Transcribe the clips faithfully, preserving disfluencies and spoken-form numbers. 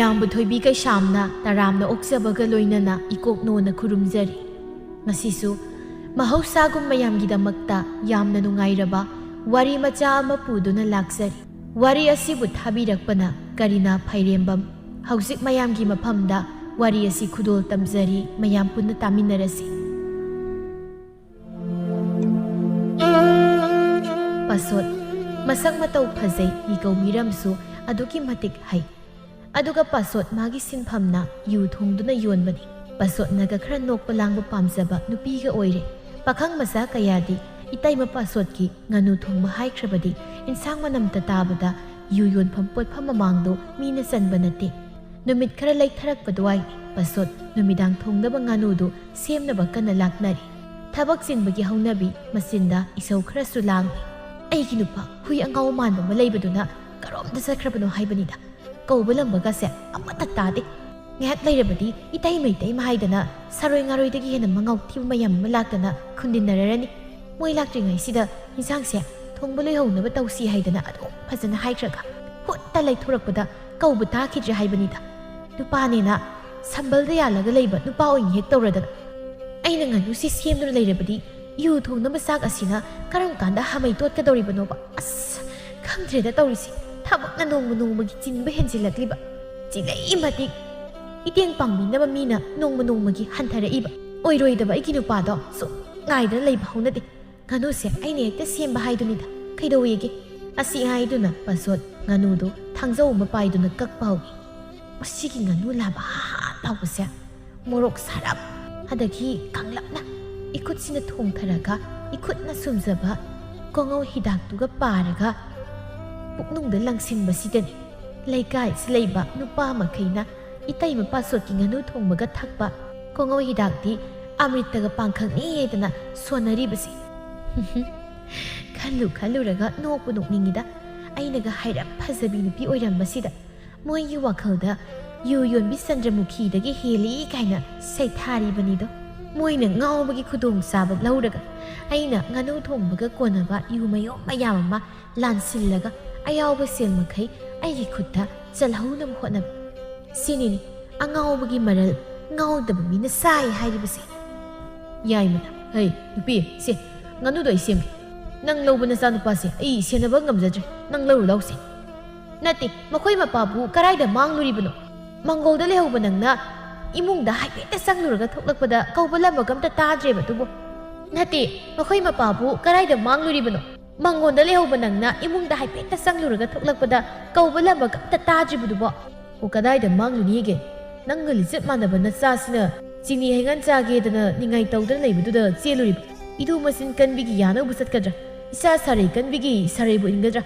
ꯃꯌꯥꯝꯕꯨ ꯊꯣꯏꯕꯤ ꯀꯩꯁꯥꯝꯅ ꯇꯔꯥꯝꯅ ꯑꯣꯛꯆꯕꯒ ꯂꯣꯏꯅꯅ ꯏꯀꯣꯛꯅꯣꯅ ꯈꯨꯔꯨꯝꯖꯔꯤ꯫ ꯉꯁꯤꯁꯨ ꯃꯍꯧꯁꯥꯒꯨꯝ ꯃꯌꯥꯝꯒꯤꯗꯃꯛꯇ ꯌꯥꯝꯅ ꯅꯨꯡꯉꯥꯏꯔꯕ ꯋꯥꯔꯤ ꯃꯆꯥ ꯑꯃ ꯄꯨꯗꯨꯅ ꯂꯥꯛꯆꯔꯤ꯫ ꯋꯥꯔꯤ ꯑꯁꯤꯕꯨ ꯊꯥꯕꯤꯔꯛꯄꯅ ꯀꯔꯤꯅꯥ ꯐꯩꯔꯦꯝꯕꯝ꯫ ꯍꯧꯖꯤꯛ ꯃꯌꯥꯝꯒꯤ ꯃꯐꯝꯗ ꯋꯥꯔꯤ ꯑꯁꯤ ꯈꯨꯗꯣꯜ ꯇꯝꯖꯔꯤ, ꯃꯌꯥꯝ ꯄꯨꯟꯅ ꯇꯥꯃꯤꯟꯅꯔꯁꯤ꯫ ꯄꯥꯁꯣꯠ꯫ ꯃꯁꯛ ꯃꯇꯧ ꯐꯖꯩ, ꯃꯤꯀꯧ ꯃꯤꯔꯝꯁꯨ ꯑꯗꯨꯛꯀꯤ ꯃꯇꯤꯛ ꯍꯩ꯫ ꯑꯗꯨꯒ ꯄꯥꯁꯣꯠ ꯃꯥꯒꯤ ꯁꯤꯟꯐꯝꯅ ꯌꯨ ꯊꯣꯡꯗꯨꯅ ꯌꯣꯟꯕꯅꯤ꯫ ꯄꯥꯁꯣꯠꯅꯒ ꯈꯔ ꯅꯣꯛꯄ ꯂꯥꯡꯕ ꯄꯥꯝꯖꯕ ꯅꯨꯄꯤꯒ ꯑꯣꯏꯔꯦ꯫ ꯄꯥꯈꯪ ꯃꯆꯥ ꯀꯌꯥꯗꯤ ꯏꯇꯩꯃ ꯄꯥꯁꯣꯠꯀꯤ ꯉꯥꯅꯨ ꯊꯣꯡꯕ ꯍꯥꯏꯈ꯭ꯔꯕꯗꯤ ꯏꯟꯁꯥꯡ ꯃꯅꯝꯇ ꯇꯥꯕꯗ ꯌꯨ ꯌꯣꯟꯐꯝ ꯄꯣꯠꯐꯝ ꯃꯃꯥꯡꯗꯣ ꯃꯤꯅ ꯆꯟꯕ ꯅꯠꯇꯦ꯫ ꯅꯨꯃꯤꯠ ꯈꯔ ꯂꯩꯊꯔꯛꯄ ꯑꯗꯨꯋꯥꯏ ꯄꯥꯁꯣꯠ ꯅꯨꯃꯤꯗꯥꯡ ꯊꯣꯡꯅꯕ ꯉꯥꯅꯨꯗꯨ ꯁꯦꯝꯅꯕ ꯀꯟꯅ ꯂꯥꯛꯅꯔꯤ꯫ ꯊꯕꯛ ꯆꯤꯟꯕꯒꯤ ꯍꯧꯅꯕꯤ ꯃꯆꯤꯟꯗ ꯏꯁꯧ ꯈꯔꯁꯨ ꯂꯥꯡꯏ꯫ "ꯑꯩꯒꯤ ꯅꯨꯄꯥ ꯍꯨꯏ ꯑꯉꯥꯎ ꯃꯥꯟꯕ ꯑꯃ ꯂꯩꯕꯗꯨꯅ ꯀꯔꯣꯝꯗ ꯆꯠꯈ꯭ꯔꯕꯅꯣ ꯍꯥꯏꯕꯅꯤꯗ꯫ ꯀꯧꯕ ꯂꯝꯕꯒꯁꯦ ꯑꯃꯠꯇ ꯇꯥꯗꯦ꯫ ꯉꯥꯏꯍꯥꯛ ꯂꯩꯔꯕꯗꯤ ꯏꯇꯩ ꯃꯩꯇꯩ ꯍꯥꯏꯗꯅ ꯁꯥꯔꯣꯏ ꯉꯥꯔꯣꯏꯗꯒꯤ ꯍꯦꯟꯅ ꯃꯉꯥꯎ ꯊꯤꯕ ꯃꯌꯥꯝ ꯑꯃ ꯂꯥꯛꯇꯅ ꯈꯨꯟꯗꯤꯟꯅꯔꯔꯅꯤ꯫ ꯃꯣꯏ ꯂꯥꯛꯇ꯭ꯔꯤꯉꯩꯁꯤꯗ ꯏꯟꯁꯥꯡꯁꯦ ꯊꯣꯡꯕ ꯂꯣꯏꯍꯧꯅꯕ ꯇꯧꯁꯤ ꯍꯥꯏꯗꯅ ꯑꯗꯨꯝ ꯐꯖꯅ ꯍꯥꯏꯈ꯭ꯔꯒ ꯍꯨꯠꯇ ꯂꯩꯊꯣꯔꯛꯄꯗ ꯀꯧꯕ ꯇꯥꯈꯤꯗ꯭ꯔꯦ ꯍꯥꯏꯕꯅꯤꯗ꯫ ꯅꯨꯄꯥꯅꯦꯅ ꯁꯝꯕꯜꯗ ꯌꯥꯜꯂꯒ ꯂꯩꯕ ꯅꯨꯄꯥ ꯑꯣꯏꯅ ꯍꯦꯛ ꯇꯧꯔꯗꯅ꯫ ꯑꯩꯅ ꯉꯥꯅꯨꯁꯤ ꯁꯦꯝꯗꯨꯅ ꯂꯩꯔꯕꯗꯤ ꯌꯨ ꯊꯣꯡꯅꯕ ꯆꯥꯛ ꯑꯁꯤꯅ ꯀꯔꯝ ꯀꯥꯟꯗ ꯍꯃꯩ ꯇꯣꯠꯀꯗꯧꯔꯤꯕꯅꯣꯕ? ꯑꯁ, ꯈꯪꯗ꯭ꯔꯦꯗ ꯇꯧꯔꯤꯁꯤ꯫ ꯊꯕꯛꯅ ꯅꯣꯡꯃ ꯅꯣꯡꯃꯒꯤ ꯆꯤꯟꯕ ꯍꯦꯟꯖꯤꯜꯂꯛꯂꯤꯕ꯫ ꯆꯤꯂꯩ ꯃꯇꯤꯛ ꯏꯇꯦꯡ ꯄꯥꯡꯕꯤꯅꯕ ꯃꯤꯅ ꯅꯣꯡꯃ ꯅꯣꯡꯃꯒꯤ ꯍꯟꯊꯔꯛꯏꯕ꯫ ꯑꯣꯏꯔꯣꯏꯗꯕ ꯑꯩꯒꯤ ꯅꯨꯄꯥꯗꯣ ꯁꯨꯝ ꯉꯥꯏꯗꯅ ꯂꯩꯕ ꯍꯧꯅꯗꯦ꯫ ꯉꯥꯅꯨꯁꯦ ꯑꯩꯅ ꯍꯦꯛꯇ ꯁꯦꯝꯕ ꯍꯥꯏꯗꯨꯅꯤꯗ꯫ ꯀꯩꯗꯧꯋꯦꯒꯦ?" ꯑꯁꯤ ꯍꯥꯏꯗꯨꯅ ꯄꯥꯁꯣꯠ ꯉꯥꯅꯨꯗꯨ ꯊꯥꯡꯖꯧ ꯑꯃ ꯄꯥꯏꯗꯨꯅ ꯀꯛꯄ ꯍꯧꯏ꯫ ꯃꯁꯤꯒꯤ ꯉꯥꯅꯨ ꯂꯥꯕ ꯍꯥ ꯍꯥ ꯂꯥꯎꯕꯁꯦ ꯃꯣꯔꯣꯛ ꯁꯥꯔꯞ ꯑꯗꯒꯤ ꯀꯪꯂꯞꯅ ꯏꯈꯨꯠꯁꯤꯅ ꯊꯣꯡꯊꯔꯒ ꯏꯈꯨꯠꯅ ꯁꯨꯝꯖꯕ ꯀꯣꯉꯧ ꯍꯤꯗꯥꯛꯇꯨꯒ ꯄꯥꯔꯒ ꯄꯨꯛꯅꯨꯡꯗ ꯂꯪꯁꯤꯟꯕꯁꯤꯗꯅꯤ ꯂꯩꯀꯥꯏꯁꯤ ꯂꯩꯕ ꯅꯨꯄꯥ ꯃꯈꯩꯅ ꯏꯇꯩꯃ ꯄꯥꯁꯣꯠꯀꯤ ꯉꯥꯅꯨ ꯊꯣꯡꯕꯒ ꯊꯛꯄ ꯀꯣꯉꯧ ꯍꯤꯗꯥꯛꯇꯤ ꯑꯃ꯭ꯔꯤꯠꯇꯒ ꯄꯥꯡꯈꯛꯅꯤ ꯍꯥꯏꯗꯅ ꯁꯣꯟꯅꯔꯤꯕꯁꯤ꯫ ꯈꯜꯂꯨ ꯈꯜꯂꯨꯔꯒ ꯅꯣꯛꯄꯨ ꯅꯣꯛꯅꯤꯡꯉꯤꯗ꯫ ꯑꯩꯅꯒ ꯍꯥꯏꯔꯞ ꯐꯖꯕꯤ ꯅꯨꯄꯤ ꯑꯣꯏꯔꯝꯕꯁꯤꯗ ꯃꯣꯏꯒꯤ ꯋꯥꯈꯜꯗ ꯌꯨ ꯌꯣꯟꯕꯤ ꯆꯟꯗ꯭ꯔꯃꯨꯈꯤꯗꯒꯤ ꯍꯦꯜꯂꯤ ꯀꯥꯏꯅ ꯁꯩꯊꯥꯔꯤꯕꯅꯤꯗꯣ꯫ ꯃꯣꯏꯅ ꯉꯥꯎꯕꯒꯤ ꯈꯨꯗꯣꯡꯆꯥꯕ ꯂꯧꯔꯒ ꯑꯩꯅ ꯉꯥꯅꯨ ꯊꯣꯡꯕꯒ ꯀꯣꯟꯅꯕ ꯌꯨ ꯃꯌꯣꯝ ꯃꯌꯥꯝ ꯑꯃ ꯂꯥꯟꯁꯤꯜꯂꯒ ꯑꯌꯥꯎꯕ ꯁꯦꯜ ꯃꯈꯩ ꯑꯩꯒꯤ ꯈꯨꯠꯇ ꯆꯜꯍꯧꯅꯕ ꯍꯣꯠꯅꯕ꯫ ꯁꯤꯅꯤꯅꯦ ꯑꯉꯥꯎꯕꯒꯤ ꯃꯔꯜ, ꯉꯥꯎꯗꯕ ꯃꯤꯅ ꯁꯥꯏ ꯍꯥꯏꯔꯤꯕꯁꯦ꯫ ꯌꯥꯏꯃꯅ, "ꯍꯩ, ꯅꯨꯄꯤ, ꯁꯦ, ꯉꯥꯅꯨꯗꯣ ꯑꯩ ꯁꯦꯝꯒꯦ꯫ ꯅꯪ ꯂꯧꯕ ꯅꯆꯥꯅꯨꯄꯥꯁꯦ ꯑꯩ ꯁꯦꯟꯅꯕ ꯉꯝꯖꯗ꯭ꯔꯦ꯫ ꯅꯪ ꯂꯧꯔꯨ ꯂꯥꯎꯁꯦ꯫" "ꯅꯠꯇꯦ, ꯃꯈꯣꯏ ꯃꯄꯥꯕꯨ ꯀꯔꯥꯏꯗ ꯃꯥꯡꯂꯨꯔꯤꯕꯅꯣ? ꯃꯪꯒꯣꯜꯗ ꯂꯩꯍꯧꯕ ꯅꯪꯅ ꯏꯃꯨꯡꯗ ꯍꯥꯏꯐꯦꯠꯇ ꯆꯪꯂꯨꯔꯒ ꯊꯣꯛꯂꯛꯄꯗ ꯀꯧꯕ ꯂꯥꯝꯕꯒ ꯑꯝꯇ ꯇꯥꯗ꯭ꯔꯦꯕ ꯑꯗꯨꯕꯨ꯫" "ꯅꯠꯇꯦ, ꯃꯈꯣꯏ ꯃꯄꯥꯕꯨ ꯀꯔꯥꯏꯗ ꯃꯥꯡꯂꯨꯔꯤꯕꯅꯣ? ꯃꯪꯒꯣꯜꯗ ꯂꯩꯍꯧꯕ ꯅꯪꯅ ꯏꯃꯨꯡꯗ ꯍꯥꯏꯐꯦꯠꯇ ꯆꯪꯂꯨꯔꯒ ꯊꯣꯛꯂꯛꯄꯗ ꯀꯧꯕ ꯂꯥꯝꯕꯒ ꯑꯝꯇ ꯇꯥꯗ꯭ꯔꯤꯕꯗꯨꯕꯣ?" "ꯑꯣ, ꯀꯗꯥꯏꯗ ꯃꯥꯡꯂꯨꯅꯤꯒꯦ? ꯅꯪꯒ ꯂꯤꯆꯠ ꯃꯥꯟꯅꯕ ꯅꯆꯥꯁꯤꯅ ꯆꯤꯅꯤ ꯍꯩꯉꯥꯟ ꯆꯥꯒꯦꯗꯅ ꯅꯤꯡꯉꯥꯏ ꯇꯧꯗꯅ ꯂꯩꯕꯗꯨꯗ ꯆꯦꯜꯂꯨꯔꯤꯕ꯫ ꯏꯔꯨ ꯃꯆꯤꯟ ꯀꯟꯕꯤꯒꯤ ꯌꯥꯅꯧꯕ ꯆꯠꯀꯗ꯭ꯔꯥ? ꯏꯆꯥ ꯁꯥꯔꯩ ꯀꯟꯕꯤꯒꯤ ꯁꯥꯔꯩꯕꯨ ꯏꯟꯒꯗ꯭ꯔꯥ?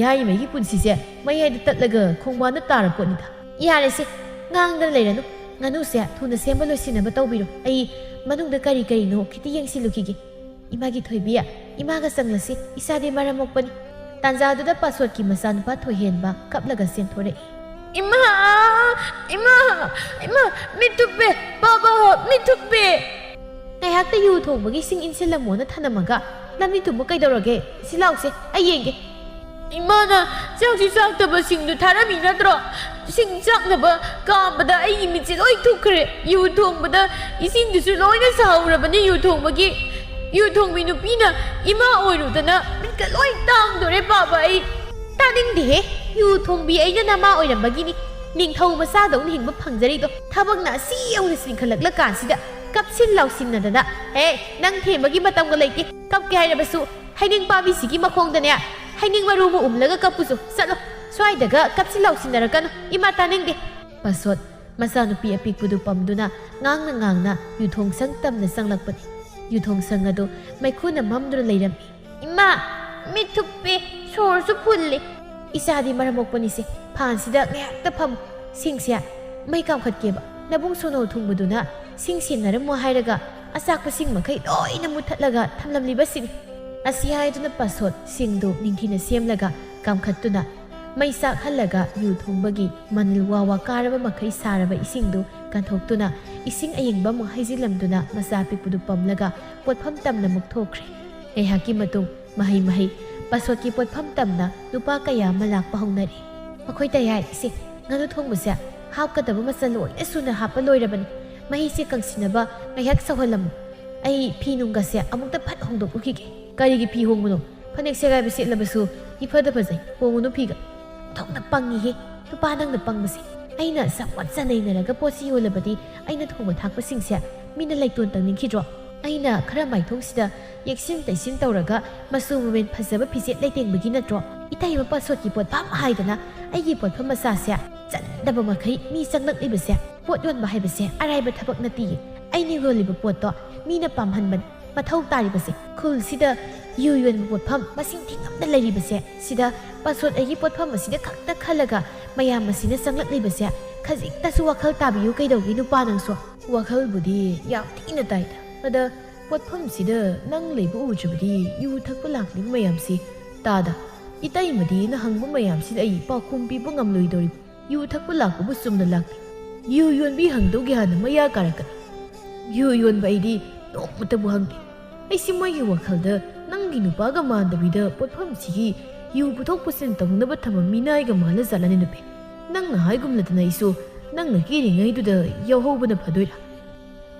ꯌꯥꯏꯃꯒꯤ ꯄꯨꯟꯁꯤꯁꯦ ꯃꯌꯥꯏꯗ ꯇꯠꯂꯒ ꯈꯣꯡꯕꯥꯟꯗ ꯇꯥꯔ ꯄꯣꯠꯅꯤꯗ꯫" "ꯌꯥꯔꯦꯁꯦ, ꯉꯥꯡꯗꯅ ꯂꯩꯔꯅꯨ꯫ ꯉꯥꯅꯨꯁꯦ ꯊꯨꯅ ꯁꯦꯝꯕ ꯂꯣꯏꯁꯤꯟꯅꯕ ꯇꯧꯕꯤꯔꯣ꯫ ꯑꯩ ꯃꯅꯨꯡꯗ ꯀꯔꯤ ꯀꯔꯤꯅꯣ ꯈꯤꯇ ꯌꯦꯡꯁꯤꯜꯂꯨꯈꯤꯒꯦ꯫ ꯏꯃꯥꯒꯤ ꯊꯣꯏꯕꯤ, ꯏꯃꯥꯒ ꯆꯪꯂꯁꯤ, ꯏꯆꯥꯗꯤ ꯃꯔꯝ ꯃꯣꯛꯄꯅꯤ꯫" ꯇꯥꯟꯖꯥꯗꯨꯗ ꯄꯥꯁꯣꯠꯀꯤ ꯃꯆꯥꯅꯨꯄꯥ ꯊꯣꯏꯍꯦꯟꯕ ꯀꯞꯂꯒ ꯆꯦꯟꯊꯣꯔꯛꯏ꯫ "ꯏꯃꯥ! ꯏꯃꯥ! ꯏꯃꯥ! ꯃꯤꯠ ꯊꯨꯞꯄꯦ! ꯕꯥꯕꯥ, ꯃꯤꯠ ꯊꯨꯞꯄꯦ!" "ꯉꯥꯏꯍꯥꯛꯇ ꯌꯨ ꯊꯣꯡꯕꯒꯤ ꯁꯤꯡ ꯏꯟꯁꯤꯜꯂꯝꯃꯣꯅ ꯊꯅꯝꯃꯒ ꯂꯝꯕꯤ ꯇꯨꯝꯕ ꯀꯩꯗꯧꯔꯒꯦ? ꯁꯤ ꯂꯥꯎꯁꯦ, ꯑꯩ ꯌꯦꯡꯒꯦ꯫" "ꯏꯃꯥꯅ ꯆꯥꯛꯁꯨ ꯆꯥꯛꯇꯕ ꯁꯤꯡꯗꯨ ꯊꯥꯔꯝꯃꯤ ꯅꯠꯇ꯭ꯔꯣ? ꯁꯤꯡ ꯆꯥꯛꯅꯕ ꯀꯥꯝꯕꯗ ꯑꯩꯒꯤ ꯃꯤꯠꯁꯦ ꯂꯣꯏ ꯊꯨꯞꯈ꯭ꯔꯦ꯫ ꯌꯨ ꯊꯣꯡꯕꯗ ꯏꯁꯤꯡꯗꯨꯁꯨ ꯂꯣꯏꯅ ꯁꯥꯍꯧꯔꯕꯅꯤ ꯌꯨ ꯊꯣꯡꯕꯒꯤ꯫ ꯌꯨ ꯊꯣꯡꯕꯤ ꯅꯨꯄꯤꯅ ꯏꯃꯥ ꯑꯣꯏꯔꯨꯗꯅ ꯃꯤꯠꯀ ꯂꯣꯏ ꯇꯥꯡꯗꯣꯔꯦ ꯄꯥꯕ ꯑꯩ꯫" "ꯇꯥꯅꯤꯡꯗꯦꯍꯦ, ꯌꯨ ꯊꯣꯡꯕꯤ ꯑꯩꯅ ꯅꯃꯥ ꯑꯣꯏꯔꯝꯕꯒꯤꯅꯤ꯫ ꯅꯤꯡꯊꯧ ꯃꯆꯥꯗꯧꯅ ꯍꯤꯡꯕ ꯐꯪꯖꯔꯤꯗꯣ ꯊꯕꯛꯅ ꯑꯁꯤ ꯌꯧꯅ ꯆꯤꯟꯈꯠꯂꯛꯂꯀꯥꯟꯁꯤꯗ ꯀꯞꯁꯤꯟ ꯂꯥꯎꯁꯤꯟꯅꯗꯅ꯫ ꯍꯦ, ꯅꯪ ꯊꯦꯝꯕꯒꯤ ꯃꯇꯝꯒ ꯂꯩꯇꯦ꯫ ꯀꯞꯀꯦ ꯍꯥꯏꯔꯕꯁꯨ ꯍꯩꯅꯤꯡ ꯄꯥꯝꯕꯤꯁꯤꯒꯤ ꯃꯈꯣꯡꯗꯅꯦ ꯍꯩꯅꯤꯡ ꯃꯔꯨ ꯑꯃ ꯎꯝꯂꯒ ꯀꯞꯄꯨꯁꯨ꯫ ꯆꯠꯂꯣ, ꯁ꯭ꯋꯥꯏꯗꯒ ꯀꯞꯁꯤꯟ ꯂꯥꯎꯁꯤꯟꯅꯔꯛꯀꯅꯨ, ꯏꯃꯥ ꯇꯥꯅꯤꯡꯗꯦ꯫" ꯄꯥꯁꯣꯠ ꯃꯆꯥꯅꯨꯄꯤ ꯑꯄꯤꯛꯄꯗꯨ ꯄꯝꯗꯨꯅ ꯉꯥꯡꯅ ꯉꯥꯡꯅ ꯌꯨꯊꯣꯡꯁꯪ ꯇꯝꯅ ꯆꯪꯂꯛꯄꯅꯤ꯫ ꯌꯨꯊꯣꯡꯁꯪ ꯑꯗꯨ ꯃꯩꯈꯨꯅ ꯃꯝꯗꯨꯅ ꯂꯩꯔꯝꯃꯤ꯫ "ꯏꯃꯥ, ꯃꯤꯠ ꯊꯨꯞꯄꯦ, ꯁꯣꯔꯁꯨ ꯐꯨꯜꯂꯦ꯫" "ꯏꯆꯥꯗꯤ ꯃꯔꯝ ꯃꯣꯛꯄꯅꯤꯁꯦ, ꯐꯥꯟꯁꯤꯗ ꯉꯥꯏꯍꯥꯛꯇ ꯐꯝꯃꯨ꯫ ꯁꯤꯡꯁꯦ ꯃꯩ ꯀꯥꯝꯈꯠꯀꯦꯕ꯫ ꯅꯕꯨꯡ ꯁꯣꯅꯣ ꯊꯨꯡꯕꯗꯨꯅ ꯁꯤꯡ ꯁꯦꯟꯅꯔꯝꯃꯣ ꯍꯥꯏꯔꯒ ꯑꯆꯥꯛꯄ ꯁꯤꯡ ꯃꯈꯩ ꯂꯣꯏꯅ ꯃꯨꯠꯊꯠꯂꯒ ꯊꯝꯂꯝꯂꯤꯕꯁꯤꯅꯤ꯫" ꯑꯁꯤ ꯍꯥꯏꯗꯨꯅ ꯄꯥꯁꯣꯠ ꯁꯤꯡꯗꯨ ꯅꯤꯡꯊꯤꯅ ꯁꯦꯝꯂꯒ ꯀꯥꯝꯈꯠꯇꯨꯅ ꯃꯩ ꯆꯥꯛꯍꯜꯂꯒ ꯌꯨ ꯊꯣꯡꯕꯒꯤ ꯃꯅꯤꯜ ꯋꯥ ꯋꯥ ꯀꯥꯔꯕ ꯃꯈꯩ ꯁꯥꯔꯕ ꯏꯁꯤꯡꯗꯨ ꯀꯟꯊꯣꯛꯇꯨꯅ ꯏꯁꯤꯡ ꯑꯌꯤꯡꯕ ꯑꯃꯨꯛ ꯍꯩꯖꯤꯜꯂꯝꯗꯨꯅ ꯃꯆꯥ ꯄꯤꯛꯄꯗꯨ ꯄꯝꯂꯒ ꯄꯣꯠꯐꯝ ꯇꯝꯅ ꯑꯃꯨꯛ ꯊꯣꯛꯈ꯭ꯔꯦ꯫ ꯉꯥꯏꯍꯥꯛꯀꯤ ꯃꯇꯨꯡ ꯃꯍꯩ ꯃꯍꯩ ꯄꯥꯁꯣꯠꯀꯤ ꯄꯣꯠꯐꯝ ꯇꯝꯅ ꯅꯨꯄꯥ ꯀꯌꯥ ꯑꯃ ꯂꯥꯛꯄ ꯍꯧꯅꯔꯦ꯫ "ꯃꯈꯣꯏ ꯇꯌꯥꯏ, ꯏꯆꯦ, ꯉꯥꯅꯨ ꯊꯣꯡꯕꯁꯦ ꯍꯥꯞꯀꯗꯕ ꯃꯆꯜ ꯂꯣꯏꯅ ꯁꯨꯅ ꯍꯥꯞꯄ ꯂꯣꯏꯔꯕꯅꯤ꯫ ꯃꯍꯤꯁꯦ ꯀꯪꯁꯤꯟꯅꯕ ꯉꯥꯏꯍꯥꯛ ꯁꯧꯍꯜꯂꯝꯃꯨ꯫ ꯑꯩ ꯐꯤ ꯅꯨꯡꯒꯁꯦ ꯑꯃꯨꯛꯇ ꯐꯠ ꯍꯣꯡꯗꯣꯛꯂꯨꯈꯤꯒꯦ꯫ ꯀꯔꯤꯒꯤ ꯐꯤ ꯍꯣꯡꯕꯅꯣ? ꯐꯅꯦꯛ ꯁꯦꯒꯥꯏꯕ ꯁꯦꯠꯂꯕꯁꯨ ꯏꯐꯗ ꯐꯖꯩ꯫ ꯍꯣꯡꯉꯨꯅꯨ ꯐꯤꯒ꯫ ꯊꯣꯛꯅ ꯄꯪꯉꯤꯍꯦ꯫ ꯅꯨꯄꯥ ꯅꯪꯅ ꯄꯪꯕꯁꯦ꯫ ꯑꯩꯅ ꯆꯥꯎꯈꯠ ꯆꯅꯩꯅꯔꯒ ꯄꯣꯠꯁꯤ ꯌꯣꯜꯂꯕꯗꯤ ꯑꯩꯅ ꯊꯣꯡꯕ ꯊꯥꯛꯄꯁꯤꯡꯁꯦ ꯃꯤꯅ ꯂꯩꯇꯣꯟ ꯇꯪꯅꯤꯡꯈꯤꯗ꯭ꯔꯣ? ꯑꯩꯅ ꯈꯔ ꯃꯥꯏꯊꯣꯡꯁꯤꯗ ꯌꯦꯛꯁꯤꯟ ꯇꯩꯁꯤꯟ ꯇꯧꯔꯒ ꯃꯆꯨ ꯃꯃꯦꯟ ꯐꯖꯕ ꯐꯤꯖꯦꯠ ꯂꯩꯇꯦꯡꯕꯒꯤ ꯅꯠꯇ꯭ꯔꯣ? ꯏꯇꯩꯃ ꯄꯥꯁꯣꯠꯀꯤ ꯄꯣꯠꯐꯝ ꯍꯥꯏꯗꯅ ꯑꯩꯒꯤ ꯄꯣꯠꯐꯝ ꯃꯆꯥꯁꯦ ꯆꯟꯗꯕ ꯃꯈꯩ ꯃꯤ ꯆꯪꯂꯛꯂꯤꯕꯁꯦ꯫ ꯄꯣꯠ ꯌꯣꯟꯕ ꯍꯥꯏꯕꯁꯦ ꯑꯔꯥꯏꯕ ꯊꯕꯛ ꯅꯠꯇꯤꯌꯦ꯫ ꯑꯩꯅ ꯌꯣꯜꯂꯤꯕ ꯄꯣꯠꯇꯣ ꯃꯤꯅ ꯄꯥꯝꯍꯟꯕꯅꯤ꯫ ꯃꯊꯧ ꯇꯥꯔꯤꯕꯁꯦ, ꯈꯨꯜꯁꯤꯗ ꯌꯨ ꯌꯣꯟꯕ ꯄꯣꯠꯐꯝ ꯃꯁꯤꯡ ꯊꯤꯉꯝꯗ ꯂꯩꯔꯤꯕꯁꯦ, ꯁꯤꯗ ꯄꯥꯁꯣꯠ ꯑꯩꯒꯤ ꯄꯣꯠꯐꯝ ꯑꯁꯤꯗ ꯈꯛꯇ ꯈꯜꯂꯒ ꯃꯌꯥꯝ ꯑꯁꯤꯅ ꯆꯪꯂꯛꯂꯤꯕꯁꯦ꯫ ꯈꯖꯤꯛꯇꯁꯨ ꯋꯥꯈꯜ ꯇꯥꯕꯤꯌꯨ ꯀꯩꯗꯧꯒꯦ ꯅꯨꯄꯥ ꯅꯪꯁꯨ? ꯋꯥꯈꯜꯕꯨꯗꯤ ꯌꯥꯝ ꯊꯤꯅ ꯇꯥꯏꯗ꯫ ꯑꯗ ꯄꯣꯠꯐꯝꯁꯤꯗ ꯅꯪ ꯂꯩꯕ ꯎꯗ꯭ꯔꯕꯗꯤ ꯌꯨ ꯊꯛꯄ ꯂꯥꯛꯂꯤꯕ ꯃꯌꯥꯝꯁꯤ ꯇꯥꯗ꯫ ꯏꯇꯩꯃꯗꯤꯅ ꯍꯪꯕ ꯃꯌꯥꯝꯁꯤꯗ ꯑꯩ ꯄꯥꯎꯈꯨꯝ ꯄꯤꯕ ꯉꯝꯂꯣꯏꯗꯧꯔꯤꯕ꯫ ꯌꯨ ꯊꯛꯄ ꯂꯥꯛꯄꯕꯨ ꯆꯨꯝꯅ ꯂꯥꯛꯇꯦ꯫ ꯌꯨ ꯌꯣꯟꯕꯤ ꯍꯪꯗꯧꯒꯤ ꯍꯥꯟꯅ ꯃꯌꯥ ꯀꯥꯔꯛꯀꯅꯤ꯫ ꯌꯨ ꯌꯣꯟꯕ ꯑꯩꯗꯤ ꯅꯣꯡꯃꯇꯕꯨ ꯍꯪꯗꯦ꯫ ꯑꯩꯁꯤ ꯃꯣꯏꯒꯤ ꯋꯥꯈꯜꯗ ꯅꯪꯒꯤ ꯅꯨꯄꯥꯒ ꯃꯥꯟꯗꯕꯤꯗ ꯄꯣꯠꯐꯝꯁꯤꯒꯤ ꯌꯨ ꯄꯨꯊꯣꯛ ꯄꯨꯁꯤꯟ ꯇꯧꯅꯕ ꯊꯝꯕ ꯃꯤꯅꯥꯏꯒ ꯃꯥꯜꯂ ꯖꯥꯠꯂꯅꯦ ꯅꯨꯄꯤ꯫ ꯅꯪꯅ ꯍꯥꯏꯒꯨꯝꯂꯗꯅ ꯑꯩꯁꯨ ꯅꯪꯅ ꯀꯦꯔꯤꯉꯩꯗꯨꯗ ꯌꯥꯎꯍꯧꯕꯅ ꯐꯗꯣꯏꯔꯥ?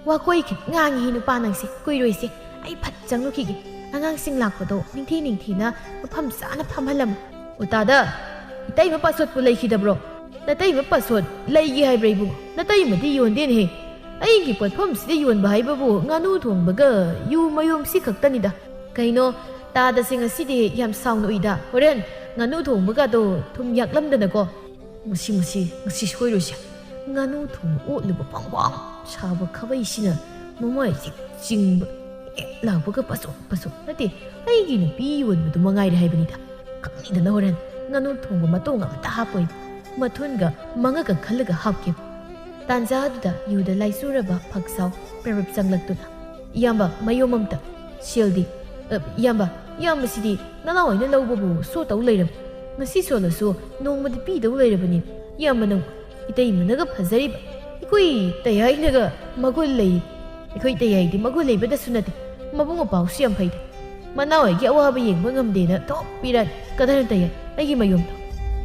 ꯋꯥꯀꯣꯏ ꯈꯤꯠ ꯉꯥꯡꯉꯤ ꯅꯨꯄꯥ ꯅꯪꯁꯦ꯫ ꯀꯨꯏꯔꯣꯏꯁꯦ, ꯑꯩ ꯐꯠ ꯆꯪꯂꯨꯈꯤꯒꯦ꯫ ꯑꯉꯥꯡꯁꯤꯡ ꯂꯥꯛꯄꯗꯣ ꯅꯤꯡꯊꯤ ꯅꯤꯡꯊꯤꯅ ꯃꯐꯝ ꯆꯥꯅ ꯐꯝꯍꯜꯂꯝꯃꯨ꯫ ꯎꯇꯥꯗ, ꯏꯇꯩꯃ ꯄꯥꯁꯣꯠꯄꯨ ꯂꯩꯈꯤꯗꯕ꯭ꯔꯣ? ꯅꯇꯩꯃ ꯄꯥꯁꯣꯠ ꯂꯩꯒꯦ ꯍꯥꯏꯕ꯭ꯔꯥ ꯏꯕꯨꯡꯉꯣ? ꯅꯇꯩꯃꯗꯤ ꯌꯣꯟꯗꯦꯅꯦꯍꯦ꯫ ꯑꯩꯒꯤ ꯄꯣꯠꯐꯝꯁꯤꯗ ꯌꯣꯟꯕ ꯍꯥꯏꯕꯕꯨ ꯉꯥꯅꯨ ꯊꯣꯡꯕꯒ ꯌꯨ ꯃꯌꯨꯝꯁꯤ ꯈꯛꯇꯅꯤꯗ꯫ ꯀꯩꯅꯣ, ꯇꯥꯗꯁꯦ ꯉꯁꯤꯗꯤ ꯌꯥꯝ ꯁꯥꯎꯅ ꯎꯏꯗ꯫ ꯍꯣꯔꯦꯟ ꯉꯥꯅꯨ ꯊꯣꯡꯕꯒꯗꯣ ꯊꯨꯝ ꯌꯥꯛꯂꯝꯗꯅꯀꯣ꯫ ꯃꯁꯤ, ꯃꯁꯤ, ꯉꯁꯤ ꯁꯣꯏꯔꯣꯏꯁꯦ꯫ ꯉꯥꯅꯨ ꯊꯣꯡꯕ ꯑꯣꯠꯂꯨꯕ ꯄꯪꯋꯥꯡ ꯁꯥꯕ ꯈꯥꯕꯩꯁꯤꯅ ꯃꯃꯥꯏꯁꯤ ꯆꯤꯡꯕ ꯍꯦꯛ ꯂꯥꯛꯄꯒ ꯄꯁꯣꯠ ꯄꯁꯣꯠ ꯅꯠꯇꯦ, ꯑꯩꯒꯤ ꯅꯨꯄꯤ ꯌꯣꯟꯕꯗꯨ ꯃꯉꯥꯏꯔꯦ ꯍꯥꯏꯕꯅꯤꯗ꯫ ꯈꯪꯅꯤꯗꯅ ꯍꯣꯔꯦꯟ ꯉꯥꯅꯨ ꯊꯣꯡꯕ ꯃꯇꯣꯡ ꯑꯃꯇ ꯍꯥꯞꯄꯣꯏ꯫ ꯃꯊꯨꯟꯒ ꯃꯉꯛꯀ ꯈꯜꯂꯒ ꯍꯥꯞꯀꯦ꯫ ꯇꯥꯟꯖꯥꯗꯨꯗ ꯌꯨꯗ ꯂꯥꯏꯆꯨꯔꯕ ꯐꯛꯁꯥꯎ ꯄ꯭ꯔꯞ ꯄ꯭ꯔꯞ ꯆꯪꯂꯛꯇꯨꯅ, "ꯏꯌꯥꯝꯕ, ꯃꯌꯨꯝ ꯑꯝꯇ ꯁꯦꯜꯗꯤ?" "ꯑ, ꯏꯌꯥꯝꯕ, ꯏꯌꯥꯝꯕꯁꯤꯗꯤ ꯅꯅꯥꯎ ꯍꯣꯏꯅ ꯂꯧꯕꯕꯨ ꯁꯣ ꯇꯧ ꯂꯩꯔꯕ꯫ ꯉꯁꯤ ꯁꯣꯜꯂꯁꯨ ꯅꯣꯡꯃꯗꯤ ꯄꯤꯗꯧ ꯂꯩꯔꯕꯅꯤ꯫ ꯏꯌꯥꯝꯕ ꯅꯪ ꯏꯇꯩꯃꯅꯒ ꯐꯖꯔꯤꯕ꯫ ꯑꯩꯈꯣꯏ ꯇꯌꯥꯏꯅꯒ ꯃꯒꯨꯟ ꯂꯩ꯫ ꯑꯩꯈꯣꯏ ꯇꯌꯥꯏꯗꯤ ꯃꯒꯨꯟ ꯂꯩꯕꯗꯁꯨ ꯅꯠꯇꯦ, ꯃꯕꯨꯡ ꯃꯧꯄ꯭ꯋꯥꯁꯨ ꯌꯥꯝ ꯐꯩꯗ꯫ ꯃꯅꯥꯎ ꯑꯩꯒꯤ ꯑꯋꯥꯕ ꯌꯦꯡꯕ ꯉꯝꯗꯦꯅ ꯊꯣꯛ ꯄꯤꯔꯛ ꯀꯗꯔ ꯇꯌꯥꯏ ꯑꯩꯒꯤ ꯃꯌꯨꯝꯗꯣ꯫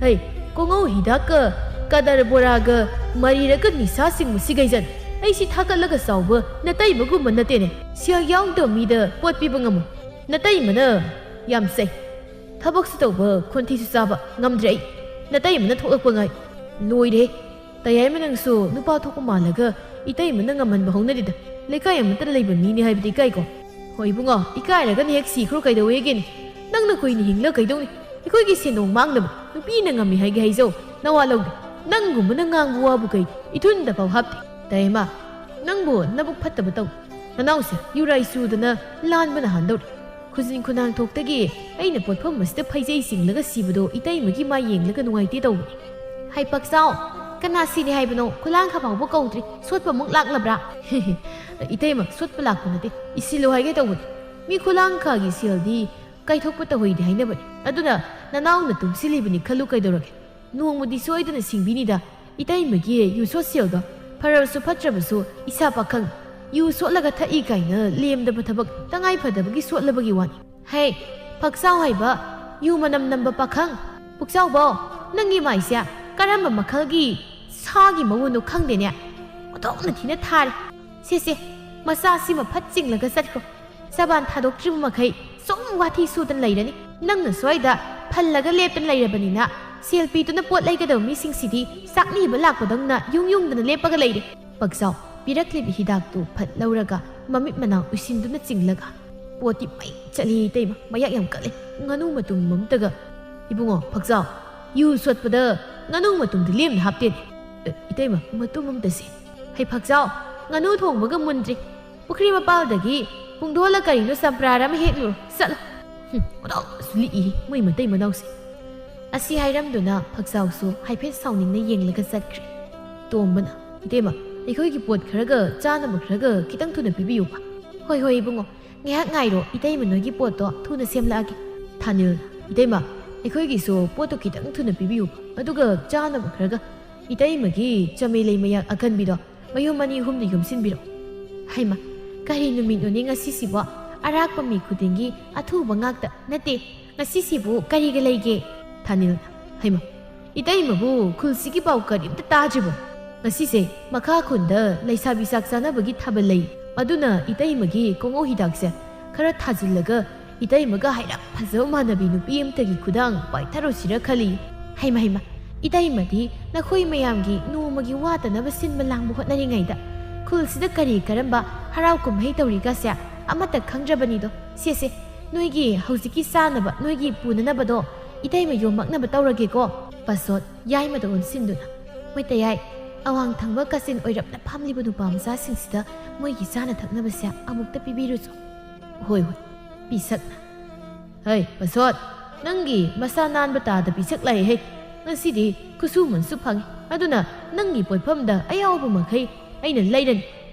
ꯍꯩ, ꯀꯣꯉꯧ ꯍꯤꯗꯥꯛꯀ ꯀꯗꯔ ꯕꯣꯔꯥꯒ ꯃꯔꯤꯔꯒ ꯅꯤꯁꯥꯁꯤꯡ ꯃꯁꯤ ꯒꯩꯖꯟ꯫ ꯑꯩꯁꯤ ꯊꯥꯒꯠꯂꯒ ꯆꯥꯎꯕ ꯅꯇꯩꯃꯒꯨꯝꯕ ꯅꯠꯇꯦꯅꯦ꯫ ꯁꯦꯜ ꯌꯥꯎꯗꯕ ꯃꯤꯗ ꯄꯣꯠ ꯄꯤꯕ ꯉꯝꯃꯣꯏ꯫ ꯅꯇꯩꯃꯅ ꯌꯥꯝ ꯆꯩ꯫ ꯊꯕꯛꯁꯨ ꯇꯧꯕ, ꯈꯣꯟꯊꯤꯁꯨ ꯆꯥꯕ ꯉꯝꯗ꯭ꯔꯦ ꯑꯩ꯫ ꯅꯇꯩꯃꯅ ꯊꯣꯛꯂꯛꯄ ꯉꯥꯏ꯫ ꯂꯣꯏꯔꯦ꯫ ꯇꯌꯥꯏꯃ ꯅꯪꯁꯨ ꯅꯨꯄꯥ ꯊꯣꯛꯄ ꯃꯥꯜꯂꯒ ꯏꯇꯩꯃꯅ ꯉꯝꯍꯟꯕ ꯍꯧꯅꯗꯦꯗ꯫ ꯂꯩꯀꯥꯏ ꯑꯃꯠꯇꯗ ꯂꯩꯕ ꯃꯤꯅꯤ ꯍꯥꯏꯕꯗꯤ ꯏꯀꯥꯏꯀꯣ꯫ ꯍꯣꯏ ꯏꯕꯨꯡꯉꯣ, ꯏꯀꯥꯏꯔꯒꯅ ꯍꯦꯛ ꯁꯤꯈ꯭ꯔꯣ ꯀꯩꯗꯧꯋꯦꯒꯦꯅꯦ? ꯅꯪꯅ ꯀꯨꯏꯅ ꯍꯤꯡꯂ ꯀꯩꯗꯧꯅꯤ? ꯑꯩꯈꯣꯏꯒꯤ ꯁꯦꯟꯗꯣꯡ ꯃꯥꯡꯅꯕ ꯅꯨꯄꯤꯅ ꯉꯝꯃꯤ ꯍꯥꯏꯒꯦ ꯍꯥꯏꯖꯧ, ꯅꯋꯥ ꯂꯧꯗꯦ꯫ ꯅꯪꯒꯨꯝꯕꯅ ꯉꯥꯡꯕ ꯋꯥꯕꯨ ꯀꯩ ꯏꯊꯨꯟꯗ ꯐꯥꯎ ꯍꯥꯞꯇꯦ꯫ ꯇꯌꯥꯏꯃ, ꯅꯪꯕꯨ ꯅꯕꯨꯛ ꯐꯠꯇꯕ ꯇꯧ꯫ ꯅꯅꯥꯎꯁꯦ ꯌꯨꯔꯥꯏ ꯆꯨꯗꯅ ꯂꯥꯟꯕꯅ ꯍꯥꯟꯗꯧꯔꯦ꯫ ꯈꯨꯖꯤꯟ ꯈꯨꯅꯥꯡ ꯊꯣꯛꯇꯒꯤ ꯑꯩꯅ ꯄꯣꯠꯐꯝ ꯑꯁꯤꯗ ꯐꯩꯖꯩ ꯆꯤꯡꯂꯒ ꯁꯤꯕꯗꯣ ꯏꯇꯩꯃꯒꯤ ꯃꯥꯏ ꯌꯦꯡꯂꯒ ꯅꯨꯡꯉꯥꯏꯇꯦ ꯇꯧꯕꯅꯤ꯫ ꯍꯥꯏ ꯄꯛꯆꯥꯎ, ꯀꯅꯥ ꯁꯤꯔꯦ ꯍꯥꯏꯕꯅꯣ? ꯈꯨꯂꯥꯡꯈ ꯐꯥꯎꯕ ꯀꯧꯗ꯭ꯔꯤ, ꯁꯣꯠꯄ ꯑꯃꯨꯛ ꯂꯥꯛꯂꯕ꯭ꯔꯥ? ꯏꯇꯩꯃ, ꯁꯣꯠꯄ ꯂꯥꯛꯄ ꯅꯠꯇꯦ, ꯏꯁꯤꯜꯂꯨ ꯍꯥꯏꯒꯦ ꯇꯧꯕꯅꯤ꯫ ꯃꯤ ꯈꯨꯂꯥꯡꯈꯒꯤ ꯁꯦꯜꯗꯤ ꯀꯥꯏꯊꯣꯛꯄ ꯇꯧꯍꯩꯗꯦ ꯍꯥꯏꯅꯕꯅꯤ꯫ ꯑꯗꯨꯅ ꯅꯅꯥꯎꯅ ꯇꯨꯡꯁꯤꯜꯂꯤꯕꯅꯤ ꯈꯜꯂꯨ ꯀꯩꯗꯧꯔꯒꯦ? ꯅꯣꯡꯃꯗꯤ ꯁꯣꯏꯗꯅ ꯁꯤꯡꯕꯤꯅꯤꯗ꯫ ꯏꯇꯩꯃꯒꯤ ꯌꯨ ꯁꯣꯠ ꯁꯦꯜꯗꯣ ꯐꯔꯕꯁꯨ ꯐꯠꯇ꯭ꯔꯕꯁꯨ ꯏꯁꯥ ꯄꯥꯈꯪ ꯌꯨ ꯁꯣꯠꯂꯒ ꯊꯛꯏ ꯀꯥꯏꯅ ꯂꯦꯝꯗꯕ ꯊꯕꯛ ꯇꯉꯥꯏ ꯐꯗꯕꯒꯤ ꯁꯣꯠꯂꯕꯒꯤ ꯋꯥꯅꯤ꯫ ꯍꯦ, ꯐꯛꯆꯥꯎ ꯍꯥꯏꯕ ꯌꯨ ꯃꯅꯝ ꯅꯝꯕ ꯄꯥꯈꯪ! ꯄꯨꯛꯆꯥꯎꯕꯣ, ꯅꯪꯒꯤ ꯃꯥꯏꯁꯦ ꯀꯔꯝꯕ ꯃꯈꯜꯒꯤ ꯁꯥꯒꯤ ꯃꯎꯟꯅꯣ ꯈꯪꯗꯦꯅꯦ꯫ ꯑꯣꯟꯊꯣꯛꯅ ꯊꯤꯅ ꯊꯥꯔꯦ꯫ ꯁꯦ, ꯁꯦ, ꯃꯆꯥꯁꯤꯃ ꯐꯠ ꯆꯤꯡꯂꯒ ꯆꯠꯈ꯭ꯔꯣ꯫ ꯁꯕꯥꯟ ꯊꯥꯗꯣꯛꯇ꯭ꯔꯤꯕ ꯃꯈꯩ ꯁꯨꯝ ꯋꯥꯊꯤ ꯁꯨꯗꯅ ꯂꯩꯔꯅꯤ꯫ ꯅꯪꯅ ꯁ꯭ꯋꯥꯏꯗ ꯐꯜꯂꯒ ꯂꯦꯞꯇꯅ ꯂꯩꯔꯕꯅꯤꯅ ꯁꯦꯜ ꯄꯤꯗꯨꯅ ꯄꯣꯠ ꯂꯩꯒꯗꯕ ꯃꯤꯁꯤꯡꯁꯤꯗꯤ ꯆꯥꯛꯅꯤꯕ ꯂꯥꯛꯄꯗꯧꯅ ꯌꯨꯡ ꯌꯨꯡꯗꯅ ꯂꯦꯞꯄꯒ ꯂꯩꯔꯦ꯫ ꯄꯛꯆꯥꯎ ꯄꯤꯔꯛꯂꯤꯕ ꯍꯤꯗꯥꯛꯇꯨ ꯐꯠ ꯂꯧꯔꯒ ꯃꯃꯤꯠ ꯃꯅꯥ ꯎꯏꯁꯤꯟꯗꯨꯅ ꯆꯤꯡꯂꯒ, "ꯄꯣꯠꯇꯤ ꯃꯩ ꯆꯠꯂꯤ ꯏꯇꯩꯃ, ꯃꯌꯥꯛ ꯌꯥꯝ ꯀꯜꯂꯦ꯫ ꯉꯥꯅꯨ ꯃꯇꯨꯝ ꯑꯝꯇꯒ"꯫ "ꯏꯕꯨꯡꯉꯣ ꯐꯛꯆꯥꯎ, ꯌꯨ ꯁꯣꯠꯄꯗ ꯉꯥꯅꯨ ꯃꯇꯨꯝꯗꯤ ꯂꯦꯝꯅ ꯍꯥꯞꯇꯦꯅꯦ꯫ ꯑꯦ, ꯏꯇꯩꯃ, ꯃꯇꯨꯝ ꯑꯝꯇ ꯁꯦ"꯫ "ꯍꯩ ꯐꯛꯆꯥꯎ, ꯉꯥꯅꯨ ꯊꯣꯡꯕꯒ ꯃꯨꯟꯗ꯭ꯔꯤ꯫ ꯄꯨꯈ꯭ꯔꯤ ꯃꯄꯥꯜꯗꯒꯤ ꯄꯨꯡꯗꯣꯜꯂ ꯀꯔꯤꯅꯣ ꯆꯝꯄ꯭ꯔꯥꯔ ꯑꯃ ꯍꯦꯛꯂꯨꯔꯣ, ꯆꯠꯂꯣ"꯫ ꯍꯨꯝ, ꯑꯣꯟꯊꯣꯛꯅꯁꯨ ꯂꯤꯛꯏ ꯃꯣꯏ ꯃꯇꯩ ꯃꯅꯥꯎꯁꯦ꯫ ꯑꯁꯤ ꯍꯥꯏꯔꯝꯗꯨꯅ ꯐꯛꯆꯥꯎꯁꯨ ꯍꯥꯏꯐꯦꯠ ꯁꯥꯎꯅꯤꯡꯅ ꯌꯦꯡꯂꯒ ꯆꯠꯈ꯭ꯔꯦ꯫ ꯇꯣꯝꯕꯅ, "ꯏꯇꯩꯃ, ꯑꯩꯈꯣꯏꯒꯤ ꯄꯣꯠ ꯈꯔꯒ ꯆꯥꯅꯕ ꯈꯔꯒ ꯈꯤꯇꯪ ꯊꯨꯅ ꯄꯤꯕꯤꯌꯨꯕ"꯫ "ꯍꯣꯏ, ꯍꯣꯏ, ꯏꯕꯨꯡꯉꯣ, ꯉꯥꯏꯍꯥꯛ ꯉꯥꯏꯔꯣ, ꯏꯇꯩꯃ ꯅꯣꯏꯒꯤ ꯄꯣꯠꯇꯣ ꯊꯨꯅ ꯁꯦꯝꯂꯛꯑꯒꯦ"꯫ ꯊꯥꯅꯤꯜꯅ, "ꯏꯇꯩꯃ, ꯑꯩꯈꯣꯏꯒꯤꯁꯨ ꯄꯣꯠꯇꯣ ꯈꯤꯇꯪ ꯊꯨꯅ ꯄꯤꯕꯤꯌꯨꯕ, ꯑꯗꯨꯒ ꯆꯥꯅꯕ ꯈꯔꯒ ꯏꯇꯩꯃꯒꯤ ꯆꯃꯦꯂꯩ ꯃꯌꯥꯛ ꯑꯀꯟꯕꯤꯗꯣ ꯃꯌꯨꯝ ꯑꯅꯤ ꯑꯍꯨꯝꯗ ꯌꯣꯝꯁꯤꯟꯕꯤꯔꯣ"꯫ "ꯍꯩꯃ, ꯀꯔꯤ ꯅꯨꯃꯤꯠꯅꯣꯅꯦ ꯉꯁꯤꯁꯤꯕꯣ? ꯑꯔꯥꯛꯄ ꯃꯤ ꯈꯨꯗꯤꯡꯒꯤ ꯑꯊꯨꯕ ꯉꯥꯛꯇ꯫ ꯅꯠꯇꯦ, ꯉꯁꯤꯁꯤꯕꯨ ꯀꯔꯤꯒ ꯂꯩꯒꯦ?" ꯊꯥꯅꯤꯜꯅ, "ꯍꯩꯃ, "ꯏꯇꯩꯃꯕꯨ ꯈꯨꯜꯁꯤꯒꯤ ꯄꯥꯎ ꯀꯔꯤꯝꯇ ꯇꯥꯗ꯭ꯔꯤꯕꯣ? ꯉꯁꯤꯁꯦ ꯃꯈꯥ ꯈꯨꯟꯗ ꯂꯩꯁꯥꯕꯤ ꯆꯥꯛ ꯆꯥꯅꯕꯒꯤ ꯊꯥꯕꯜ ꯂꯩ꯫ ꯑꯗꯨꯅ ꯏꯇꯩꯃꯒꯤ ꯀꯣꯉꯧ ꯍꯤꯗꯥꯛꯁꯦ ꯈꯔ ꯊꯥꯖꯤꯜꯂꯒ ꯏꯇꯩꯃꯒ ꯍꯥꯏꯔꯞ ꯐꯖꯕ ꯃꯥꯟꯅꯕꯤ ꯅꯨꯄꯤ ꯑꯃꯇꯒꯤ ꯈꯨꯗꯥꯡ ꯄꯥꯏꯊꯔꯨꯁꯤꯔ ꯈꯜꯂꯤ꯫ ꯍꯩꯃ ꯍꯩꯃ, ꯏꯇꯩꯃꯗꯤ ꯅꯈꯣꯏ ꯃꯌꯥꯝꯒꯤ ꯅꯣꯡꯃꯒꯤ ꯋꯥꯇꯅꯕ ꯁꯤꯟꯕ ꯂꯥꯡꯕ ꯍꯣꯠꯅꯔꯤꯉꯩꯗ ꯈꯨꯜꯁꯤꯗ ꯀꯔꯤ ꯀꯔꯝꯕ ꯍꯔꯥꯎ ꯀꯨꯝꯍꯩ ꯇꯧꯔꯤꯒꯁꯦ ꯑꯃꯠꯇ ꯈꯪꯗ꯭ꯔꯕꯅꯤꯗꯣ꯫ ꯁꯦ ꯁꯦ, ꯅꯣꯏꯒꯤ ꯍꯧꯖꯤꯛꯀꯤ ꯆꯥꯅꯕ, ꯅꯣꯏꯒꯤ ꯄꯨꯅꯅꯕꯗꯣ ꯏꯇꯩꯃ ꯌꯣꯝꯃꯛꯅꯕ ꯇꯧꯔꯒꯦꯀꯣ꯫" ꯄꯥꯁꯣꯠ ꯌꯥꯏꯃꯗ ꯑꯣꯟꯁꯤꯟꯗꯨꯅ, "ꯍꯣꯏ ꯇꯌꯥꯏ, ꯑꯋꯥꯡ ꯊꯪꯕ ꯀꯥꯆꯤꯟ ꯑꯣꯏꯔꯞꯅ ꯐꯝꯂꯤꯕ ꯅꯨꯄꯥ ꯃꯆꯥꯁꯤꯡꯁꯤꯗ ꯃꯣꯏꯒꯤ ꯆꯥꯅ ꯊꯛꯅꯕꯁꯦ ꯑꯃꯨꯛꯇ ꯄꯤꯕꯤꯔꯨꯆꯣ꯫" "ꯍꯣꯏ ꯍꯣꯏ, ꯄꯤꯁꯛꯅ꯫" "ꯍꯩ ꯄꯥꯁꯣꯠ, ꯅꯪꯒꯤ ꯃꯁꯥ ꯅꯥꯟꯕ ꯇꯥꯗ ꯄꯤꯁꯛ ꯂꯥꯛꯏꯍꯦ꯫ ꯉꯁꯤꯗꯤ ꯈꯨꯠꯁꯨꯃꯟꯁꯨ ꯐꯪꯉꯤ, ꯑꯗꯨꯅ ꯅꯪꯒꯤ ꯄꯣꯠꯐꯝꯗ ꯑꯌꯥꯎꯕ ꯃꯈꯩ ꯑꯩꯅ ꯂꯩꯔꯅꯤ꯫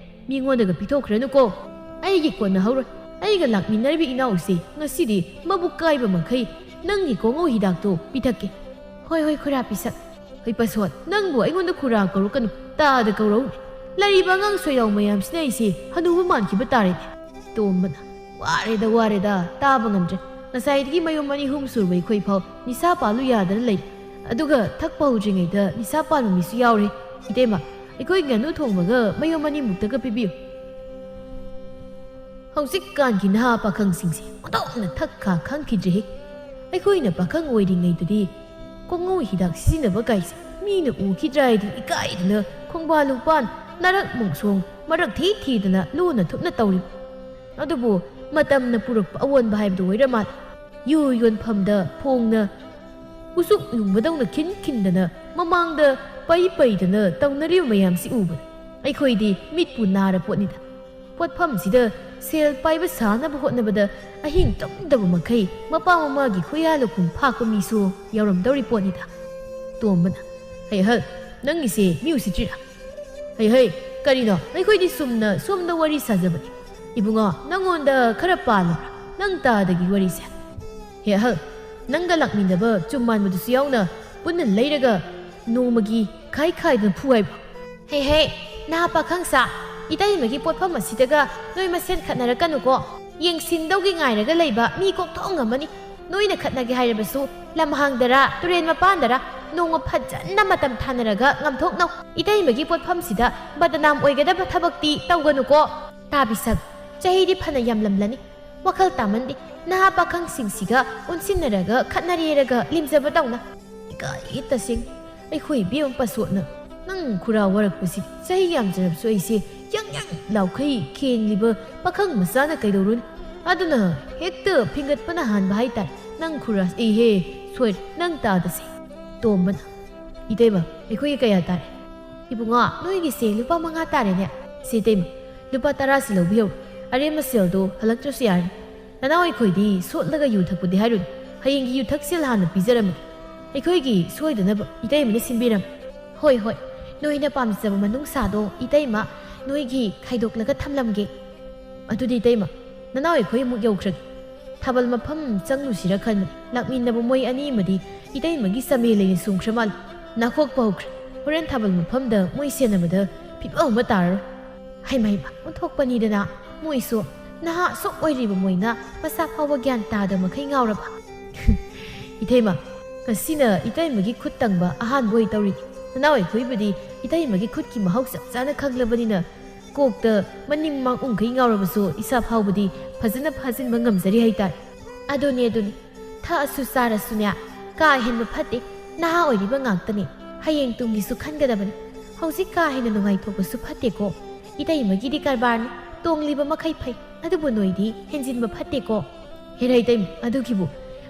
ꯃꯤꯉꯣꯟꯗꯒ ꯄꯤꯊꯣꯛꯈ꯭ꯔꯅꯨꯀꯣ꯫ ꯑꯩꯒꯤ ꯀꯣꯟꯅꯍꯧꯔꯣꯏ꯫ ꯑꯩꯒ ꯂꯥꯛꯃꯤꯟꯅꯔꯤꯕ ꯏꯅꯥꯎꯁꯦ ꯉꯁꯤꯗꯤ ꯃꯕꯨꯛ ꯀꯥꯏꯕ ꯃꯈꯩ ꯅꯪꯒꯤ ꯀꯣꯉꯧ ꯍꯤꯗꯥꯛꯇꯣ ꯄꯤꯊꯛꯀꯦ꯫" "ꯍꯣꯏ ꯍꯣꯏ ꯈꯨꯔꯥ ꯄꯤꯁꯛ꯫" "ꯍꯩ ꯄꯥꯁꯣꯠ, ꯅꯪꯕꯨ ꯑꯩꯉꯣꯟꯗ ꯈꯨꯔꯥ ꯀꯧꯔꯛꯀꯅꯨ, ꯇꯥꯗ ꯀꯧꯔꯛꯎꯅꯦ꯫ ꯂꯩꯔꯤꯕ ꯑꯉꯥꯡ ꯁꯣꯏꯗꯥꯎ ꯃꯌꯥꯝꯁꯤꯅ ꯑꯩꯁꯦ ꯍꯅꯨꯕ ꯃꯥꯟꯈꯤꯕ ꯇꯥꯔꯦꯅꯦ꯫" ꯇꯣꯝꯕꯅ, "ꯋꯥꯔꯦꯗ ꯋꯥꯔꯦꯗ, ꯇꯥꯕ ꯉꯝꯗ꯭ꯔꯦ꯫ ꯉꯁꯥꯏꯗꯒꯤ ꯃꯌꯨꯝ ꯑꯅꯤ ꯑꯍꯨꯝ ꯁꯨꯔꯕ ꯑꯩꯈꯣꯏ ꯐꯥꯎ ꯅꯤꯁꯥ ꯄꯥꯜꯂꯨ ꯌꯥꯗꯅ ꯂꯩꯔꯤ꯫ ꯑꯗꯨꯒ ꯊꯛꯄ ꯍꯧꯗ꯭ꯔꯤꯉꯩꯗ ꯅꯤꯁꯥ ꯄꯥꯟꯕ ꯃꯤꯁꯨ ꯌꯥꯎꯔꯦ꯫ ꯏꯇꯩꯃ, ꯑꯩꯈꯣꯏ ꯉꯥꯅꯨ ꯊꯣꯡꯕꯒ ꯃꯌꯨꯝ ꯑꯅꯤꯃꯨꯛꯇꯒ ꯄꯤꯕꯤꯌꯨ꯫" ꯍꯧꯖꯤꯛꯀꯥꯟꯒꯤ ꯅꯍꯥ ꯄꯥꯈꯪꯁꯤꯡꯁꯦ ꯑꯣꯟꯊꯣꯛꯅ ꯊꯛ ꯈꯥ ꯈꯪꯈꯤꯗ꯭ꯔꯦꯍꯦ꯫ ꯑꯩꯈꯣꯏꯅ ꯄꯥꯈꯪ ꯑꯣꯏꯔꯤꯉꯩꯗꯗꯤ ꯀꯣꯉꯧ ꯍꯤꯗꯥꯛ ꯁꯤꯖꯤꯟꯅꯕ ꯀꯥꯏꯁꯦ ꯃꯤꯅ ꯎꯈꯤꯗ꯭ꯔꯥ ꯍꯥꯏꯗꯤ ꯏꯀꯥꯏꯗꯅ ꯈꯣꯡꯕꯥꯟ ꯂꯨꯄꯥꯟ ꯅꯥꯔꯛ ꯃꯣꯡꯁꯣꯡ ꯃꯔꯛ ꯊꯤ ꯊꯤꯗꯅ ꯂꯨꯅ ꯊꯨꯞꯅ ꯇꯧꯔꯤꯕ꯫ ꯑꯗꯨꯕꯨ ꯃꯇꯝꯅ ꯄꯨꯔꯛꯄ ꯑꯑꯣꯟꯕ ꯍꯥꯏꯕꯗꯨ ꯑꯣꯏꯔ ꯃꯥꯜꯂꯦ꯫ ꯌꯨ ꯌꯣꯟꯐꯝꯗ ꯐꯣꯡꯅ ꯎꯆꯨꯛ ꯌꯨꯡꯕꯗꯧꯅ ꯈꯤꯟ ꯈꯤꯟꯗꯅ ꯃꯃꯥꯡꯗ ꯄꯩ ꯄꯩꯗꯅ ꯇꯧꯅꯔꯤꯕ ꯃꯌꯥꯝꯁꯤ ꯎꯕꯗ ꯑꯩꯈꯣꯏꯗꯤ ꯃꯤꯠꯄꯨ ꯅꯥꯔ ꯄꯣꯠꯅꯤꯗ꯫ ꯄꯣꯠꯐꯝꯁꯤꯗ ꯁꯦꯜ ꯄꯥꯏꯕ ꯁꯥꯅꯕ ꯍꯣꯠꯅꯕꯗ ꯑꯍꯤꯡ ꯇꯨꯝꯗꯕ ꯃꯈꯩ ꯃꯄꯥ ꯃꯃꯥꯒꯤ ꯈꯨꯌꯥ ꯂꯧꯈꯨꯝ ꯐꯥꯛꯄ ꯃꯤꯁꯨ ꯌꯥꯎꯔꯝꯗꯧꯔꯤ ꯄꯣꯠꯅꯤꯗ꯫ ꯇꯣꯝꯕꯅ, "ꯍꯩ ꯑꯍꯜ, ꯅꯪꯒꯤꯁꯦ ꯃꯤ ꯎꯁꯤꯠꯇ꯭ꯔꯤꯔꯥ?" "ꯍꯩ ꯍꯩ, ꯀꯔꯤꯅꯣ? ꯑꯩꯈꯣꯏꯗꯤ ꯁꯨꯝꯅ ꯁꯣꯝꯗ ꯋꯥꯔꯤ ꯁꯥꯖꯕꯅꯤ꯫ ꯏꯕꯨꯡꯉꯣ, ꯅꯪꯉꯣꯟꯗ ꯈꯔ ꯄꯥꯜꯂꯕ꯭ꯔꯥ? ꯅꯪ ꯇꯥꯗꯒꯤ ꯋꯥꯔꯤꯁꯦ꯫ ꯍꯦ ꯑꯍꯜ, ꯅꯪꯒ ꯂꯥꯛꯃꯤꯟꯅꯕ ꯆꯨꯝ ꯃꯥꯟꯕꯗꯨꯁꯨ ꯌꯥꯎꯅ ꯄꯨꯟꯅ ꯂꯩꯔꯒ ꯅꯣꯡꯃꯒꯤ ꯈꯥꯏ ꯈꯥꯏꯗꯨꯅ ꯐꯨ ꯍꯥꯏꯕ꯭ꯔꯣ?" "ꯍꯦ ꯍꯦ, ꯅꯍꯥ ꯄꯥꯈꯪ ꯁꯥ, ꯏꯇꯩꯃꯒꯤ ꯄꯣꯠꯐꯝ ꯑꯁꯤꯗꯒ ꯅꯣꯏ ꯃꯁꯦꯟ ꯈꯠꯅꯔꯛꯀꯅꯨꯀꯣ꯫ ꯌꯦꯡꯁꯤꯟꯗꯧꯒꯤ ꯉꯥꯏꯔꯒ ꯂꯩꯕ ꯃꯤ ꯀꯣꯛꯊꯣꯡ ꯑꯃꯅꯤ꯫ ꯅꯣꯏꯅ ꯈꯠꯅꯒꯦ ꯍꯥꯏꯔꯕꯁꯨ ꯂꯝꯍꯥꯡꯗꯔ, ꯇꯨꯔꯦꯟ ꯃꯄꯥꯟꯗꯔ, ꯅꯣꯡꯃ ꯐꯖꯅ ꯃꯇꯝ ꯊꯥꯅꯔꯒ ꯉꯝꯊꯣꯛꯅꯧ꯫ ꯏꯇꯩꯃꯒꯤ ꯄꯣꯠꯐꯝꯁꯤꯗ ꯕꯗꯅꯥꯝ ꯑꯣꯏꯒꯗꯕ ꯊꯕꯛꯇꯤ ꯇꯧꯒꯅꯨꯀꯣ꯫ ꯇꯥꯕꯤꯁꯛ, ꯆꯍꯤꯗꯤ ꯐꯅ ꯌꯥꯝꯂꯝꯂꯅꯤ, ꯋꯥꯈꯜ ꯇꯥꯃꯟꯗꯦ꯫ ꯅꯍꯥ ꯄꯥꯈꯪꯁꯤꯡꯁꯤꯒ ꯑꯣꯟꯁꯤꯟꯅꯔꯒ ꯈꯠꯅꯔꯦꯔꯒ ꯂꯦꯝꯖꯕ ꯇꯧꯅ꯫ ꯏꯀꯥꯏ ꯇꯁꯦꯡ꯫ ꯑꯩꯈꯣꯏ ꯏꯕꯦꯝꯃ ꯄꯥꯁꯣꯠꯅ ꯅꯪ ꯈꯨꯔꯥ ꯋꯥꯔꯛꯄꯁꯤ꯫ ꯆꯍꯤ ꯌꯥꯝꯖꯔꯕꯁꯨ ꯑꯩꯁꯦ ꯌꯪ ꯌꯪ ꯂꯥꯎꯈꯩ ꯈꯦꯡꯂꯤꯕ ꯄꯥꯈꯪ ꯃꯆꯥꯅ ꯀꯩꯗꯧꯔꯨꯅꯤ? ꯑꯗꯨꯅ ꯍꯦꯛꯇ ꯐꯤꯡꯒꯠꯄꯅ ꯍꯥꯟꯕ ꯍꯥꯏꯇꯥꯔꯦ꯫ ꯅꯪ ꯈꯨꯔꯥ, ꯑꯩꯍꯦ, ꯁꯣꯏꯔꯦ, ꯅꯪ ꯇꯥꯗꯁꯦ꯫ ꯇꯣꯝꯕꯅ, ꯏꯇꯩꯃ, ꯑꯩꯈꯣꯏꯒꯤ ꯀꯌꯥ ꯇꯥꯔꯦ? ꯏꯕꯨꯡꯉꯣ, ꯅꯣꯏꯒꯤꯁꯦ ꯂꯨꯄꯥ ꯃꯉꯥ ꯇꯥꯔꯦꯅꯦ꯫ ꯁꯦ ꯏꯇꯩꯃ, ꯂꯨꯄꯥ ꯇꯔꯥꯁꯤ ꯂꯧꯕꯤꯍꯧ꯫ ꯑꯔꯦꯝꯕ ꯁꯦꯜꯗꯣ ꯍꯜꯂꯛꯇ꯭ꯔꯁꯨ ꯌꯥꯔꯅꯤ꯫ ꯅꯅꯥꯎ ꯑꯩꯈꯣꯏꯗꯤ ꯁꯣꯠꯂꯒ ꯌꯨ ꯊꯛꯄꯗꯤ ꯍꯥꯏꯔꯨꯅꯨ꯫ ꯍꯌꯦꯡꯒꯤ ꯌꯨ ꯊꯛꯁꯦꯜ ꯍꯥꯟꯅ ꯄꯤꯖꯔꯝꯃꯒꯦ꯫ ꯑꯩꯈꯣꯏꯒꯤ ꯁꯣꯏꯗꯅꯕ ꯏꯇꯩꯃꯅ ꯁꯤꯟꯕꯤꯔꯝꯃꯨ꯫ ꯍꯣꯏ, ꯍꯣꯏ, ꯅꯣꯏꯅ ꯄꯥꯝꯖꯕ ꯃꯅꯨꯡꯁꯥꯗꯣ ꯏꯇꯩꯃ ꯅꯣꯏꯒꯤ ꯈꯥꯏꯗꯣꯛꯂꯒ ꯊꯝꯂꯝꯒꯦ꯫ ꯑꯗꯨꯗꯤ ꯏꯇꯩꯃ, ꯅꯅꯥꯎ ꯑꯩꯈꯣꯏ ꯑꯃꯨꯛ ꯌꯧꯈ꯭ꯔꯒꯦ꯫ ꯊꯥꯕꯜ ꯃꯐꯝ ꯆꯪꯂꯨꯁꯤꯔ ꯈꯟꯕꯅꯤ꯫ ꯂꯥꯛꯃꯤꯟꯅꯕ ꯃꯣꯏ ꯑꯅꯤꯃꯗꯤ ꯏꯇꯩꯃꯒꯤ ꯆꯃꯦ ꯂꯩꯅ ꯆꯨꯝꯈ꯭ꯔ ꯃꯥꯜꯂꯦ꯫ ꯅꯥꯈꯣꯛꯄ ꯍꯧꯈ꯭ꯔꯦ꯫ ꯍꯣꯔꯦꯟ ꯊꯥꯕꯜ ꯃꯐꯝꯗ ꯃꯣꯏ ꯁꯦꯟꯅꯕꯗ ꯐꯤꯕꯝ ꯑꯃ ꯇꯥꯔꯔꯣꯏ꯫ ꯍꯩꯃ ꯍꯩꯃ, ꯑꯣꯟꯊꯣꯛꯄꯅꯤꯗꯅ꯫ ꯃꯣꯏꯁꯨ ꯅꯍꯥ ꯑꯁꯨꯛ ꯑꯣꯏꯔꯤꯕ ꯃꯣꯏꯅ ꯃꯁꯥ ꯐꯥꯎꯕ ꯒ꯭ꯌꯥꯟ ꯇꯥꯗ ꯃꯈꯩ ꯉꯥꯎꯔꯕ? ꯏꯇꯩꯃ, ꯉꯁꯤꯅ ꯏꯇꯩꯃꯒꯤ ꯈꯨꯠ ꯇꯪꯕ ꯑꯍꯥꯟꯕ ꯑꯣꯏ ꯇꯧꯔꯤꯅꯤ꯫ ꯅꯅꯥꯎ ꯑꯩꯈꯣꯏꯕꯨꯗꯤ ꯏꯇꯩꯃꯒꯤ ꯈꯨꯠꯀꯤ ꯃꯍꯥꯎ ꯆꯞ ꯆꯥꯅ ꯈꯪꯂꯕꯅꯤꯅ ꯀꯣꯛꯇ ꯃꯅꯤꯡ ꯃꯥꯡ ꯎꯝꯈꯩ ꯉꯥꯎꯔꯕꯁꯨ ꯏꯁꯥ ꯐꯥꯎꯕꯗꯤ ꯐꯖꯅ ꯐꯥꯖꯤꯟꯕ ꯉꯝꯖꯔꯤ ꯍꯥꯏꯇꯥꯔꯦ꯫ ꯑꯗꯨꯅꯦ, ꯑꯗꯨꯅꯦ꯫ ꯊꯛꯑꯁꯨ ꯆꯥꯔꯁꯨꯅꯦ, ꯀꯥ ꯍꯦꯟꯕ ꯐꯠꯇꯦ꯫ ꯅꯍꯥ ꯑꯣꯏꯔꯤꯕ ꯉꯥꯛꯇꯅꯦ꯫ ꯍꯌꯦꯡ ꯇꯨꯡꯒꯤꯁꯨ ꯈꯟꯒꯗꯕꯅꯤ꯫ ꯍꯧꯖꯤꯛ ꯀꯥ ꯍꯦꯟꯅ ꯅꯨꯡꯉꯥꯏꯊꯣꯛꯄꯁꯨ ꯐꯠꯇꯦꯀꯣ꯫ ꯏꯇꯩꯃꯒꯤꯗꯤ ꯀꯔꯕꯥꯔꯅꯤ꯫ ꯇꯣꯡꯂꯤꯕ ꯃꯈꯩ ꯐꯩ꯫ ꯑꯗꯨꯕꯨ ꯅꯣꯏꯗꯤ ꯍꯦꯟꯖꯤꯟꯕ ꯐꯠꯇꯦꯀꯣ꯫ ꯍꯦꯔꯥ ꯏꯇꯩꯃ, ꯑꯗꯨꯒꯤꯕꯨ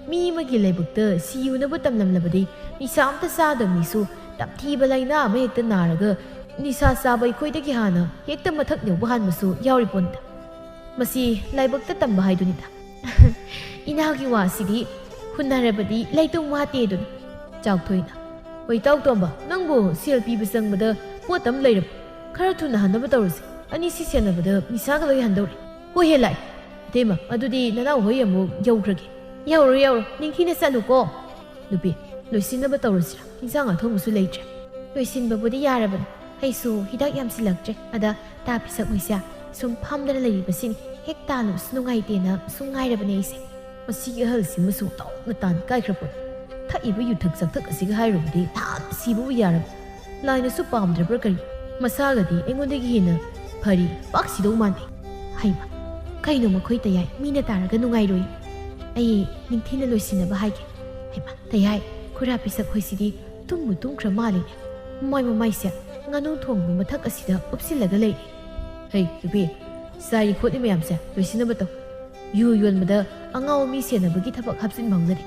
ꯃꯤ ꯑꯃꯒꯤ ꯂꯥꯏꯕꯛꯇ ꯁꯤꯌꯨꯅꯕ ꯇꯝꯂꯝꯂꯕꯗꯤ ꯅꯤꯁꯥ ꯑꯝꯇ ꯆꯥꯗꯕ ꯃꯤꯁꯨ ꯇꯝꯊꯤꯕ ꯂꯥꯏꯅꯥ ꯑꯃ ꯍꯦꯛꯇ ꯅꯥꯔꯒ ꯅꯤꯁꯥ ꯆꯥꯕ ꯑꯩꯈꯣꯏꯗꯒꯤ ꯍꯥꯟꯅ ꯍꯦꯛꯇ ꯃꯊꯛ ꯌꯧꯕ ꯍꯥꯟꯕꯁꯨ ꯌꯥꯎꯔꯤ ꯄꯣꯠꯅꯤꯗ꯫ ꯃꯁꯤ ꯂꯥꯏꯕꯛꯇ ꯇꯝꯕ ꯍꯥꯏꯗꯨꯅꯤꯗ꯫ ꯏꯅꯥꯎꯒꯤ ꯋꯥꯁꯤꯗꯤ ꯍꯨꯟꯅꯔꯕꯗꯤ ꯂꯩꯇꯧ ꯋꯥꯠꯇꯦ ꯑꯗꯨꯅꯤ꯫ ꯆꯥꯎꯊꯣꯏꯅ, ꯍꯣꯏ, ꯏꯇꯥꯎ ꯇꯣꯝꯕ, ꯅꯪꯕꯨ ꯁꯦꯜ ꯄꯤꯕ ꯆꯪꯕꯗ ꯄꯣꯠ ꯑꯃ ꯂꯩꯔꯕ? ꯈꯔ ꯊꯨꯅ ꯍꯟꯅꯕ ꯇꯧꯔꯁꯤ꯫ ꯑꯅꯤꯁꯤ ꯁꯦꯟꯅꯕꯗ ꯅꯤꯁꯥꯒ ꯂꯣꯏ ꯍꯟꯗꯧꯔꯦ꯫ ꯍꯣꯏ ꯍꯦ ꯂꯥꯛꯑꯦ꯫ ꯏꯇꯩꯃ, ꯑꯗꯨꯗꯤ ꯅꯅꯥꯎ ꯍꯣꯏ ꯑꯃꯨꯛ ꯌꯧꯈ꯭ꯔꯒꯦ꯫ ꯌꯧꯔꯣ, ꯌꯧꯔꯣ, ꯅꯤꯡꯊꯤꯅ ꯆꯠꯂꯨꯀꯣ꯫ ꯅꯨꯄꯤ, ꯂꯣꯏꯁꯤꯟꯅꯕ ꯇꯧꯔꯁꯤꯔꯥ? ꯏꯟꯁꯥꯡ ꯑꯊꯣꯡꯕꯁꯨ ꯂꯩꯇ꯭ꯔꯦ꯫ ꯂꯣꯏꯁꯤꯟꯕꯕꯨꯗꯤ ꯌꯥꯔꯕꯅꯤ꯫ ꯑꯩꯁꯨ ꯍꯤꯗꯥꯛ ꯌꯥꯝꯁꯤꯜꯂꯛꯇ꯭ꯔꯦ꯫ ꯑꯗ ꯇꯥ ꯄꯤꯁꯛ ꯃꯩꯁꯥ ꯁꯨꯝ ꯐꯝꯗꯅ ꯂꯩꯔꯤꯕꯁꯤꯅꯤ꯫ ꯍꯦꯛ ꯇꯥꯜꯂꯨꯕꯁꯨ ꯅꯨꯡꯉꯥꯏꯇꯦꯅ ꯁꯨꯝ ꯉꯥꯏꯔꯕꯅꯦ ꯑꯩꯁꯦ꯫ ꯃꯁꯤꯒꯤ ꯑꯍꯜꯁꯤꯃꯁꯨ ꯇꯧꯅ ꯇꯥꯟ ꯀꯥꯏꯈ꯭ꯔ ꯄꯣꯠꯅꯤ꯫ ꯊꯛꯏꯕ ꯌꯨꯊꯛ ꯆꯥꯛꯊꯛ ꯑꯁꯤꯒ ꯍꯥꯏꯔꯨꯕꯗꯤ ꯅꯍꯥꯟ ꯁꯤꯕꯕꯨ ꯌꯥꯔꯕ꯫ ꯂꯥꯏꯅꯁꯨ ꯄꯥꯝꯗ꯭ꯔꯕ꯭ꯔꯥ ꯀꯔꯤ? ꯃꯁꯥꯒꯗꯤ ꯑꯩꯉꯣꯟꯗꯒꯤ ꯍꯦꯟꯅ ꯐꯔꯤ, ꯄꯥꯛ ꯁꯤꯗꯧ ꯃꯥꯟꯗꯦ꯫ ꯍꯩꯃ, ꯀꯩꯅꯣ ꯃꯈꯣꯏ ꯇꯌꯥꯏ, ꯃꯤꯅ ꯇꯥꯔꯒ ꯅꯨꯡꯉꯥꯏꯔꯣꯏ꯫ ꯑꯩ ꯅꯤꯡꯊꯤꯅ ꯂꯣꯏꯁꯤꯟꯅꯕ ꯍꯥꯏꯒꯦ꯫ ꯍꯩꯃ, ꯇꯌꯥꯏ, ꯈꯨꯔꯥ ꯄꯤꯁꯛ ꯍꯣꯏꯁꯤꯗꯤ ꯇꯨꯝꯕꯨ ꯇꯨꯝꯈ꯭ꯔ ꯃꯥꯜꯂꯤꯅꯦ꯫ ꯃꯃꯥꯏ ꯃꯃꯥꯏꯁꯦ ꯉꯥꯅꯨ ꯊꯣꯡꯕ ꯃꯊꯛ ꯑꯁꯤꯗ ꯎꯞꯁꯤꯜꯂꯒ ꯂꯩꯔꯦ꯫ ꯍꯩ, ꯅꯨꯄꯤ, ꯆꯥꯏꯔꯤ ꯈꯣꯠꯂꯤ ꯃꯌꯥꯝꯁꯦ ꯂꯣꯏꯁꯤꯟꯅꯕ ꯇꯧ꯫ ꯌꯨ ꯌꯣꯟꯕꯗ ꯑꯉꯥꯎꯕ ꯃꯤ ꯁꯦꯟꯅꯕꯒꯤ ꯊꯕꯛ ꯍꯥꯞꯆꯤꯟꯕ ꯍꯧꯅꯗꯦ꯫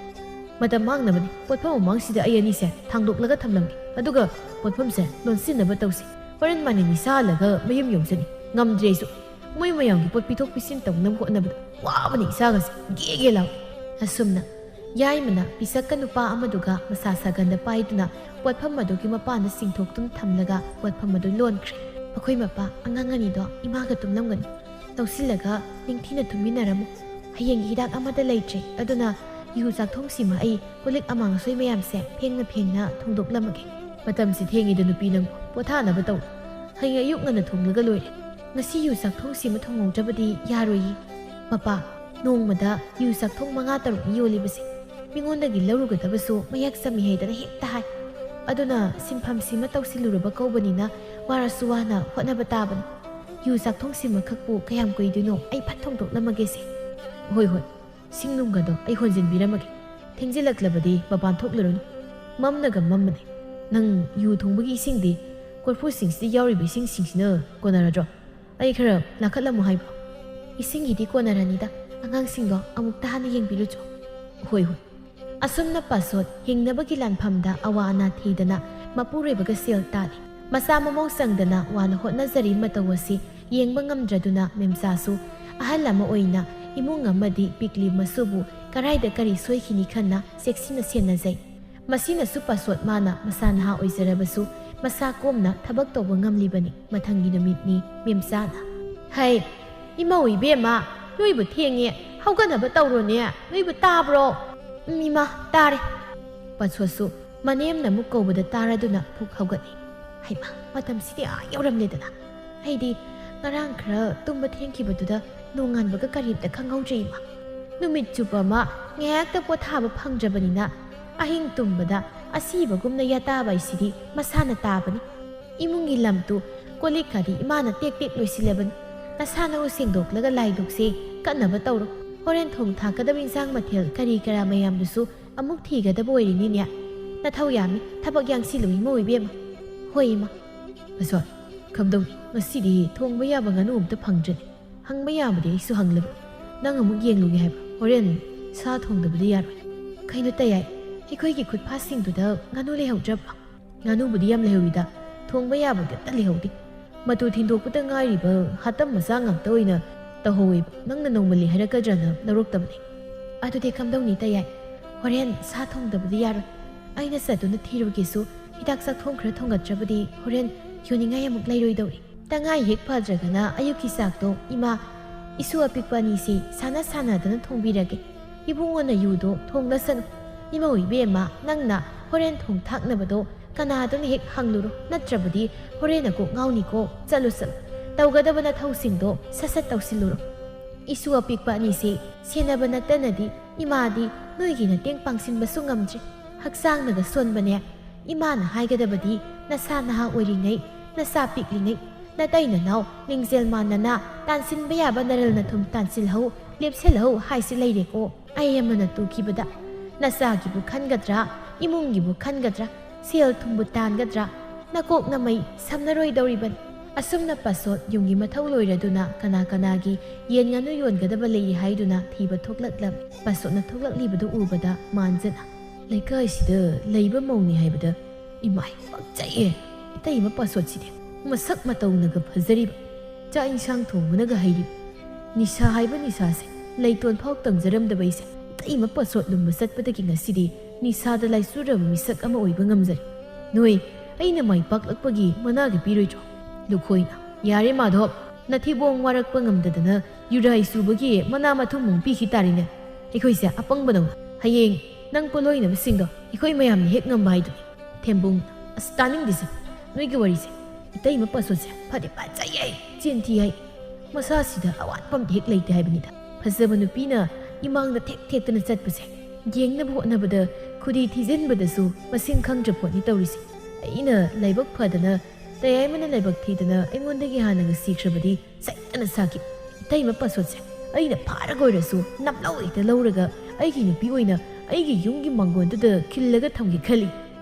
ꯃꯇꯝ ꯃꯥꯡꯅꯕꯅꯤ꯫ ꯄꯣꯠꯐꯝ ꯃꯃꯥꯡꯁꯤꯗ ꯑꯩ ꯑꯅꯤꯁꯦ ꯊꯥꯡꯗꯣꯛꯂꯒ ꯊꯝꯂꯝꯒꯦ꯫ ꯑꯗꯨꯒ ꯄꯣꯠꯐꯝꯁꯦ ꯂꯣꯟꯁꯤꯟꯅꯕ ꯇꯧꯁꯤ꯫ ꯍꯣꯔꯦꯟ ꯃꯥꯅ ꯅꯤꯁꯥ ꯍꯜꯂꯒ ꯃꯌꯨꯝ ꯌꯧꯖꯅꯤ꯫ ꯉꯝꯗ꯭ꯔꯦ ꯑꯩꯁꯨ꯫ ꯃꯣꯏ ꯃꯌꯥꯝꯒꯤ ꯄꯣꯠ ꯄꯤꯊꯣꯛ ꯄꯤꯁꯤꯟ ꯇꯧꯅꯕ ꯍꯣꯠꯅꯕꯗ ꯋꯥꯕꯅ ꯏꯁꯥꯒꯁꯦ ꯒꯦ ꯒꯦ ꯂꯥꯎꯏ꯫ ꯑꯁꯨꯝꯅ ꯌꯥꯏꯃꯅ ꯄꯤꯁꯛꯀ ꯅꯨꯄꯥ ꯑꯃꯗꯨꯒ ꯃꯁꯥ ꯁꯥꯒꯟꯗ ꯄꯥꯏꯗꯨꯅ ꯄꯣꯠꯐꯝ ꯑꯗꯨꯒꯤ ꯃꯄꯥꯟꯗ ꯆꯤꯡꯊꯣꯛꯇꯨꯅ ꯊꯝꯂꯒ ꯄꯣꯠꯐꯝ ꯑꯗꯨ ꯂꯣꯟꯈ꯭ꯔꯦ꯫ ꯑꯩꯈꯣꯏ ꯃꯄꯥ ꯑꯉꯥꯡ ꯑꯅꯤꯗꯣ ꯏꯃꯥꯒ ꯇꯨꯝꯂꯝꯒꯅꯤ꯫ ꯂꯧꯁꯤꯜꯂꯒ ꯅꯤꯡꯊꯤꯅ ꯇꯨꯝꯃꯤꯟꯅꯔꯝꯃꯨ꯫ ꯍꯌꯦꯡꯒꯤ ꯍꯤꯗꯥꯛ ꯑꯃꯠꯇ ꯂꯩꯇ꯭ꯔꯦ, ꯑꯗꯨꯅ ꯌꯨ ꯆꯥꯛꯊꯣꯡꯁꯤꯃ ꯑꯩ ꯀꯣꯜꯂꯤꯛ ꯑꯃꯥꯡ ꯑꯁꯣꯏ ꯃꯌꯥꯝꯁꯦ ꯐꯦꯡꯅ ꯐꯦꯡꯅ ꯊꯣꯡꯗꯣꯛꯂꯝꯃꯒꯦ꯫ ꯃꯇꯝꯁꯤ ꯊꯦꯡꯉꯤꯗ ꯅꯨꯄꯤ ꯅꯪꯕꯨ, ꯄꯣꯊꯥꯅꯕ ꯇꯧ꯫ ꯍꯌꯦꯡ ꯑꯌꯨꯛ ꯉꯟꯅ ꯊꯣꯡꯂꯒ ꯂꯣꯏꯔꯦ꯫ ꯉꯁꯤ ꯌꯨ ꯆꯥꯛꯊꯣꯡꯁꯤꯃ ꯊꯣꯡꯍꯧꯗ꯭ꯔꯕꯗꯤ ꯌꯥꯔꯣꯏꯌꯦ꯫ ꯃꯄꯥ, ꯅꯣꯡꯃꯗ ꯌꯨ ꯆꯥꯛꯊꯣꯡ ꯃꯉꯥ ꯇꯔꯨꯛꯅꯤ ꯌꯣꯜꯂꯤꯕꯁꯦ꯫ ꯃꯤꯉꯣꯟꯗꯒꯤ ꯂꯧꯔꯨꯒꯗꯕꯁꯨ ꯃꯌꯦꯛ ꯆꯝꯃꯤ ꯍꯥꯏꯗꯅ ꯍꯦꯛꯇ ꯍꯥꯏ꯫ ꯑꯗꯨꯅ ꯁꯤꯟꯐꯝꯁꯤꯃ ꯇꯧꯁꯤꯜꯂꯨꯔꯕ ꯀꯧꯕꯅꯤꯅ ꯋꯥꯔꯁꯨ ꯋꯥꯅ ꯍꯣꯠꯅꯕ ꯇꯥꯕꯅꯤ꯫ ꯌꯨ ꯆꯥꯛꯊꯣꯡꯁꯤꯃꯈꯛꯄꯨ ꯀꯌꯥꯝ ꯀꯨꯏꯗꯣꯏꯅꯣ? ꯑꯩ ꯐꯠ ꯊꯣꯡꯗꯣꯛꯂꯝꯃꯒꯦꯁꯦ꯫ ꯍꯣꯏ, ꯍꯣꯏ, ꯁꯤꯡ ꯅꯨꯡꯒꯗꯣ ꯑꯩ ꯍꯣꯟꯖꯤꯟꯕꯤꯔꯝꯃꯒꯦ꯫ ꯊꯦꯡꯖꯤꯜꯂꯛꯂꯕꯗꯤ ꯃꯄꯥꯟ ꯊꯣꯛꯂꯨꯔꯅꯨ꯫ ꯃꯝꯅꯒ ꯃꯝꯕꯅꯦ꯫ ꯅꯪ ꯌꯨ ꯊꯣꯡꯕꯒꯤ ꯏꯁꯤꯡꯗꯤ ꯀꯣꯔꯐꯨꯁꯤꯡꯁꯤꯗ ꯌꯥꯎꯔꯤꯕ ꯏꯁꯤꯡꯁꯤꯡꯁꯤꯅ ꯀꯣꯟꯅꯔꯗ꯭ꯔꯣ? ꯑꯩ ꯈꯔ ꯂꯥꯈꯠꯂꯝꯃꯣ ꯍꯥꯏꯕ꯭ꯔꯣ? ꯏꯁꯤꯡꯒꯤꯗꯤ ꯀꯣꯟꯅꯔꯅꯤꯗ, ꯑꯉꯥꯡꯁꯤꯡꯗꯣ ꯑꯃꯨꯛꯇ ꯍꯥꯟꯅ ꯌꯦꯡꯕꯤꯔꯨꯆꯣ꯫ ꯍꯣꯏ, ꯍꯣꯏ꯫ ꯑꯁꯨꯝꯅ ꯄꯥꯁꯣꯠ ꯍꯤꯡꯅꯕꯒꯤ ꯂꯥꯟꯐꯝꯗ ꯑꯋꯥ ꯑꯅꯥ ꯊꯤꯗꯅ ꯃꯄꯨꯔꯣꯏꯕꯒ ꯁꯦꯜ ꯇꯥꯜꯂꯤ꯫ ꯃꯆꯥ ꯃꯃꯧ ꯆꯪꯗꯅ ꯋꯥꯅ ꯍꯣꯠꯅꯖꯔꯤ ꯃꯇꯧ ꯑꯁꯤ ꯌꯦꯡꯕ ꯉꯝꯗ꯭ꯔꯗꯨꯅ ꯃꯦꯝꯆꯥꯁꯨ ꯑꯍꯜ ꯑꯃ ꯑꯣꯏꯅ ꯏꯃꯨꯡ ꯑꯃꯗꯤ ꯄꯤꯛꯂꯤ ꯃꯁꯨꯕꯨ ꯀꯔꯥꯏꯗ ꯀꯔꯤ ꯁꯣꯏꯈꯤꯅꯤ ꯈꯟꯅ ꯆꯦꯛꯁꯤꯟꯅ ꯁꯦꯟꯅꯖꯩ꯫ ꯃꯁꯤꯅꯁꯨ ꯄꯥꯁꯣꯠ ꯃꯥꯅ ꯃꯁꯥ ꯅꯍꯥ ꯑꯣꯏꯖꯔꯕꯁꯨ ꯃꯁꯥ ꯀꯣꯝꯅ ꯊꯕꯛ ꯇꯧꯕ ꯉꯝꯂꯤꯕꯅꯤ꯫ ꯃꯊꯪꯒꯤ ꯅꯨꯃꯤꯠꯅꯤ꯫ ꯃꯦꯝꯆꯥꯅ, "ꯍꯩ, ꯏꯃꯧ ꯏꯕꯦꯝꯃ, ꯅꯣꯏꯕꯨ ꯊꯦꯡꯉꯦ, ꯍꯧꯒꯠꯅꯕ ꯇꯧꯔꯣꯅꯦ, ꯅꯣꯏꯕꯨ ꯇꯥꯕ꯭ꯔꯣ?" "ꯎꯝ, ꯏꯃꯥ, ꯇꯥꯔꯦ꯫" ꯄꯥꯁꯣꯠꯁꯨ ꯃꯅꯦꯝꯅ ꯑꯃꯨꯛ ꯀꯧꯕꯗ ꯇꯥꯔꯗꯨꯅ ꯐꯨꯛ ꯍꯧꯒꯠꯂꯤ꯫ "ꯍꯩꯃꯥ, ꯃꯇꯝꯁꯤꯗꯤ ꯑꯥ ꯌꯧꯔꯝꯂꯦꯗꯅ꯫ ꯑꯩꯗꯤ ꯉꯔꯥꯡ ꯈꯔ ꯇꯨꯝꯕ ꯊꯦꯡꯈꯤꯕꯗꯨꯗ ꯅꯣꯡꯉꯥꯟꯕꯒ ꯀꯔꯤꯝꯇ ꯈꯪꯍꯧꯗ꯭ꯔꯦ ꯏꯃꯥ꯫ ꯅꯨꯃꯤꯠ ꯆꯨꯞꯄ ꯑꯃ ꯉꯥꯏꯍꯥꯛꯇ ꯄꯣꯊꯥꯕ ꯐꯪꯗ꯭ꯔꯕꯅꯤꯅ ꯑꯍꯤꯡ ꯇꯨꯝꯕꯗ ꯑꯁꯤꯕꯒꯨꯝꯅ ꯌꯥꯇꯥꯕ ꯍꯥꯏꯁꯤꯗꯤ ꯃꯁꯥꯅ ꯇꯥꯕꯅꯤ꯫ ꯏꯃꯨꯡꯒꯤ ꯂꯝꯇꯨ ꯀꯣꯜꯂꯤꯛꯀꯗꯤ ꯏꯃꯥꯅ ꯇꯦꯛ ꯇꯦꯛ ꯂꯣꯏꯁꯤꯜꯂꯕꯅꯤ꯫ ꯅꯁꯥꯅ ꯁꯦꯡꯗꯣꯛꯂꯒ ꯂꯥꯏꯗꯨꯛꯁꯦ ꯀꯠꯅꯕ ꯇꯧꯔꯣ꯫ ꯍꯣꯔꯦꯟ ꯊꯣꯡ ꯊꯥꯛꯀꯗꯕ ꯏꯟꯁꯥꯡ ꯃꯊꯦꯜ ꯀꯔꯤ ꯀꯔꯥ ꯃꯌꯥꯝꯗꯨꯁꯨ ꯑꯃꯨꯛ ꯊꯤꯒꯗꯕ ꯑꯣꯏꯔꯤꯅꯤꯅꯦ꯫ ꯅꯊꯧ ꯌꯥꯝꯃꯤ, ꯊꯕꯛ ꯌꯥꯡꯁꯤꯜꯂꯨ ꯏꯃꯧ ꯏꯕꯦꯝꯃ꯫ ꯍꯣꯏ ꯏꯃꯥ꯫ ꯃꯁꯣ, ꯀꯝꯗꯧꯅꯤ? ꯉꯁꯤꯗꯤ ꯊꯣꯡꯕ ꯌꯥꯕ ꯉꯥꯅꯨ ꯑꯝꯇ ꯐꯪꯗ꯭ꯔꯦꯅꯦ꯫ ꯍꯪꯕ ꯌꯥꯕꯗꯤ ꯑꯩꯁꯨ ꯍꯪꯂꯕ꯫ ꯅꯪ ꯑꯃꯨꯛ ꯌꯦꯡꯂꯨꯒꯦ ꯍꯥꯏꯕ? ꯍꯣꯔꯦꯟ ꯁꯥ ꯊꯣꯡꯗꯕꯗꯤ ꯌꯥꯔꯣꯏ꯫ ꯀꯩꯅꯣ ꯇꯌꯥꯏ, ꯑꯩꯈꯣꯏꯒꯤ ꯈꯨꯠꯐꯥꯁꯤꯡꯗꯨꯗ ꯉꯥꯅꯨ ꯂꯩꯍꯧꯗ꯭ꯔꯕ? ꯉꯥꯅꯨꯕꯨꯗꯤ ꯌꯥꯝ ꯂꯩꯍꯧꯋꯤꯗ, ꯊꯣꯡꯕ ꯌꯥꯕꯗꯤ ꯑꯝꯇ ꯂꯩꯍꯧꯗꯦ꯫ ꯃꯇꯨ ꯊꯤꯟꯗꯣꯛꯄꯗ ꯉꯥꯏꯔꯤꯕ ꯍꯥꯇꯝ ꯃꯆꯥ ꯉꯥꯛꯇ ꯑꯣꯏꯅ ꯇꯧꯍꯧꯋꯦꯕ꯫ ꯅꯪꯅ ꯅꯣꯡꯃꯜꯂꯤ ꯍꯥꯏꯔꯛꯀꯗ꯭ꯔꯅ ꯂꯧꯔꯛꯇꯕꯅꯦ꯫ ꯑꯗꯨꯗꯤ ꯀꯝꯗꯧꯅꯤ ꯇꯌꯥꯏ? ꯍꯣꯔꯦꯟ ꯁꯥ ꯊꯣꯡꯗꯕꯗꯤ ꯌꯥꯔꯣꯏ꯫ ꯑꯩꯅ ꯆꯠꯇꯨꯅ ꯊꯤꯔꯨꯒꯦꯁꯨ, ꯍꯤꯗꯥꯛ ꯆꯥꯛꯊꯣꯡ ꯈꯔ ꯊꯣꯡꯒꯠꯇ꯭ꯔꯕꯗꯤ ꯍꯣꯔꯦꯟ ꯌꯣꯟꯅꯤꯡꯉꯥꯏ ꯑꯃꯨꯛ ꯂꯩꯔꯣꯏꯗꯧꯔꯤ꯫ ꯇꯉꯥꯏ ꯍꯦꯛ ꯐꯗ꯭ꯔꯒꯅ ꯑꯌꯨꯛꯀꯤ ꯆꯥꯛꯇꯣ ꯏꯃꯥ, ꯏꯁꯨ ꯑꯄꯤꯛꯄ ꯑꯅꯤꯁꯤ ꯁꯥꯟꯅ ꯁꯥꯟꯅꯗꯅ ꯊꯣꯡꯕꯤꯔꯒꯦ꯫ ꯏꯕꯨꯡꯉꯣꯅ ꯌꯨꯗꯣ ꯊꯣꯡꯂꯁꯅꯨ꯫ ꯏꯃꯧ ꯏꯕꯦꯝꯃ, ꯅꯪꯅ ꯍꯣꯔꯦꯟ ꯊꯣꯡ ꯊꯥꯛꯅꯕꯗꯣ ꯀꯅꯥꯗꯅ ꯍꯦꯛ ꯍꯪꯂꯨꯔꯣ, ꯅꯠꯇ꯭ꯔꯕꯗꯤ ꯍꯣꯔꯦꯟ ꯅꯀꯣꯛ ꯉꯥꯎꯅꯤꯀꯣ꯫ ꯆꯠꯂꯨ ꯆꯠꯂꯨ, ꯇꯧꯒꯗꯕ ꯅꯊꯧꯁꯤꯡꯗꯣ ꯁꯠ ꯁꯠ ꯇꯧꯁꯤꯜꯂꯨꯔꯣ꯫ ꯏꯁꯨ ꯑꯄꯤꯛꯄ ꯑꯅꯤꯁꯦ ꯁꯦꯟꯅꯕ ꯅꯠꯇꯅꯗꯤ ꯏꯃꯥꯗꯤ ꯅꯣꯏꯒꯤ ꯃꯇꯦꯡ ꯄꯥꯡꯁꯤꯟꯕꯁꯨ ꯉꯝꯗ꯭ꯔꯦ꯫ ꯍꯛꯆꯥꯡꯅꯒ ꯁꯣꯟꯕꯅꯦ꯫ ꯏꯃꯥꯅ ꯍꯥꯏꯒꯗꯕꯗꯤ, ꯅꯁꯥ ꯅꯍꯥ ꯑꯣꯏꯔꯤꯉꯩ ꯅꯆꯥ ꯄꯤꯛꯂꯤꯉꯩ ꯅꯇꯩ ꯅꯅꯥꯎ ꯂꯤꯡꯖꯦꯜ ꯃꯥꯟꯅꯅ ꯇꯥꯟꯁꯤꯟꯕ ꯌꯥꯕ ꯅꯔꯜ ꯅꯊꯨꯝ ꯇꯥꯟꯁꯤꯜꯍꯧ, ꯂꯦꯞꯁꯤꯜꯍꯧ ꯍꯥꯏꯁꯤ ꯂꯩꯔꯦꯀꯣ꯫ ꯑꯩ ꯑꯃꯅ ꯇꯨꯈꯤꯕꯗ ꯅꯆꯥꯒꯤꯕꯨ ꯈꯟꯒꯗ꯭ꯔꯥ, ꯏꯃꯨꯡꯒꯤꯕꯨ ꯈꯟꯒꯗ꯭ꯔꯥ, ꯁꯦꯜ ꯊꯨꯝꯕꯨ ꯇꯥꯟꯒꯗ꯭ꯔꯥ? ꯅꯀꯣꯛ ꯅꯃꯩ ꯁꯝꯅꯔꯣꯏꯗꯧꯔꯤꯕꯅꯤ꯫ ꯑꯁꯨꯝꯅ ꯄꯥꯁꯣꯠ ꯌꯨꯝꯒꯤ ꯃꯊꯧ ꯂꯣꯏꯔꯗꯨꯅ ꯀꯅꯥ ꯀꯅꯥꯒꯤ ꯌꯦꯟ ꯉꯥꯅꯨ ꯌꯣꯟꯒꯗꯕ ꯂꯩꯔꯤ ꯍꯥꯏꯗꯨꯅ ꯊꯤꯕ ꯊꯣꯛꯂꯛꯂꯝꯃꯤ꯫ ꯄꯥꯁꯣꯠꯅ ꯊꯣꯛꯂꯛꯂꯤꯕꯗꯨ ꯎꯕꯗ ꯃꯥꯟꯖꯅ, "ꯂꯩꯀꯥꯏꯁꯤꯗ ꯂꯩꯕ ꯃꯧꯅꯤ ꯍꯥꯏꯕꯗ ꯏꯃꯥꯏ ꯄꯛꯆꯩꯌꯦ꯫ ꯏꯇꯩꯃ ꯄꯥꯁꯣꯠꯁꯤꯗꯤ ꯃꯁꯛ ꯃꯇꯧꯅꯒ ꯐꯖꯔꯤꯕ, ꯆꯥꯛ ꯏꯟꯁꯥꯡ ꯊꯣꯡꯕꯅꯒ ꯍꯩꯔꯤꯕ꯫ ꯅꯤꯁꯥ ꯍꯥꯏꯕ ꯅꯤꯁꯥꯁꯦ ꯂꯩꯇꯣꯟ ꯐꯥꯎ ꯇꯝꯖꯔꯝꯗꯕ ꯑꯩꯁꯦ ꯏꯇꯩꯃ ꯄꯥꯁꯣꯠ ꯂꯨꯝꯕ ꯆꯠꯄꯗꯒꯤ ꯉꯁꯤꯗꯤ ꯅꯤꯁꯥꯗ ꯂꯥꯏꯆꯨꯔꯕ ꯃꯤꯁꯛ ꯑꯃ ꯑꯣꯏꯕ ꯉꯝꯖꯔꯦ꯫ ꯅꯣꯏ ꯑꯩꯅ ꯃꯥꯏ ꯄꯥꯛꯂꯛꯄꯒꯤ ꯃꯅꯥꯒ ꯄꯤꯔꯣꯏꯗ꯭ꯔꯣ?" ꯂꯨꯈꯣꯏꯅ, "ꯌꯥꯔꯦ ꯃꯥꯙꯣꯞ, ꯅꯊꯤꯕꯣꯡ ꯋꯥꯔꯛꯄ ꯉꯝꯗꯗꯅ ꯌꯨꯔꯥꯏ ꯆꯨꯕꯒꯤ ꯃꯅꯥ ꯃꯊꯨꯝꯃꯨꯛ ꯄꯤꯈꯤ ꯇꯥꯔꯦꯅꯦ꯫ ꯑꯩꯈꯣꯏꯁꯦ ꯑꯄꯪꯕꯗꯧꯅ ꯍꯌꯦꯡ ꯅꯪ ꯄꯣꯠꯂꯣꯏꯅꯕꯁꯤꯡꯗꯣ ꯑꯩꯈꯣꯏ ꯃꯌꯥꯝꯅ ꯍꯦꯛ ꯉꯝꯕ ꯍꯥꯏꯗꯨꯅꯤ꯫" ꯊꯦꯝꯕꯨꯡ, "ꯑꯁ, ꯇꯥꯅꯤꯡꯗꯦꯁꯦ ꯅꯣꯏꯒꯤ ꯋꯥꯔꯤꯁꯦ꯫ ꯏꯇꯩꯃ ꯄꯥꯁꯣꯠꯁꯦ ꯐꯗꯤ ꯐꯖꯩꯌꯦ, ꯆꯤꯟ ꯊꯤ ꯍꯥꯏ꯫ ꯃꯁꯥꯁꯤꯗ ꯑꯋꯥꯠꯄ ꯑꯝꯇ ꯍꯦꯛ ꯂꯩꯇꯦ ꯍꯥꯏꯕꯅꯤꯗ꯫ ꯐꯖꯕ ꯅꯨꯄꯤꯅ ꯏꯃꯥꯡꯗ ꯊꯦꯛ ꯊꯦꯛꯇꯅ ꯆꯠꯄꯁꯦ ꯌꯦꯡꯅꯕ ꯍꯣꯠꯅꯕꯗ ꯈꯨꯗꯤ ꯊꯤꯖꯤꯟꯕꯗꯁꯨ ꯃꯁꯤꯡ ꯈꯪꯗ꯭ꯔ ꯄꯣꯠꯅꯤ ꯇꯧꯔꯤꯁꯦ꯫ ꯑꯩꯅ ꯂꯥꯏꯕꯛ ꯐꯗꯅ ꯇꯌꯥꯏꯃꯅ ꯂꯥꯏꯕꯛ ꯊꯤꯗꯅ ꯑꯩꯉꯣꯟꯗꯒꯤ ꯍꯥꯟꯅꯒ ꯁꯤꯈ꯭ꯔꯕꯗꯤ ꯁꯣꯏꯗꯅ ꯁꯥꯈꯤ꯫ ꯏꯇꯩꯃ ꯄꯥꯁꯣꯠꯁꯦ ꯑꯩꯅ ꯐꯥꯔꯒ ꯑꯣꯏꯔꯁꯨ ꯅꯝꯂꯧ ꯍꯦꯛꯇ ꯂꯧꯔꯒ ꯑꯩꯒꯤ ꯅꯨꯄꯤ ꯑꯣꯏꯅ ꯑꯩꯒꯤ ꯌꯨꯝꯒꯤ ꯃꯥꯡꯒꯣꯟꯗꯨꯗ ꯈꯤꯜꯂꯒ ꯊꯝꯒꯦ ꯈꯜꯂꯤ꯫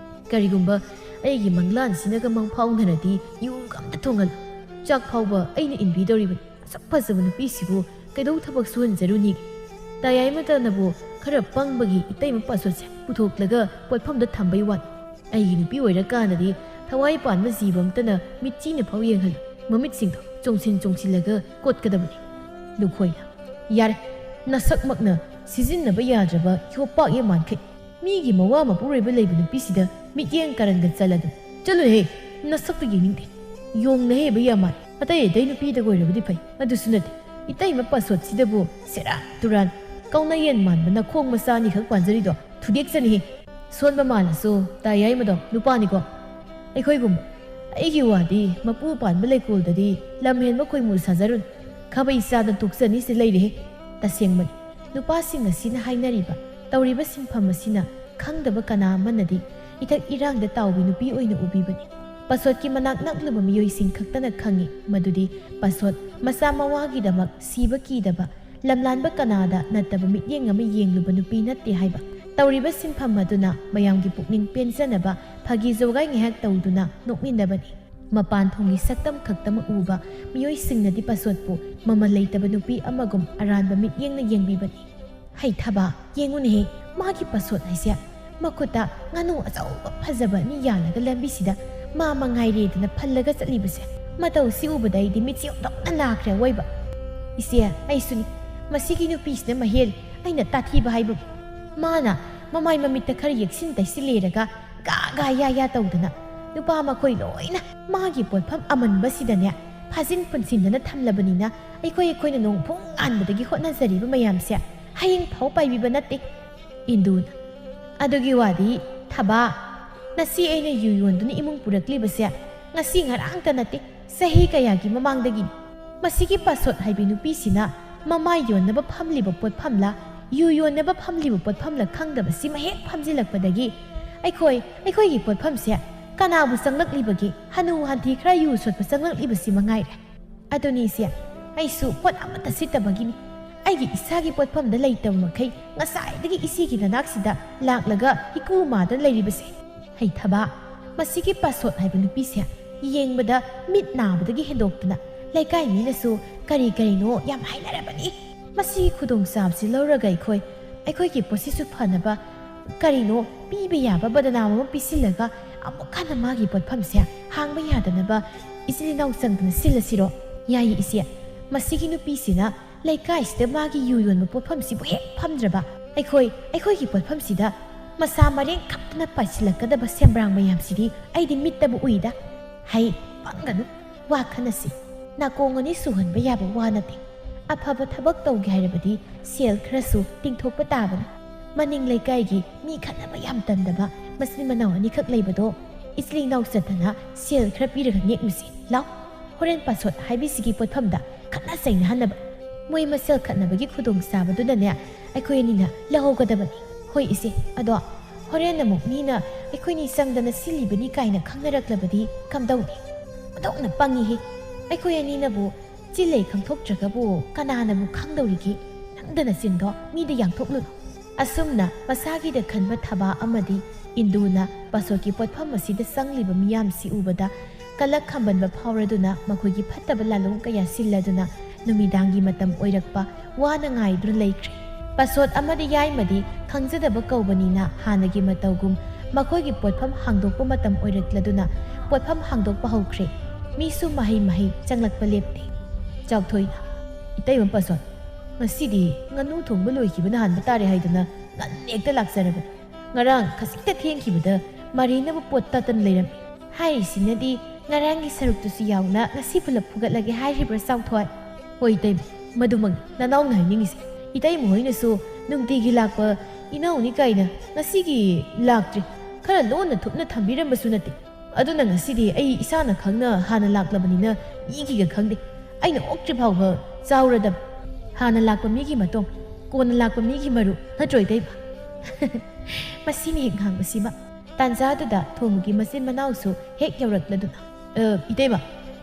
ꯀꯔꯤꯒꯨꯝꯕ ꯑꯩꯒꯤ ꯃꯪꯂꯥꯟꯁꯤꯅꯒ ꯃꯪꯐꯥꯎꯅꯔꯗꯤ ꯌꯨꯝꯒ ꯑꯝꯇ ꯊꯣꯡꯍꯜꯂꯨ꯫ ꯆꯥꯛ ꯐꯥꯎꯕ ꯑꯩꯅ ꯏꯟꯕꯤꯗꯧꯔꯤꯕꯅꯤ꯫ ꯑꯁꯨꯛ ꯐꯖꯕ ꯅꯨꯄꯤꯁꯤꯕꯨ ꯀꯩꯗꯧ ꯊꯕꯛ ꯁꯨꯍꯟꯖꯔꯨꯅꯤꯒꯦ? ꯇꯌꯥꯏꯃꯇꯅꯕꯨ ꯈꯔ ꯄꯪꯕꯒꯤ ꯏꯇꯩꯃ ꯄꯥꯁꯣꯠꯁꯦ ꯄꯨꯊꯣꯛꯂꯒ ꯄꯣꯠꯐꯝꯗ ꯊꯝꯕꯩ ꯋꯥꯅꯤ꯫ ꯑꯩꯒꯤ ꯅꯨꯄꯤ ꯑꯣꯏꯔꯀꯥꯟꯗꯗꯤ ꯊꯋꯥꯏ ꯄꯥꯟꯕ ꯖꯤꯕ ꯑꯝꯇꯅ ꯃꯤꯠꯆꯤꯅ ꯐꯥꯎ ꯌꯦꯡꯍꯜꯂꯨ꯫ ꯃꯃꯤꯠꯁꯤꯡꯗꯣ ꯆꯣꯡꯁꯤꯟ ꯆꯣꯡꯁꯤꯜꯂꯒ ꯀꯣꯠꯀꯗꯕꯅꯤ꯫ ꯂꯨꯈꯣꯏꯅ, "ꯌꯥꯔꯦ, ꯅꯁꯛꯃꯛꯅ ꯁꯤꯖꯤꯟꯅꯕ ꯌꯥꯗ꯭ꯔꯕ ꯌꯣꯄꯥꯛ ꯌꯦꯃꯥꯟꯈꯩ꯫ ꯃꯤꯒꯤ ꯃꯋꯥ ꯃꯄꯨꯔꯣꯏꯕ ꯂꯩꯕ ꯅꯨꯄꯤꯁꯤꯗ ꯃꯤꯠꯌꯦꯡ ꯀꯔꯟꯒ ꯆꯜꯂꯗꯨ꯫ ꯆꯠꯂꯨꯍꯦ, ꯅꯁꯛꯇꯨ ꯌꯦꯡꯅꯤꯡꯗꯦ꯫ ꯌꯣꯡꯅ ꯍꯦꯕ ꯌꯥꯝ ꯃꯥꯜꯂꯦ꯫ ꯑꯇꯩ ꯑꯇꯩ ꯅꯨꯄꯤꯗ ꯑꯣꯏꯔꯕꯗꯤ ꯐꯩ, ꯑꯗꯨꯁꯨ ꯅꯠꯇꯦ꯫ ꯏꯇꯩꯃ ꯄꯥꯁꯣꯠꯁꯤꯗꯕꯨ ꯁꯦꯔꯥꯟ ꯇꯨꯔꯥꯟ ꯀꯧꯅ ꯌꯦꯟ ꯃꯥꯟꯕ ꯅꯈꯣꯡ ꯃꯆꯥ ꯑꯅꯤꯈꯛ ꯄꯥꯟꯖꯔꯤꯗꯣ ꯊꯨꯗꯦꯛꯆꯅꯤꯍꯦ꯫ ꯁꯣꯟꯕ ꯃꯥꯜꯂꯁꯨ ꯇꯌꯥꯏꯃꯗꯣ ꯅꯨꯄꯥꯅꯤꯀꯣ꯫ ꯑꯩꯈꯣꯏꯒꯨꯝꯕ꯫ ꯑꯩꯒꯤ ꯋꯥꯗꯤ ꯃꯄꯨ ꯄꯥꯟꯕ ꯂꯩꯀꯣꯜꯗꯗꯤ ꯂꯝ ꯍꯦꯟꯕ ꯈꯣꯏꯃꯨ ꯁꯥꯖꯔꯨꯅꯨ꯫ ꯈꯥꯕꯩ ꯆꯥꯗ ꯇꯣꯛꯆꯅꯤꯁꯦ ꯂꯩꯔꯦꯍꯦ꯫ ꯇꯁꯦꯡꯕꯅꯤ, ꯅꯨꯄꯥꯁꯤꯡ ꯑꯁꯤꯅ ꯍꯥꯏꯅꯔꯤꯕ, ꯇꯧꯔꯤꯕ ꯁꯤꯟꯐꯝ ꯑꯁꯤꯅ ꯈꯪꯗꯕ ꯀꯅꯥ ꯑꯃꯅꯗꯤ ꯏꯊꯛ ꯏꯔꯥꯡꯗ ꯇꯥꯎꯕꯤ ꯅꯨꯄꯤ ꯑꯣꯏꯅ ꯎꯕꯤꯕꯅꯤ꯫ ꯄꯥꯁꯣꯠꯀꯤ ꯃꯅꯥꯛ ꯅꯛꯂꯨꯕ ꯃꯤꯑꯣꯏꯁꯤꯡ ꯈꯛꯇꯅ ꯈꯪꯏ ꯃꯗꯨꯗꯤ ꯄꯥꯁꯣꯠ ꯃꯆꯥ ꯃꯋꯥꯒꯤꯗꯃꯛ ꯁꯤꯕ ꯀꯤꯗꯕ, ꯂꯝꯂꯥꯟꯕ ꯀꯅꯥꯗ ꯅꯠꯇꯕ ꯃꯤꯠꯌꯦꯡ ꯑꯃ ꯌꯦꯡꯂꯨꯕ ꯅꯨꯄꯤ ꯅꯠꯇꯦ ꯍꯥꯏꯕ꯫ ꯇꯧꯔꯤꯕ ꯁꯤꯟꯐꯝ ꯑꯗꯨꯅ ꯃꯌꯥꯝꯒꯤ ꯄꯨꯛꯅꯤꯡ ꯄꯦꯟꯖꯅꯕ ꯐꯥꯒꯤ ꯖꯣꯒꯥꯏ ꯉꯥꯏꯍꯥꯛ ꯇꯧꯗꯨꯅ ꯅꯣꯛꯃꯤꯟꯅꯕꯅꯤ꯫ ꯃꯄꯥꯟ ꯊꯣꯡꯒꯤ ꯁꯛꯇꯝ ꯈꯛꯇꯃꯛ ꯎꯕ ꯃꯤꯑꯣꯏꯁꯤꯡꯅꯗꯤ ꯄꯥꯁꯣꯠꯄꯨ ꯃꯃꯜ ꯂꯩꯇꯕ ꯅꯨꯄꯤ ꯑꯃꯒꯨꯝ ꯑꯔꯥꯟꯕ ꯃꯤꯠꯌꯦꯡꯅ ꯌꯦꯡꯕꯤꯕꯅꯤ꯫ "ꯍꯩꯊꯕ, ꯌꯦꯡꯉꯨꯅꯦꯍꯦ, ꯃꯥꯒꯤ ꯄꯥꯁꯣꯠ ꯍꯥꯏꯁꯦ꯫ ꯃꯈꯨꯠꯇ ꯉꯥꯅꯨ ꯑꯆꯧꯕ ꯐꯖꯕ ꯑꯅꯤ ꯌꯥꯜꯂꯒ ꯂꯝꯕꯤꯁꯤꯗ ꯃꯥ ꯃꯉꯥꯏꯔꯦꯗꯅ ꯐꯜꯂꯒ ꯆꯠꯂꯤꯕꯁꯦ꯫ ꯃꯇꯧꯁꯤ ꯎꯕꯗ ꯑꯩꯗꯤ ꯃꯤꯠꯁꯦ ꯑꯣꯟꯊꯣꯛꯅ ꯅꯥꯈ꯭ꯔꯦ ꯑꯋꯣꯏꯕ꯫ ꯏꯆꯦ, ꯑꯩꯁꯨꯅꯤ꯫ ꯃꯁꯤꯒꯤ ꯅꯨꯄꯤꯁꯤꯅ ꯃꯍꯦꯜ ꯑꯩꯅ ꯇꯥꯊꯤꯕ ꯍꯥꯏꯕꯕꯨ꯫ ꯃꯥꯅ ꯃꯃꯥꯏ ꯃꯃꯤꯠꯇ ꯈꯔ ꯌꯦꯛꯁꯤꯟ ꯇꯩꯁꯤꯜꯂꯦꯔꯒ ꯒꯥ ꯒꯥ ꯌꯥ ꯌꯥ ꯇꯧꯗꯅ ꯅꯨꯄꯥ ꯃꯈꯣꯏ ꯂꯣꯏꯅ ꯃꯥꯒꯤ ꯄꯣꯠꯐꯝ ꯑꯃꯟꯕꯁꯤꯗꯅꯦ ꯐꯥꯖꯤꯟ ꯄꯨꯟꯁꯤꯟꯗꯅ ꯊꯝꯂꯕꯅꯤꯅ ꯑꯩꯈꯣꯏ ꯑꯩꯈꯣꯏꯅ ꯅꯣꯡ ꯐꯨꯡ ꯉꯥꯟꯕꯗꯒꯤ ꯍꯣꯠꯅꯖꯔꯤꯕ ꯃꯌꯥꯝꯁꯦ ꯍꯌꯦꯡ ꯐꯥꯎ ꯄꯥꯏꯕꯤꯕ ꯅꯠꯇꯦ꯫" ꯏꯟꯗꯨꯅ, "ꯑꯗꯨꯒꯤ ꯋꯥꯗꯤ ꯊꯕꯥ, ꯉꯁꯤ ꯑꯩꯅ ꯌꯨ ꯌꯣꯟꯗꯨꯅ ꯏꯃꯨꯡ ꯄꯨꯔꯛꯂꯤꯕꯁꯦ ꯉꯁꯤ ꯉꯔꯥꯡꯇ ꯅꯠꯇꯦ, ꯆꯍꯤ ꯀꯌꯥꯒꯤ ꯃꯃꯥꯡꯗꯒꯤꯅꯤ꯫ ꯃꯁꯤꯒꯤ ꯄꯥꯁꯣꯠ ꯍꯥꯏꯕꯤ ꯅꯨꯄꯤꯁꯤꯅ ꯃꯃꯥꯏ ꯌꯣꯟꯅꯕ ꯐꯝꯂꯤꯕ ꯄꯣꯠꯐꯝꯂ, ꯌꯨ ꯌꯣꯟꯅꯕ ꯐꯝꯂꯤꯕ ꯄꯣꯠꯐꯝꯂ ꯈꯪꯗꯕꯁꯤꯃ ꯍꯦꯛ ꯐꯝꯖꯤꯜꯂꯛꯄꯗꯒꯤ ꯑꯩꯈꯣꯏ ꯑꯩꯈꯣꯏꯒꯤ ꯄꯣꯠꯐꯝꯁꯦ ꯀꯅꯥꯕꯨ ꯆꯪꯂꯛꯂꯤꯕꯒꯦ? ꯍꯅꯨ ꯍꯟꯊꯤ ꯈꯔ ꯌꯨ ꯁꯣꯠꯄ ꯆꯪꯂꯛꯂꯤꯕꯁꯤ ꯃꯉꯥꯏꯔꯦ꯫ ꯑꯗꯨꯅꯤ ꯏꯆꯦ, ꯑꯩꯁꯨ ꯄꯣꯠ ꯑꯃꯠꯇ ꯁꯤꯠꯇꯕꯒꯤꯅꯤ꯫ ꯑꯩꯒꯤ ꯏꯁꯥꯒꯤ ꯄꯣꯠꯐꯝꯗ ꯂꯩꯇꯕ ꯃꯈꯩ ꯉꯁꯥꯏꯗꯒꯤ ꯏꯆꯦꯒꯤ ꯅꯅꯥꯛꯁꯤꯗ ꯂꯥꯛꯂꯒ ꯏꯀꯨ ꯃꯥꯗꯅ ꯂꯩꯔꯤꯕꯁꯦ꯫ ꯍꯩꯊꯕ, ꯃꯁꯤꯒꯤ ꯄꯥꯁꯣꯠ ꯍꯥꯏꯕ ꯅꯨꯄꯤꯁꯦ ꯌꯦꯡꯕꯗ ꯃꯤꯠ ꯅꯥꯕꯗꯒꯤ ꯍꯦꯟꯗꯣꯛꯇꯅ ꯂꯩꯀꯥꯏ ꯃꯤꯅꯁꯨ ꯀꯔꯤ ꯀꯔꯤꯅꯣ ꯌꯥꯝ ꯍꯥꯏꯅꯔꯕꯅꯤ꯫ ꯃꯁꯤꯒꯤ ꯈꯨꯗꯣꯡꯆꯥꯕꯁꯤ ꯂꯧꯔꯒ ꯑꯩꯈꯣꯏ ꯑꯩꯈꯣꯏꯒꯤ ꯄꯣꯠꯁꯤꯁꯨ ꯐꯅꯕ ꯀꯔꯤꯅꯣ ꯄꯤꯕ ꯌꯥꯕ ꯕꯗꯅꯥꯝ ꯑꯃ ꯄꯤꯁꯤꯜꯂꯒ ꯑꯃꯨꯛ ꯍꯟꯅ ꯃꯥꯒꯤ ꯄꯣꯠꯐꯝꯁꯦ ꯍꯥꯡꯕ ꯌꯥꯗꯅꯕ ꯏꯆꯤꯜ ꯏꯅꯥꯎ ꯆꯪꯗꯅ ꯁꯤꯜꯂꯁꯤꯔꯣ? ꯌꯥꯏꯌꯦ ꯏꯆꯦ, ꯃꯁꯤꯒꯤ ꯅꯨꯄꯤꯁꯤꯅ ꯂꯩꯀꯥꯏꯁꯤꯗ ꯃꯥꯒꯤ ꯌꯨ ꯌꯣꯟꯕ ꯄꯣꯠꯐꯝꯁꯤꯕꯨ ꯍꯦꯛ ꯐꯝꯗ꯭ꯔꯕ ꯑꯩꯈꯣꯏ ꯑꯩꯈꯣꯏꯒꯤ ꯄꯣꯠꯐꯝꯁꯤꯗ ꯃꯁꯥ ꯃꯔꯦꯡ ꯈꯞꯇꯅ ꯄꯥꯏꯁꯤꯜꯂꯛꯀꯗꯕ ꯁꯦꯝꯕ꯭ꯔꯥꯡ ꯃꯌꯥꯝꯁꯤꯗꯤ ꯑꯩꯗꯤ ꯃꯤꯠꯇꯕꯨ ꯎꯏꯗ꯫ ꯍꯩ, ꯄꯪꯒꯅꯨ, ꯋꯥ ꯈꯟꯅꯁꯤ꯫ ꯅꯥꯀꯣꯡ ꯑꯅꯤ ꯁꯨꯍꯟꯕ ꯌꯥꯕ ꯋꯥ ꯅꯠꯇꯦ꯫ ꯑꯐꯕ ꯊꯕꯛ ꯇꯧꯒꯦ ꯍꯥꯏꯔꯕꯗꯤ ꯁꯦꯜ ꯈꯔꯁꯨ ꯇꯤꯡꯊꯣꯛꯄ ꯇꯥꯕꯅꯤ꯫ ꯃꯅꯤꯡ ꯂꯩꯀꯥꯏꯒꯤ ꯃꯤ ꯈꯠꯅꯕ ꯌꯥꯝ ꯇꯟꯗꯕ ꯃꯆꯤꯟ ꯃꯅꯥꯎ ꯑꯅꯤꯈꯛ ꯂꯩꯕꯗꯣ ꯏꯆꯤꯜ ꯏꯅꯥꯎ ꯆꯠꯇꯅ ꯁꯦꯜ ꯈꯔ ꯄꯤꯔꯒ ꯅꯦꯛꯂꯨꯁꯤ꯫ ꯂꯥꯎ, ꯍꯣꯔꯦꯟ ꯄꯥꯁꯣꯠ ꯍꯥꯏꯕꯤꯁꯤꯒꯤ ꯄꯣꯠꯐꯝꯗ ꯈꯠꯅ ꯆꯩꯅꯍꯟꯅꯕ꯫ ꯃꯣꯏ ꯃꯁꯦꯜ ꯈꯠꯅꯕꯒꯤ ꯈꯨꯗꯣꯡꯆꯥꯕꯗꯨꯅꯅꯦ ꯑꯩꯈꯣꯏ ꯑꯅꯤꯅ ꯂꯧꯍꯧꯒꯗꯕꯅꯤ꯫ ꯍꯣꯏ ꯏꯆꯦ, ꯑꯗꯣ ꯍꯣꯔꯦꯟ ꯑꯃꯨꯛ ꯃꯤꯅ ꯑꯩꯈꯣꯏꯅꯤ ꯆꯪꯗꯅ ꯁꯤꯜꯂꯤꯕꯅꯤ ꯀꯥꯏꯅ ꯈꯪꯅꯔꯛꯂꯕꯗꯤ ꯀꯝꯗꯧꯅꯤ? ꯑꯣꯟꯊꯣꯛꯅ ꯄꯪꯉꯤꯍꯦ꯫ ꯑꯩꯈꯣꯏ ꯑꯅꯤꯅꯕꯨ ꯆꯤꯜꯂꯩ ꯈꯪꯊꯣꯛꯇ꯭ꯔꯒꯕꯨ ꯀꯅꯥꯅꯕꯨ ꯈꯪꯗꯧꯔꯤꯒꯦ? ꯅꯝꯗꯅ ꯆꯤꯟꯗꯣ ꯃꯤꯗ ꯌꯥꯡꯊꯣꯛꯂꯨꯅꯨ꯫ ꯑꯁꯨꯝꯅ ꯃꯁꯥꯒꯤꯗ ꯈꯟꯕ ꯊꯕꯥ ꯑꯃꯗꯤ ꯏꯟꯗꯨꯅ ꯄꯥꯁꯣꯠꯀꯤ ꯄꯣꯠꯐꯝ ꯑꯁꯤꯗ ꯆꯪꯂꯤꯕ ꯃꯤꯌꯥꯝꯁꯤ ꯎꯕꯗ ꯀꯂꯛ ꯈꯝꯕꯟꯕ ꯐꯥꯎꯔꯗꯨꯅ ꯃꯈꯣꯏꯒꯤ ꯐꯠꯇꯕ ꯂꯥꯂꯣꯡ ꯀꯌꯥ ꯁꯤꯜꯂꯗꯨꯅ ꯅꯨꯃꯤꯗꯥꯡꯒꯤ ꯃꯇꯝ ꯑꯣꯏꯔꯛꯄ ꯋꯥꯅ ꯉꯥꯏꯗꯨꯅ ꯂꯩꯈ꯭ꯔꯦ꯫ ꯄꯥꯁꯣꯠ ꯑꯃꯗꯤ ꯌꯥꯏꯃꯗꯤ ꯈꯪꯖꯗꯕ ꯀꯧꯕꯅꯤꯅ ꯍꯥꯟꯅꯒꯤ ꯃꯇꯧꯒꯨꯝ ꯃꯈꯣꯏꯒꯤ ꯄꯣꯠꯐꯝ ꯍꯥꯡꯗꯣꯛꯄ ꯃꯇꯝ ꯑꯣꯏꯔꯛꯂꯗꯨꯅ ꯄꯣꯠꯐꯝ ꯍꯥꯡꯗꯣꯛꯄ ꯍꯧꯈ꯭ꯔꯦ꯫ ꯃꯤꯁꯨ ꯃꯍꯩ ꯃꯍꯩ ꯆꯪꯂꯛꯄ ꯂꯦꯞꯇꯦ꯫ ꯆꯥꯎꯊꯣꯏꯅ, "ꯏꯇꯩꯃ ꯄꯥꯁꯣꯠ, ꯉꯁꯤꯗꯤ ꯉꯥꯅꯨ ꯊꯣꯡꯕ ꯂꯣꯏꯈꯤꯕꯅ ꯍꯥꯟꯕ ꯇꯥꯔꯦ ꯍꯥꯏꯗꯨꯅ ꯉꯟꯅ ꯍꯦꯛꯇ ꯂꯥꯛꯆꯔꯕꯅꯤ꯫ ꯉꯔꯥꯡ ꯈꯖꯤꯛꯇ ꯊꯦꯡꯈꯤꯕꯗ ꯃꯥꯔꯤꯅꯕꯨ ꯄꯣꯠ ꯇꯥꯇꯅ ꯂꯩꯔꯝꯃꯤ꯫ ꯍꯥꯏꯔꯤꯁꯤꯅꯗꯤ ꯉꯔꯥꯡꯒꯤ ꯁꯔꯨꯛꯇꯨꯁꯨ ꯌꯥꯎꯅ ꯉꯁꯤ ꯄꯨꯂꯞ ꯐꯨꯒꯠꯂꯒꯦ ꯍꯥꯏꯔꯤꯕ꯭ꯔꯥ ꯆꯥꯎꯊꯣꯏ?" "ꯍꯣꯏ ꯏꯇꯩꯃ, ꯃꯗꯨꯃꯛꯅꯤ ꯅꯅꯥꯎꯅ ꯍꯥꯏꯅꯤꯡꯉꯤꯁꯦ꯫ ꯏꯇꯩꯃ ꯍꯣꯏꯅꯁꯨ ꯅꯨꯡꯇꯤꯒꯤ ꯂꯥꯛꯄ ꯏꯅꯥꯎꯅꯤ ꯀꯥꯏꯅ ꯉꯁꯤꯒꯤ ꯂꯥꯛꯇ꯭ꯔꯤ꯫ ꯈꯔ ꯂꯣꯟꯅ ꯊꯨꯞꯅ ꯊꯝꯕꯤꯔꯝꯕꯁꯨ ꯅꯠꯇꯦ꯫ ꯑꯗꯨꯅ ꯉꯁꯤꯗꯤ ꯑꯩ ꯏꯁꯥꯅ ꯈꯪꯅ ꯍꯥꯟꯅ ꯂꯥꯛꯂꯕꯅꯤꯅ ꯃꯤꯒꯤꯒ ꯈꯪꯗꯦ꯫ ꯑꯩꯅ ꯑꯣꯛꯇ꯭ꯔꯤ ꯐꯥꯎꯕ ꯆꯥꯎꯔꯗꯕ ꯍꯥꯟꯅ ꯂꯥꯛꯄ ꯃꯤꯒꯤ ꯃꯇꯣꯡ꯫ ꯀꯣꯟꯅ ꯂꯥꯛꯄ ꯃꯤꯒꯤ ꯃꯔꯨꯞ ꯅꯠꯇ꯭ꯔꯣ, ꯏꯇꯩꯃ? ꯃꯁꯤꯅ ꯍꯦꯛ ꯉꯥꯡꯕꯁꯤꯃ꯫ ꯇꯥꯟꯖꯥꯗꯨꯗ ꯊꯣꯝꯒꯤ ꯃꯆꯤꯟ ꯃꯅꯥꯎꯁꯨ ꯍꯦꯛ ꯌꯧꯔꯛꯂꯗꯨꯅ, "ꯑ, ꯏꯇꯩꯃ,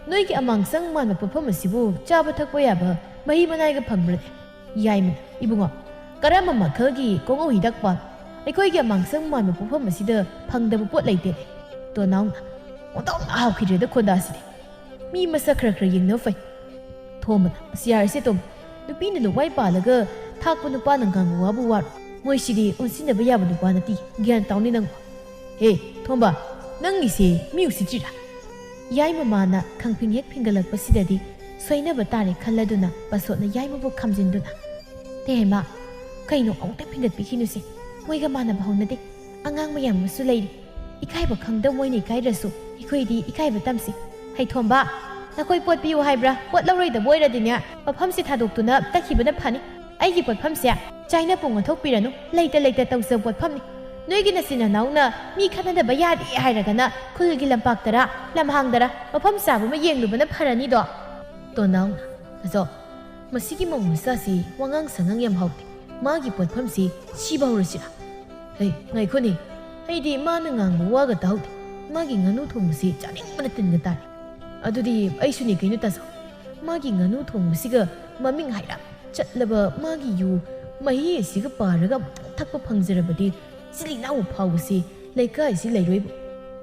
ꯅꯣꯏꯒꯤ ꯑꯃꯥꯡꯁꯪ ꯃꯥꯟꯕ ꯄꯣꯠꯐꯝ ꯑꯁꯤꯕꯨ ꯆꯥꯕ ꯊꯛꯄ ꯌꯥꯕ ꯃꯍꯤ ꯃꯅꯥꯏꯒ ꯐꯪꯕ꯭ꯔꯅꯦ?" ꯌꯥꯏꯃꯅ, "ꯏꯕꯨꯡꯉꯣ, ꯀꯔꯝꯕ ꯃꯈꯜꯒꯤ ꯀꯣꯉꯧ ꯍꯤꯗꯥꯛ ꯄꯥꯝꯃꯤ? ꯑꯩꯈꯣꯏꯒꯤ ꯑꯃꯥꯡꯁꯪ ꯃꯥꯟꯕ ꯄꯣꯠꯐꯝ ꯑꯁꯤꯗ ꯐꯪꯗꯕ ꯄꯣꯠ ꯂꯩꯇꯦꯅꯦ꯫" ꯇꯣꯅꯥꯎꯅ, "ꯑꯣꯟꯊꯣꯛꯅ ꯍꯥꯎꯈꯤꯗ꯭ꯔꯦꯗ ꯈꯣꯟꯗꯥꯁꯤꯗꯤ꯫ ꯃꯤ ꯃꯁꯛ ꯈꯔ ꯈꯔ ꯌꯦꯡꯅꯕ ꯐꯩ꯫" ꯊꯣꯝꯕꯅ, "ꯑꯁ, ꯌꯥꯔꯦꯁꯦ ꯇꯣꯝꯕ, ꯅꯨꯄꯤꯅ ꯂꯨꯋꯥꯏ ꯄꯥꯜꯂꯒ ꯊꯥꯛꯄ ꯅꯨꯄꯥꯅ ꯉꯥꯡꯕ ꯋꯥꯕꯨ ꯋꯥꯔꯣ꯫ ꯃꯣꯏꯁꯤꯗꯤ ꯑꯣꯟꯁꯤꯟꯅꯕ ꯌꯥꯕ ꯅꯨꯄꯥ ꯅꯠꯇꯦ, ꯒ꯭ꯌꯥꯟ ꯇꯥꯎꯅꯦ ꯅꯪꯕꯣ꯫" "ꯍꯦ, ꯊꯣꯝꯕ, ꯅꯪꯒꯤꯁꯦ ꯃꯤ ꯎꯁꯤꯠꯇ꯭ꯔꯤꯔꯥ?" ꯌꯥꯏꯃ ꯃꯥꯅ ꯈꯪꯐꯤꯡ ꯍꯦꯛ ꯐꯤꯡꯒꯠꯂꯛꯄꯁꯤꯗꯗꯤ ꯁꯣꯏꯅꯕ ꯇꯥꯔꯦ ꯈꯜꯂꯗꯨꯅ ꯄꯁꯣꯠꯅ ꯌꯥꯏꯃꯕꯨ ꯈꯥꯝꯖꯤꯟꯗꯨꯅ, "ꯇꯦ ꯍꯩꯃꯥ, ꯀꯩꯅꯣ ꯑꯃꯨꯛꯇ ꯐꯤꯡꯒꯠꯄꯤꯈꯤꯅꯨꯁꯦ꯫ ꯃꯣꯏꯒ ꯃꯥꯟꯅꯕ ꯍꯧꯅꯗꯦ꯫ ꯑꯉꯥꯡ ꯃꯌꯥꯝ ꯑꯃꯁꯨ ꯂꯩꯔꯤ꯫ ꯏꯀꯥꯏꯕ ꯈꯪꯗ ꯃꯣꯏꯅ ꯏꯀꯥꯏꯗ꯭ꯔꯁꯨ ꯑꯩꯈꯣꯏꯗꯤ ꯏꯀꯥꯏꯕ ꯇꯝꯁꯤ꯫ ꯍꯩꯊꯣꯝꯕ, ꯅꯈꯣꯏ ꯄꯣꯠ ꯄꯤꯌꯨ ꯍꯥꯏꯕ꯭ꯔꯥ? ꯄꯣꯠ ꯂꯧꯔꯣꯏꯗꯕ ꯑꯣꯏꯔꯗꯤꯅꯦ, ꯃꯐꯝꯁꯤ ꯊꯥꯗꯣꯛꯇꯨꯅ ꯇꯠꯈꯤꯕꯅ ꯐꯅꯤ꯫ ꯑꯩꯒꯤ ꯄꯣꯠꯐꯝꯁꯦ ꯆꯥꯏꯅ ꯄꯨꯡ ꯑꯣꯟꯊꯣꯛꯄꯤꯔꯅꯨ꯫ ꯂꯩꯇ ꯂꯩꯇ ꯇꯧꯖꯕ ꯄꯣꯠꯐꯝꯅꯤ꯫ ꯅꯣꯏꯒꯤ ꯅꯆꯤꯟ ꯅꯅꯥꯎꯅ ꯃꯤ ꯈꯠꯅꯗꯕ ꯌꯥꯗꯦ ꯍꯥꯏꯔꯒꯅ ꯈꯨꯜꯒꯤ ꯂꯝꯄꯥꯛꯇꯔ, ꯂꯝꯍꯥꯡꯗꯔ ꯃꯐꯝ ꯆꯥꯕ ꯑꯃ ꯌꯦꯡꯂꯨꯕꯅ ꯐꯔꯅꯤꯗꯣ꯫" ꯇꯣꯅꯥꯎꯅ, "ꯑꯗꯣ ꯃꯁꯤꯒꯤ ꯃꯧ ꯃꯆꯥꯁꯤ ꯋꯥꯉꯥꯡ ꯁꯉꯥꯡ ꯌꯥꯝ ꯍꯥꯎꯇꯦ꯫ ꯃꯥꯒꯤ ꯄꯣꯠꯐꯝꯁꯤ ꯁꯤꯕ ꯍꯧꯔꯁꯤꯔꯥ? ꯍꯩ, ꯉꯥꯏꯈꯣꯅꯦ꯫ ꯑꯩꯗꯤ ꯃꯥꯅ ꯉꯥꯡꯕ ꯋꯥꯒ ꯇꯥꯍꯧꯗꯦ꯫ ꯃꯥꯒꯤ ꯉꯥꯅꯨ ꯊꯣꯡꯕꯁꯤ ꯆꯥꯅꯤꯡꯕꯅ ꯇꯤꯟꯒ ꯇꯥꯔꯦ꯫ ꯑꯗꯨꯗꯤ ꯑꯩꯁꯨꯅꯦ ꯀꯩꯅꯣ ꯇꯥꯖꯧ꯫ ꯃꯥꯒꯤ ꯉꯥꯅꯨ ꯊꯣꯡꯕꯁꯤꯒ ꯃꯃꯤꯡ ꯍꯥꯏꯔꯞ ꯆꯠꯂꯕ ꯃꯥꯒꯤ ꯌꯨ ꯃꯍꯤ ꯑꯁꯤꯒ ꯄꯥꯔꯒ ꯑꯃꯨꯛꯇꯪ ꯊꯛꯄ ꯐꯪꯖꯔꯕꯗꯤ ꯏꯆꯤꯜ ꯏꯅꯥꯎ ꯐꯥꯎꯕꯁꯤ ꯂꯩꯀꯥꯏꯁꯤ ꯂꯩꯔꯣꯏꯕꯨ꯫"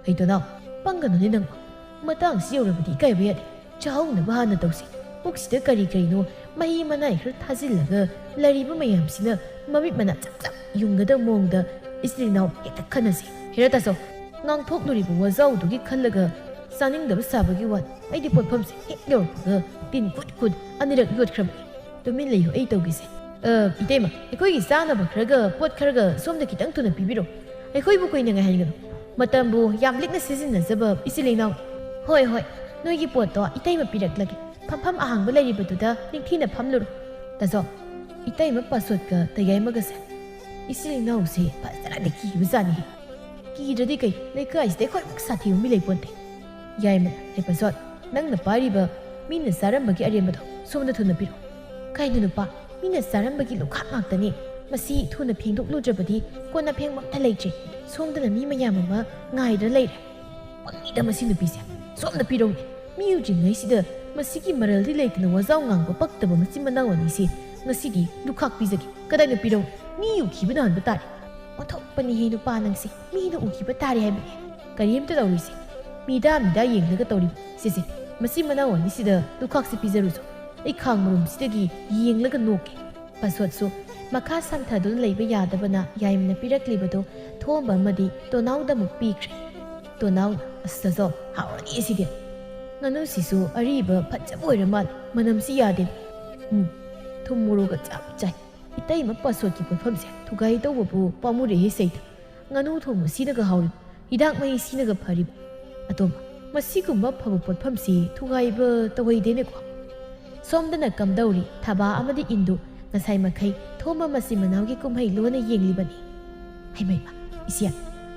"ꯍꯩ ꯇꯣꯅꯥꯎ, ꯄꯪꯒꯅꯨꯅꯦ ꯅꯪꯕꯨ꯫ ꯃꯇꯥꯡꯁꯤ ꯌꯧꯔꯕꯗꯤ ꯏꯀꯥꯏꯕ ꯌꯥꯗꯦ꯫ ꯆꯥꯍꯧꯅꯕ ꯍꯥꯟꯅ ꯇꯧꯁꯤ꯫ ꯄꯨꯛꯁꯤꯗ ꯀꯔꯤ ꯀꯔꯤꯅꯣ ꯃꯍꯤ ꯃꯅꯥꯏ ꯈꯔ ꯊꯥꯖꯤꯜꯂꯒ ꯂꯩꯔꯤꯕ ꯃꯌꯥꯝꯁꯤꯅ ꯃꯃꯤꯠ ꯃꯅꯥ ꯆꯞ ꯆꯞ ꯌꯨꯡꯒꯗꯕ ꯃꯑꯣꯡꯗ ꯏꯆꯤꯜ ꯏꯅꯥꯎ ꯍꯦꯛꯇ ꯈꯟꯅꯁꯤ꯫" "ꯍꯦꯔꯥ ꯇꯥꯆꯧ, ꯉꯥꯡꯊꯣꯛꯂꯨꯔꯤꯕ ꯋꯥꯖꯥꯎꯗꯨꯒꯤ ꯈꯜꯂꯒ ꯆꯥꯅꯤꯡꯗꯕ ꯁꯥꯕꯒꯤ ꯋꯥꯅꯤ꯫ ꯑꯩꯗꯤ ꯄꯣꯠꯐꯝꯁꯦ ꯍꯦꯛ ꯌꯧꯔꯛꯄꯒ ꯇꯤꯟ ꯀꯨꯠ ꯀꯨꯠ ꯑꯅꯤꯔꯛ ꯌꯣꯠꯈ꯭ꯔꯕꯅꯤ꯫ ꯇꯨꯃꯤꯟ ꯂꯩꯌꯨ, ꯑꯩ ꯇꯧꯒꯦꯁꯦ꯫" "ꯑ, ꯏꯇꯩꯃ, ꯑꯩꯈꯣꯏꯒꯤ ꯆꯥꯅꯕ ꯈꯔꯒ ꯄꯣꯠ ꯈꯔꯒ ꯁꯣꯝꯗ ꯈꯤꯇꯪ ꯊꯨꯅ ꯄꯤꯕꯤꯔꯣ꯫ ꯑꯩꯈꯣꯏꯕꯨ ꯀꯨꯏꯅ ꯉꯥꯏꯍꯟꯒꯅꯨ꯫ ꯃꯇꯝꯕꯨ ꯌꯥꯝ ꯂꯤꯛꯅ ꯁꯤꯖꯤꯟꯅꯖꯕ ꯏꯆꯤꯜ ꯏꯅꯥꯎ꯫" "ꯍꯣꯏ, ꯍꯣꯏ, ꯅꯣꯏꯒꯤ ꯄꯣꯠꯇꯣ ꯏꯇꯩꯃ ꯄꯤꯔꯛꯂꯒꯦ꯫ ꯐꯝꯐꯝ ꯑꯍꯥꯡꯕ ꯂꯩꯔꯤꯕꯗꯨꯗ ꯅꯤꯡꯊꯤꯅ ꯐꯝꯂꯨꯔꯣ꯫" ꯇꯥꯖꯧ, ꯏꯇꯩꯃ ꯄꯥꯁꯣꯠꯀ ꯇꯌꯥꯏꯃꯒꯁꯦ ꯏꯆꯤꯜ ꯏꯅꯥꯎꯁꯦ ꯐꯖꯅꯗꯤ ꯀꯤꯕꯖꯥꯠꯅꯤꯍꯦ꯫ ꯀꯤꯗ꯭ꯔꯗꯤ ꯀꯩ, ꯂꯩꯀꯥꯏꯁꯤꯗ ꯑꯩꯈꯣꯏꯃꯨꯛ ꯁꯥꯊꯤꯕ ꯃꯤ ꯂꯩꯄꯣꯟꯇꯦ꯫ ꯌꯥꯏꯃ, "ꯍꯦ ꯄꯥꯁꯣꯠ, ꯅꯪꯅ ꯄꯥꯏꯔꯤꯕ ꯃꯤꯅ ꯆꯥꯔꯝꯕꯒꯤ ꯑꯔꯦꯝꯕꯗꯣ ꯁꯣꯝꯗ ꯊꯨꯅ ꯄꯤꯔꯛꯑꯣ꯫" "ꯀꯩꯅꯣ ꯅꯨꯄꯥ, ꯃꯤꯅ ꯆꯥꯔꯝꯕꯒꯤ ꯂꯨꯈꯥꯛ ꯉꯥꯛꯇꯅꯤ꯫ ꯃꯁꯤ ꯊꯨꯅ ꯐꯦꯡꯗꯣꯛꯂꯨꯗ꯭ꯔꯕꯗꯤ ꯀꯣꯟꯅ ꯐꯦꯡꯕ ꯑꯝꯇ ꯂꯩꯇ꯭ꯔꯦ꯫ ꯁꯣꯝꯗꯅ ꯃꯤ ꯃꯌꯥꯝ ꯑꯃ ꯉꯥꯏꯗ ꯂꯩꯔꯦ꯫ ꯄꯪꯉꯤꯗ ꯃꯁꯤ ꯅꯨꯄꯤꯁꯦ꯫ ꯁꯣꯝꯗ ꯄꯤꯔꯧꯅꯦ꯫ ꯃꯤ ꯎꯗ꯭ꯔꯤꯉꯩꯁꯤꯗ ꯃꯁꯤꯒꯤ ꯃꯔꯜꯗꯤ ꯂꯩꯇꯅ ꯋꯥꯖꯥꯎ ꯉꯥꯡꯕ ꯄꯛꯇꯕ ꯃꯆꯤꯟ ꯃꯅꯥꯎ ꯑꯅꯤꯁꯦ ꯉꯁꯤꯗꯤ ꯂꯨꯈꯥꯛ ꯄꯤꯖꯒꯦ꯫ ꯀꯗꯥꯏꯗ ꯄꯤꯔꯧ? ꯃꯤ ꯎꯈꯤꯕ ꯅꯥꯟꯕ ꯇꯥꯔꯦ꯫ ꯑꯣꯟꯊꯣꯛꯄꯅꯤꯍꯦ ꯅꯨꯄꯥ ꯅꯪꯁꯦ꯫ ꯃꯤꯅ ꯎꯈꯤꯕ ꯇꯥꯔꯦ ꯍꯥꯏꯕꯅꯦ꯫ ꯀꯔꯤꯝꯇ ꯇꯧꯔꯤꯁꯦ꯫ ꯃꯤꯗꯥ ꯃꯤꯗꯥ ꯌꯦꯡꯂꯒ ꯇꯧꯔꯤꯕ꯫ ꯁꯦ ꯁꯦ, ꯃꯆꯤꯟ ꯃꯅꯥꯎ ꯑꯅꯤꯁꯤꯗ ꯂꯨꯈꯥꯛꯁꯦ ꯄꯤꯖꯔꯨꯁꯨ꯫ ꯑꯩ ꯈꯥꯡ ꯃꯔꯨꯝꯁꯤꯗꯒꯤ ꯌꯦꯡꯂꯒ ꯅꯣꯛꯀꯦ꯫ ꯄꯁꯣꯠꯁꯨ ꯃꯈꯥ ꯁꯝꯊꯗꯨꯅ ꯂꯩꯕ ꯌꯥꯗꯕꯅ ꯌꯥꯏꯃꯅ ꯄꯤꯔꯛꯂꯤꯕꯗꯨ ꯊꯣꯝꯕ ꯑꯃꯗꯤ ꯇꯣꯅꯥꯎꯗ ꯑꯃꯨꯛ ꯄꯤꯈ꯭ꯔꯦ꯫ ꯇꯣꯅꯥꯎꯅ, "ꯑꯁ ꯇꯥꯖꯧ, ꯍꯥꯎꯔꯅꯤ ꯁꯤꯗꯤ꯫ ꯉꯥꯅꯨꯁꯤꯁꯨ ꯑꯔꯤꯕ ꯐꯖꯕ ꯑꯣꯏꯔ ꯃꯥꯜꯂꯦ꯫ ꯃꯅꯝꯁꯤ ꯌꯥꯗꯦ꯫ ꯎꯝ, ꯊꯨꯝ ꯃꯣꯔꯣꯛꯀ ꯆꯞ ꯆꯥꯏ꯫ ꯏꯇꯩꯃ ꯄꯁꯣꯠꯀꯤ ꯄꯣꯠꯐꯝꯁꯦ ꯊꯨꯒꯥꯏ ꯇꯧꯕꯕꯨ ꯄꯥꯝꯃꯨꯔꯦꯍꯦ ꯁꯩꯗ꯫ ꯉꯥꯅꯨ ꯊꯣꯡꯕ ꯁꯤꯅꯒ ꯍꯥꯎꯔꯤꯕ, ꯍꯤꯗꯥꯛ ꯃꯍꯤ ꯁꯤꯅꯒ ꯐꯔꯤꯕ꯫ ꯑꯇꯣꯝꯕ, ꯃꯁꯤꯒꯨꯝꯕ ꯐꯕ ꯄꯣꯠꯐꯝꯁꯤ ꯊꯨꯒꯥꯏꯕ ꯇꯧꯍꯩꯗꯦꯅꯦꯀꯣ꯫" ꯁꯣꯝꯗꯅ ꯀꯝꯗꯧꯔꯤ ꯊꯕꯥ ꯑꯃꯗꯤ ꯏꯟꯗꯨ ꯉꯁꯥꯏ ꯃꯈꯩ ꯊꯣꯝꯕ ꯃꯆꯤꯟ ꯃꯅꯥꯎꯒꯤ ꯀꯨꯝꯍꯩ ꯂꯣꯟꯅ ꯌꯦꯡꯂꯤꯕꯅꯤ꯫ ꯍꯩꯃꯩꯃ, ꯏꯆꯦ,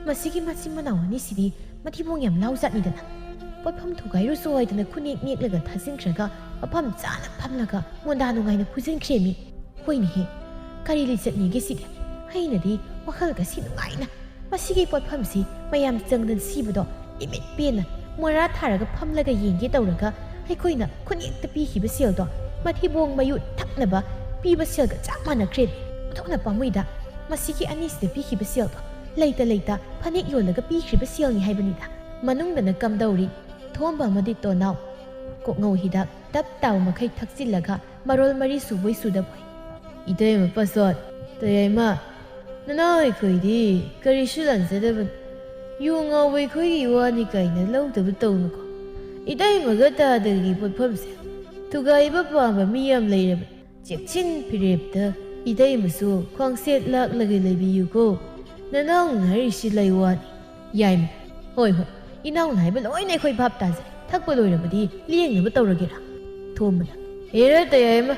ꯃꯁꯤꯒꯤ ꯃꯆꯤꯟ ꯃꯅꯥꯎ ꯑꯅꯤꯁꯤꯗꯤ ꯃꯊꯤꯕꯣꯡ ꯌꯥꯝ ꯂꯥꯎꯖꯥꯠꯅꯤꯗꯅ꯫ ꯄꯣꯠꯐꯝ ꯊꯨꯒꯥꯏꯔꯨꯁꯨ ꯍꯥꯏꯗꯅ ꯈꯨꯅꯦꯛ ꯅꯦꯛꯂꯒ ꯊꯥꯖꯤꯟꯈ꯭ꯔꯒ ꯃꯐꯝ ꯆꯥꯅ ꯐꯝꯂꯒ ꯃꯣꯟꯗꯥ ꯅꯨꯡꯉꯥꯏꯅ ꯐꯨꯖꯤꯟꯈ꯭ꯔꯦꯃꯤ꯫ ꯍꯣꯏꯅꯦꯍꯦ, ꯀꯔꯤ ꯂꯤꯆꯠꯅꯤꯒꯦ ꯁꯤꯗꯤ? ꯑꯩꯅꯗꯤ ꯋꯥꯈꯜꯒꯁꯤ ꯅꯨꯡꯉꯥꯏꯅ ꯃꯁꯤꯒꯤ ꯄꯣꯠꯐꯝꯁꯤ ꯃꯌꯥꯝ ꯆꯪꯗꯅ ꯁꯤꯕꯗꯣ ꯏꯃꯤꯠ ꯄꯦꯟꯅ ꯃꯣꯔꯥ ꯊꯥꯔꯒ ꯐꯝꯂꯒ ꯌꯦꯡꯒꯦ ꯇꯧꯔꯒ ꯑꯩꯈꯣꯏꯅ ꯈꯨꯅꯦꯛꯇ ꯄꯤꯈꯤꯕ ꯁꯦꯜꯗꯣ ꯃꯊꯤꯕꯣꯡ ꯃꯌꯨ ꯊꯛꯅꯕ ꯄꯤꯕ ꯁꯦꯜꯒ ꯆꯞ ꯃꯥꯟꯅꯈ꯭ꯔꯦ꯫ ꯑꯣꯟꯊꯣꯛꯅ ꯄꯥꯝꯃꯨꯏꯗ꯫ ꯃꯁꯤꯒꯤ ꯑꯅꯤꯁꯤꯗ ꯄꯤꯈꯤꯕ ꯁꯦꯜꯗꯣ ꯂꯩꯇ ꯂꯩꯇ ꯐꯅꯦꯛ ꯌꯣꯜꯂꯒ ꯄꯤꯈ꯭ꯔꯤꯕ ꯁꯦꯜꯅꯤ ꯍꯥꯏꯕꯅꯤꯗ꯫ ꯃꯅꯨꯡꯗꯅ ꯀꯝꯗꯧꯔꯤ ꯊꯣꯝꯕ ꯑꯃꯗꯤ ꯇꯣꯅꯥꯎ꯫ ꯀꯣꯛꯉꯧ ꯍꯤꯗꯥꯛ ꯇꯞ ꯇꯥꯎ ꯃꯈꯩ ꯊꯛꯆꯤꯜꯂꯒ ꯃꯔꯣꯜ ꯃꯔꯤ ꯁꯨꯕꯣꯏ ꯁꯨꯗꯕꯣꯏ꯫ "ꯏꯇꯩꯃ ꯄꯁꯣꯠ, ꯇꯌꯥꯏꯃ, ꯅꯅꯥꯎ ꯑꯩꯈꯣꯏꯗꯤ ꯀꯔꯤꯁꯨ ꯂꯥꯟꯖꯗꯕꯅꯤ꯫ ꯌꯨ ꯉꯥꯎꯕ ꯑꯩꯈꯣꯏꯒꯤ ꯋꯥꯅꯤ ꯀꯥꯏꯅ ꯂꯧꯗꯕ ꯇꯧꯅꯨꯀꯣ꯫ ꯏꯇꯩꯃꯒ ꯇꯥꯗꯒꯤ ꯄꯣꯠꯐꯝꯁꯦ ꯊꯨꯒꯥꯏꯕ ꯄꯥꯝꯕ ꯃꯤ ꯌꯥꯝ ꯂꯩꯔꯕꯅꯤ꯫ ꯆꯦꯛꯁꯤꯟ ꯐꯤꯔꯦꯞꯇ ꯏꯇꯩꯃꯁꯨ ꯈ꯭ꯋꯥꯡꯁꯦꯠ ꯂꯥꯛꯂꯒ ꯂꯩꯕꯤꯌꯨꯀꯣ꯫ ꯅꯅꯥꯎꯅ ꯍꯥꯏꯔꯤꯁꯤ ꯂꯩ ꯋꯥꯅꯤ꯫" ꯌꯥꯏꯃ, "ꯍꯣꯏ ꯍꯣꯏ, ꯏꯅꯥꯎꯅ ꯍꯥꯏꯕ ꯂꯣꯏꯅ ꯑꯩꯈꯣꯏ ꯚꯥꯞ ꯇꯥꯖꯩ꯫ ꯊꯛꯄ ꯂꯣꯏꯔꯕꯗꯤ ꯂꯦꯡꯅꯕ ꯇꯧꯔꯒꯦꯔꯥ?" ꯊꯣꯝꯕꯅ, "ꯍꯦꯔꯥ ꯇꯌꯥꯏꯃ,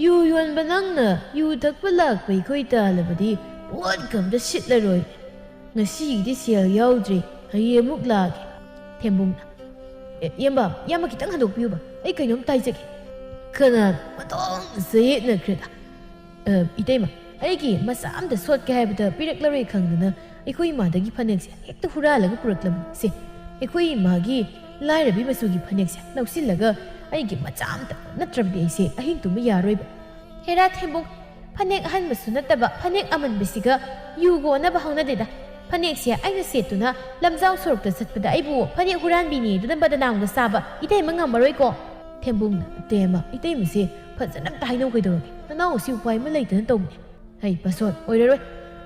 ꯌꯨ ꯌꯣꯟꯕ ꯅꯪꯅ ꯌꯨ ꯊꯛꯄ ꯂꯥꯛꯄ ꯑꯩꯈꯣꯏ ꯇꯥꯜꯂꯕꯗꯤ ꯄꯣꯠꯀ ꯑꯝꯇ ꯁꯤꯠꯂꯔꯣꯏ꯫ ꯉꯁꯤꯒꯤꯗꯤ ꯁꯦꯜ ꯌꯥꯎꯗ꯭ꯔꯦ, ꯍꯌꯦꯡ ꯑꯃꯨꯛ ꯂꯥꯛꯑꯒꯦ꯫" ꯊꯦꯝꯕꯨꯡꯅ, "ꯑꯦ, ꯏꯌꯥꯝꯕ, ꯏꯌꯥꯝꯕ ꯈꯤꯇꯪ ꯍꯟꯗꯣꯛꯄꯤꯌꯨꯕ, ꯑꯩ ꯀꯩꯅꯣꯝ ꯇꯥꯏꯖꯒꯦ꯫" ꯈꯅꯥ ꯃꯇꯣꯡ ꯆꯌꯦꯠꯅꯈ꯭ꯔꯦꯗ꯫ ꯑ, ꯏꯇꯩꯃ, ꯑꯩꯒꯤ ꯃꯆꯥ ꯑꯝꯇ ꯁꯣꯠꯀꯦ ꯍꯥꯏꯕꯗ ꯄꯤꯔꯛꯂꯔꯣꯏ ꯈꯪꯗꯅ ꯑꯩꯈꯣꯏ ꯏꯃꯥꯗꯒꯤ ꯐꯅꯦꯛꯁꯦ ꯍꯦꯛꯇ ꯍꯨꯔꯥꯜꯂꯒ ꯄꯨꯔꯛꯂꯝꯃꯤ꯫ ꯁꯦ, ꯑꯩꯈꯣꯏ ꯏꯃꯥꯒꯤ ꯂꯥꯏꯔꯕꯤ ꯃꯆꯨꯒꯤ ꯐꯅꯦꯛꯁꯦ ꯂꯧꯁꯤꯜꯂꯒ ꯑꯩꯒꯤ ꯃꯆꯥ ꯑꯝꯇ ꯅꯠꯇ꯭ꯔꯕꯗꯤ ꯑꯩꯁꯦ ꯑꯍꯤꯡ ꯇꯨꯝꯕ ꯌꯥꯔꯣꯏꯕ꯫ ꯍꯦꯔꯥ ꯊꯦꯝꯕꯨꯡ, ꯐꯅꯦꯛ ꯑꯍꯟꯕꯁꯨ ꯅꯠꯇꯕ ꯐꯅꯦꯛ ꯑꯃꯟꯕꯁꯤꯒ ꯌꯨꯒ ꯑꯣꯟꯅꯕ ꯍꯧꯅꯗꯦꯗ꯫ ꯐꯅꯦꯛꯁꯦ ꯑꯩꯅ ꯁꯦꯠꯇꯨꯅ ꯂꯝꯖꯥꯎ ꯁꯣꯔꯣꯛꯇ ꯆꯠꯄꯗ ꯑꯩꯕꯨ ꯐꯅꯦꯛ ꯍꯨꯔꯥꯟꯕꯤꯅꯦꯗꯅ ꯕꯗꯅꯥꯝꯒ ꯆꯥꯕ ꯏꯇꯩꯃ ꯉꯝꯃꯔꯣꯏꯀꯣ꯫ ꯊꯦꯝꯕꯨꯡꯅ, ꯏꯇꯩꯃ, ꯏꯇꯩꯃꯁꯦ ꯐꯖꯅ ꯑꯝꯇ ꯍꯥꯏꯅꯧ ꯀꯩꯗꯧꯔꯒꯦ? ꯅꯅꯥꯎ ꯑꯁꯤ ꯎꯄꯥꯏ ꯑꯃ ꯂꯩꯇꯅ ꯇꯧꯕꯅꯦ꯫ ꯍꯩ, ꯄꯥꯁꯣꯟ, ꯑꯣꯏꯔꯔꯣꯏ꯫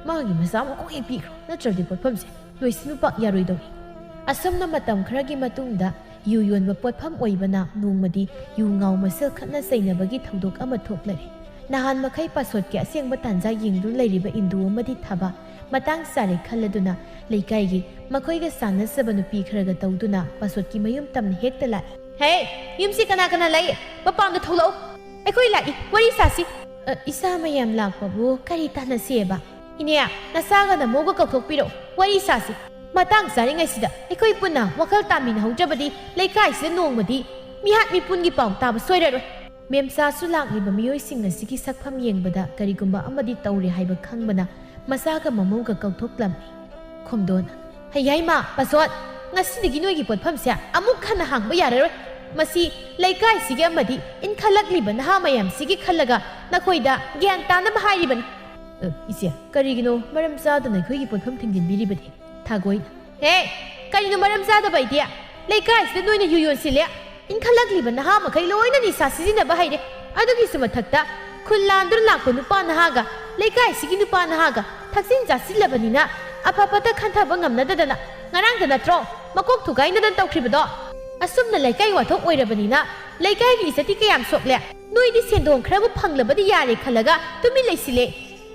ꯃꯥꯒꯤ ꯃꯆꯥ ꯑꯃ ꯀꯣꯛ ꯍꯦꯛ ꯄꯤꯈ꯭ꯔꯣ, ꯅꯠꯇ꯭ꯔꯗꯤ ꯄꯣꯠꯐꯝꯁꯦ ꯂꯣꯏꯁꯤꯟꯕ ꯄꯥꯛ ꯌꯥꯔꯣꯏꯗꯧꯔꯤ꯫ ꯑꯁꯨꯝꯅ ꯃꯇꯝ ꯈꯔꯒꯤ ꯃꯇꯨꯡꯗ ꯌꯨ ꯌꯣꯟꯕ ꯄꯣꯠꯐꯝ ꯑꯣꯏꯕꯅ ꯅꯣꯡꯃꯗꯤ ꯌꯨ ꯉꯥꯎ ꯃꯁꯦꯜ ꯈꯠꯅ ꯆꯩꯅꯕꯒꯤ ꯊꯧꯗꯣꯛ ꯑꯃ ꯊꯣꯛꯂꯔꯦ꯫ ꯅꯍꯥꯟ ꯃꯈꯩ ꯄꯥꯁꯣꯠꯀꯤ ꯑꯁꯦꯡꯕ ꯇꯥꯟꯖꯥ ꯌꯦꯡꯗꯨꯅ ꯂꯩꯔꯤꯕ ꯏꯟꯗꯨ ꯑꯃꯗꯤ ꯊꯥꯕ ꯃꯇꯥꯡ ꯆꯥꯔꯦ ꯈꯜꯂꯗꯨꯅ ꯂꯩꯀꯥꯏꯒꯤ ꯃꯈꯣꯏꯒ ꯆꯥꯟꯅꯖꯕ ꯅꯨꯄꯤ ꯈꯔꯒ ꯇꯧꯗꯨꯅ ꯄꯥꯁꯣꯠꯀꯤ ꯃꯌꯨꯝ ꯇꯝꯅ ꯍꯦꯛꯇ ꯂꯥꯛꯏ꯫ ꯍꯦ, ꯌꯨꯝꯁꯤ ꯀꯅꯥ ꯀꯅꯥ ꯂꯩ? ꯃꯄꯥꯟꯗ ꯊꯣꯛꯂꯛꯎ꯫ ꯑꯩꯈꯣꯏ ꯂꯥꯛꯏ, ꯋꯥꯔꯤ ꯁꯥꯁꯤ꯫ ꯑ, ꯏꯆꯥ ꯃꯌꯥꯝ ꯂꯥꯛꯄꯕꯨ ꯀꯔꯤ ꯇꯥꯟꯅꯁꯤꯑꯕ? ꯏꯅꯦ, ꯅꯆꯥꯒ ꯅꯃꯧꯒ ꯀꯧꯊꯣꯛꯄꯤꯔꯛꯎ, ꯋꯥꯔꯤ ꯁꯥꯁꯤ꯫ ꯃꯇꯥꯡ ꯆꯥꯔꯤꯉꯩꯁꯤꯗ ꯑꯩꯈꯣꯏ ꯄꯨꯟꯅ ꯋꯥꯈꯜ ꯇꯥꯃꯤꯟꯅꯍꯧꯗ꯭ꯔꯕꯗꯤ ꯂꯩꯀꯥꯏꯁꯤꯗ ꯅꯣꯡꯃꯗꯤ ꯃꯤꯍꯥꯠ ꯃꯤꯄꯨꯟꯒꯤ ꯄꯥꯎ ꯇꯥꯕ ꯁꯣꯏꯔꯔꯣꯏ꯫ ꯃꯦꯝꯆꯥꯁꯨ ꯂꯥꯛꯂꯤꯕ ꯃꯤꯑꯣꯏꯁꯤꯡ ꯑꯁꯤꯒꯤ ꯁꯛꯐꯝ ꯌꯦꯡꯕꯗ ꯀꯔꯤꯒꯨꯝꯕ ꯑꯃꯗꯤ ꯇꯧꯔꯦ ꯍꯥꯏꯕ ꯈꯪꯕꯅ ꯃꯆꯥꯒ ꯃꯃꯧꯒ ꯀꯧꯊꯣꯛꯂꯝꯃꯤ꯫ ꯈꯣꯝꯗꯣꯟ, ꯍꯩ ꯍꯩꯃꯥ, ꯄꯥꯁꯣꯟ, ꯉꯁꯤꯗꯒꯤ ꯅꯣꯏꯒꯤ ꯄꯣꯠꯐꯝꯁꯦ ꯑꯃꯨꯛ ꯍꯟꯅ ꯍꯥꯡꯕ ꯌꯥꯔꯔꯣꯏ꯫ ꯃꯁꯤ ꯂꯩꯀꯥꯏꯁꯤꯒꯤ ꯑꯃꯗꯤ ꯏꯟꯈꯠꯂꯛꯂꯤꯕ ꯅꯍꯥ ꯃꯌꯥꯝꯁꯤꯒꯤ ꯈꯜꯂꯒ ꯅꯈꯣꯏꯗ ꯒ꯭ꯌꯥꯟ ꯇꯥꯅꯕ ꯍꯥꯏꯔꯤꯕꯅꯤ꯫ ꯑ, ꯏꯆꯦ, ꯀꯔꯤꯒꯤꯅꯣ ꯃꯔꯝ ꯆꯥꯗꯅ ꯑꯩꯈꯣꯏꯒꯤ ꯄꯣꯠꯐꯝ ꯊꯤꯡꯖꯤꯟꯕꯤꯔꯤꯕꯗꯤ? ꯊꯥꯒꯣꯏ, ꯍꯦ, ꯀꯔꯤꯅꯣ ꯃꯔꯝ ꯆꯥꯗꯕ ꯍꯥꯏꯗꯤ? ꯂꯩꯀꯥꯏꯁꯤꯗ ꯅꯣꯏꯅ ꯌꯨ ꯌꯣꯟꯁꯤꯜꯂꯦ꯫ ꯏꯟꯈꯠꯂꯛꯂꯤꯕ ꯅꯍꯥ ꯃꯈꯩ ꯂꯣꯏꯅ ꯅꯤꯁꯥ ꯁꯤꯖꯤꯟꯅꯕ ꯍꯩꯔꯦ꯫ ꯑꯗꯨꯒꯤꯁꯨ ꯃꯊꯛꯇ ꯈꯨꯜ ꯂꯥꯟꯗꯨꯅ ꯂꯥꯛꯄ ꯅꯨꯄꯥ ꯅꯍꯥꯒ ꯂꯩꯀꯥꯏꯁꯤꯒꯤ ꯅꯨꯄꯥ ꯅꯍꯥꯒ ꯊꯛꯆꯤꯟ ꯆꯥꯁꯤꯜꯂꯕꯅꯤꯅ ꯑꯐ ꯐꯠꯇ ꯈꯟꯊꯕ ꯉꯝꯅꯗꯗꯅ ꯉꯔꯥꯡꯗ ꯅꯠꯇ꯭ꯔꯣ ꯃꯀꯣꯛ ꯊꯨꯒꯥꯏꯅꯗꯅ ꯇꯧꯈ꯭ꯔꯤꯕꯗꯣ? ꯑꯁꯨꯝꯅ ꯂꯩꯀꯥꯏ ꯋꯥꯊꯣꯛ ꯑꯣꯏꯔꯕꯅꯤꯅ ꯂꯩꯀꯥꯏꯒꯤ ꯏꯖꯠꯇꯤ ꯀꯌꯥꯝ ꯁꯣꯛꯂꯦ? ꯅꯣꯏꯗꯤ ꯁꯦꯟꯗꯣꯡ ꯈꯔꯕꯨ ꯐꯪꯂꯕꯗꯤ ꯌꯥꯔꯦ ꯈꯜꯂꯒ ꯇꯨꯃꯤꯟ ꯂꯩꯁꯤꯜꯂꯦ꯫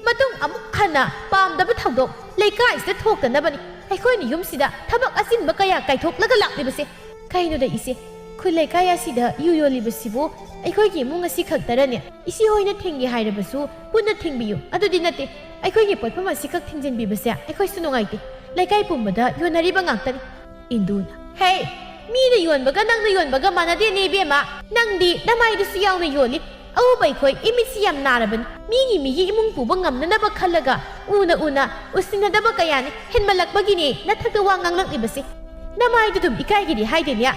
ꯃꯇꯨꯡ ꯑꯃꯨꯛ ꯍꯟꯅ ꯄꯥꯝꯗꯕ ꯊꯧꯗꯣꯛ ꯂꯩꯀꯥꯏꯁꯤꯗ ꯊꯣꯛꯇꯅꯕꯅꯤ ꯑꯩꯈꯣꯏꯅ ꯌꯨꯝꯁꯤꯗ ꯊꯕꯛ ꯑꯆꯤꯟꯕ ꯀꯌꯥ ꯀꯥꯏꯊꯣꯛꯂꯒ ꯂꯥꯛꯂꯤꯕꯁꯦ꯫ ꯀꯩꯅꯣꯗ ꯏꯆꯦ, ꯈꯨꯜ ꯂꯩꯀꯥꯏ ꯑꯁꯤꯗ ꯌꯨ ꯌꯣꯜꯂꯤꯕꯁꯤꯕꯨ ꯑꯩꯈꯣꯏꯒꯤ ꯏꯃꯨꯡ ꯑꯁꯤ ꯈꯛꯇꯔꯅꯦ? ꯏꯆꯦ ꯍꯣꯏꯅ ꯊꯤꯡꯒꯦ ꯍꯥꯏꯔꯕꯁꯨ ꯄꯨꯟꯅ ꯊꯤꯡꯕꯤꯌꯨ꯫ ꯑꯗꯨꯗꯤ ꯅꯠꯇꯦ, ꯑꯩꯈꯣꯏꯒꯤ ꯄꯣꯠꯐꯝ ꯑꯁꯤꯈꯛ ꯊꯤꯡꯖꯤꯟꯕꯤꯕꯁꯦ ꯑꯩꯈꯣꯏꯁꯨ ꯅꯨꯡꯉꯥꯏꯇꯦ꯫ ꯂꯩꯀꯥꯏ ꯄꯨꯝꯕꯗ ꯌꯣꯟꯅꯔꯤꯕ ꯉꯥꯛꯇꯅꯤ꯫ ꯏꯟꯗꯨꯅ, ꯍꯦ, ꯃꯤꯅ ꯌꯣꯟꯕꯒ ꯅꯪꯅ ꯌꯣꯟꯕꯒ ꯃꯥꯟꯅꯗꯦꯅꯦ ꯏꯕꯦꯝꯃ꯫ ꯅꯪꯗꯤ ꯅꯃꯥꯏꯗꯨꯁꯨ ꯌꯥꯎꯅ ꯌꯣꯜꯂꯤ꯫ ꯑꯎꯕ ꯑꯩꯈꯣꯏ ꯏꯃꯤꯠꯁꯤ ꯌꯥꯝ ꯅꯥꯔꯕꯅꯤ꯫ ꯃꯤꯒꯤ ꯃꯤꯒꯤ ꯏꯃꯨꯡ ꯄꯨꯕ ꯉꯝꯅꯅꯕ ꯈꯜꯂꯒ ꯎꯅ ꯎꯅ ꯎꯁꯤꯟꯅꯗꯕ ꯀꯌꯥꯅꯤ꯫ ꯍꯦꯟꯃꯜꯂꯛꯄꯒꯤꯅꯦ ꯅꯊꯛꯇ ꯋꯥ ꯉꯥꯡꯂꯛꯂꯤꯕꯁꯦ꯫ ꯅꯃꯥꯏꯗꯨ ꯑꯗꯨꯝ ꯏꯀꯥꯏꯒꯤꯗꯤ ꯍꯥꯏꯗꯦꯅꯦ꯫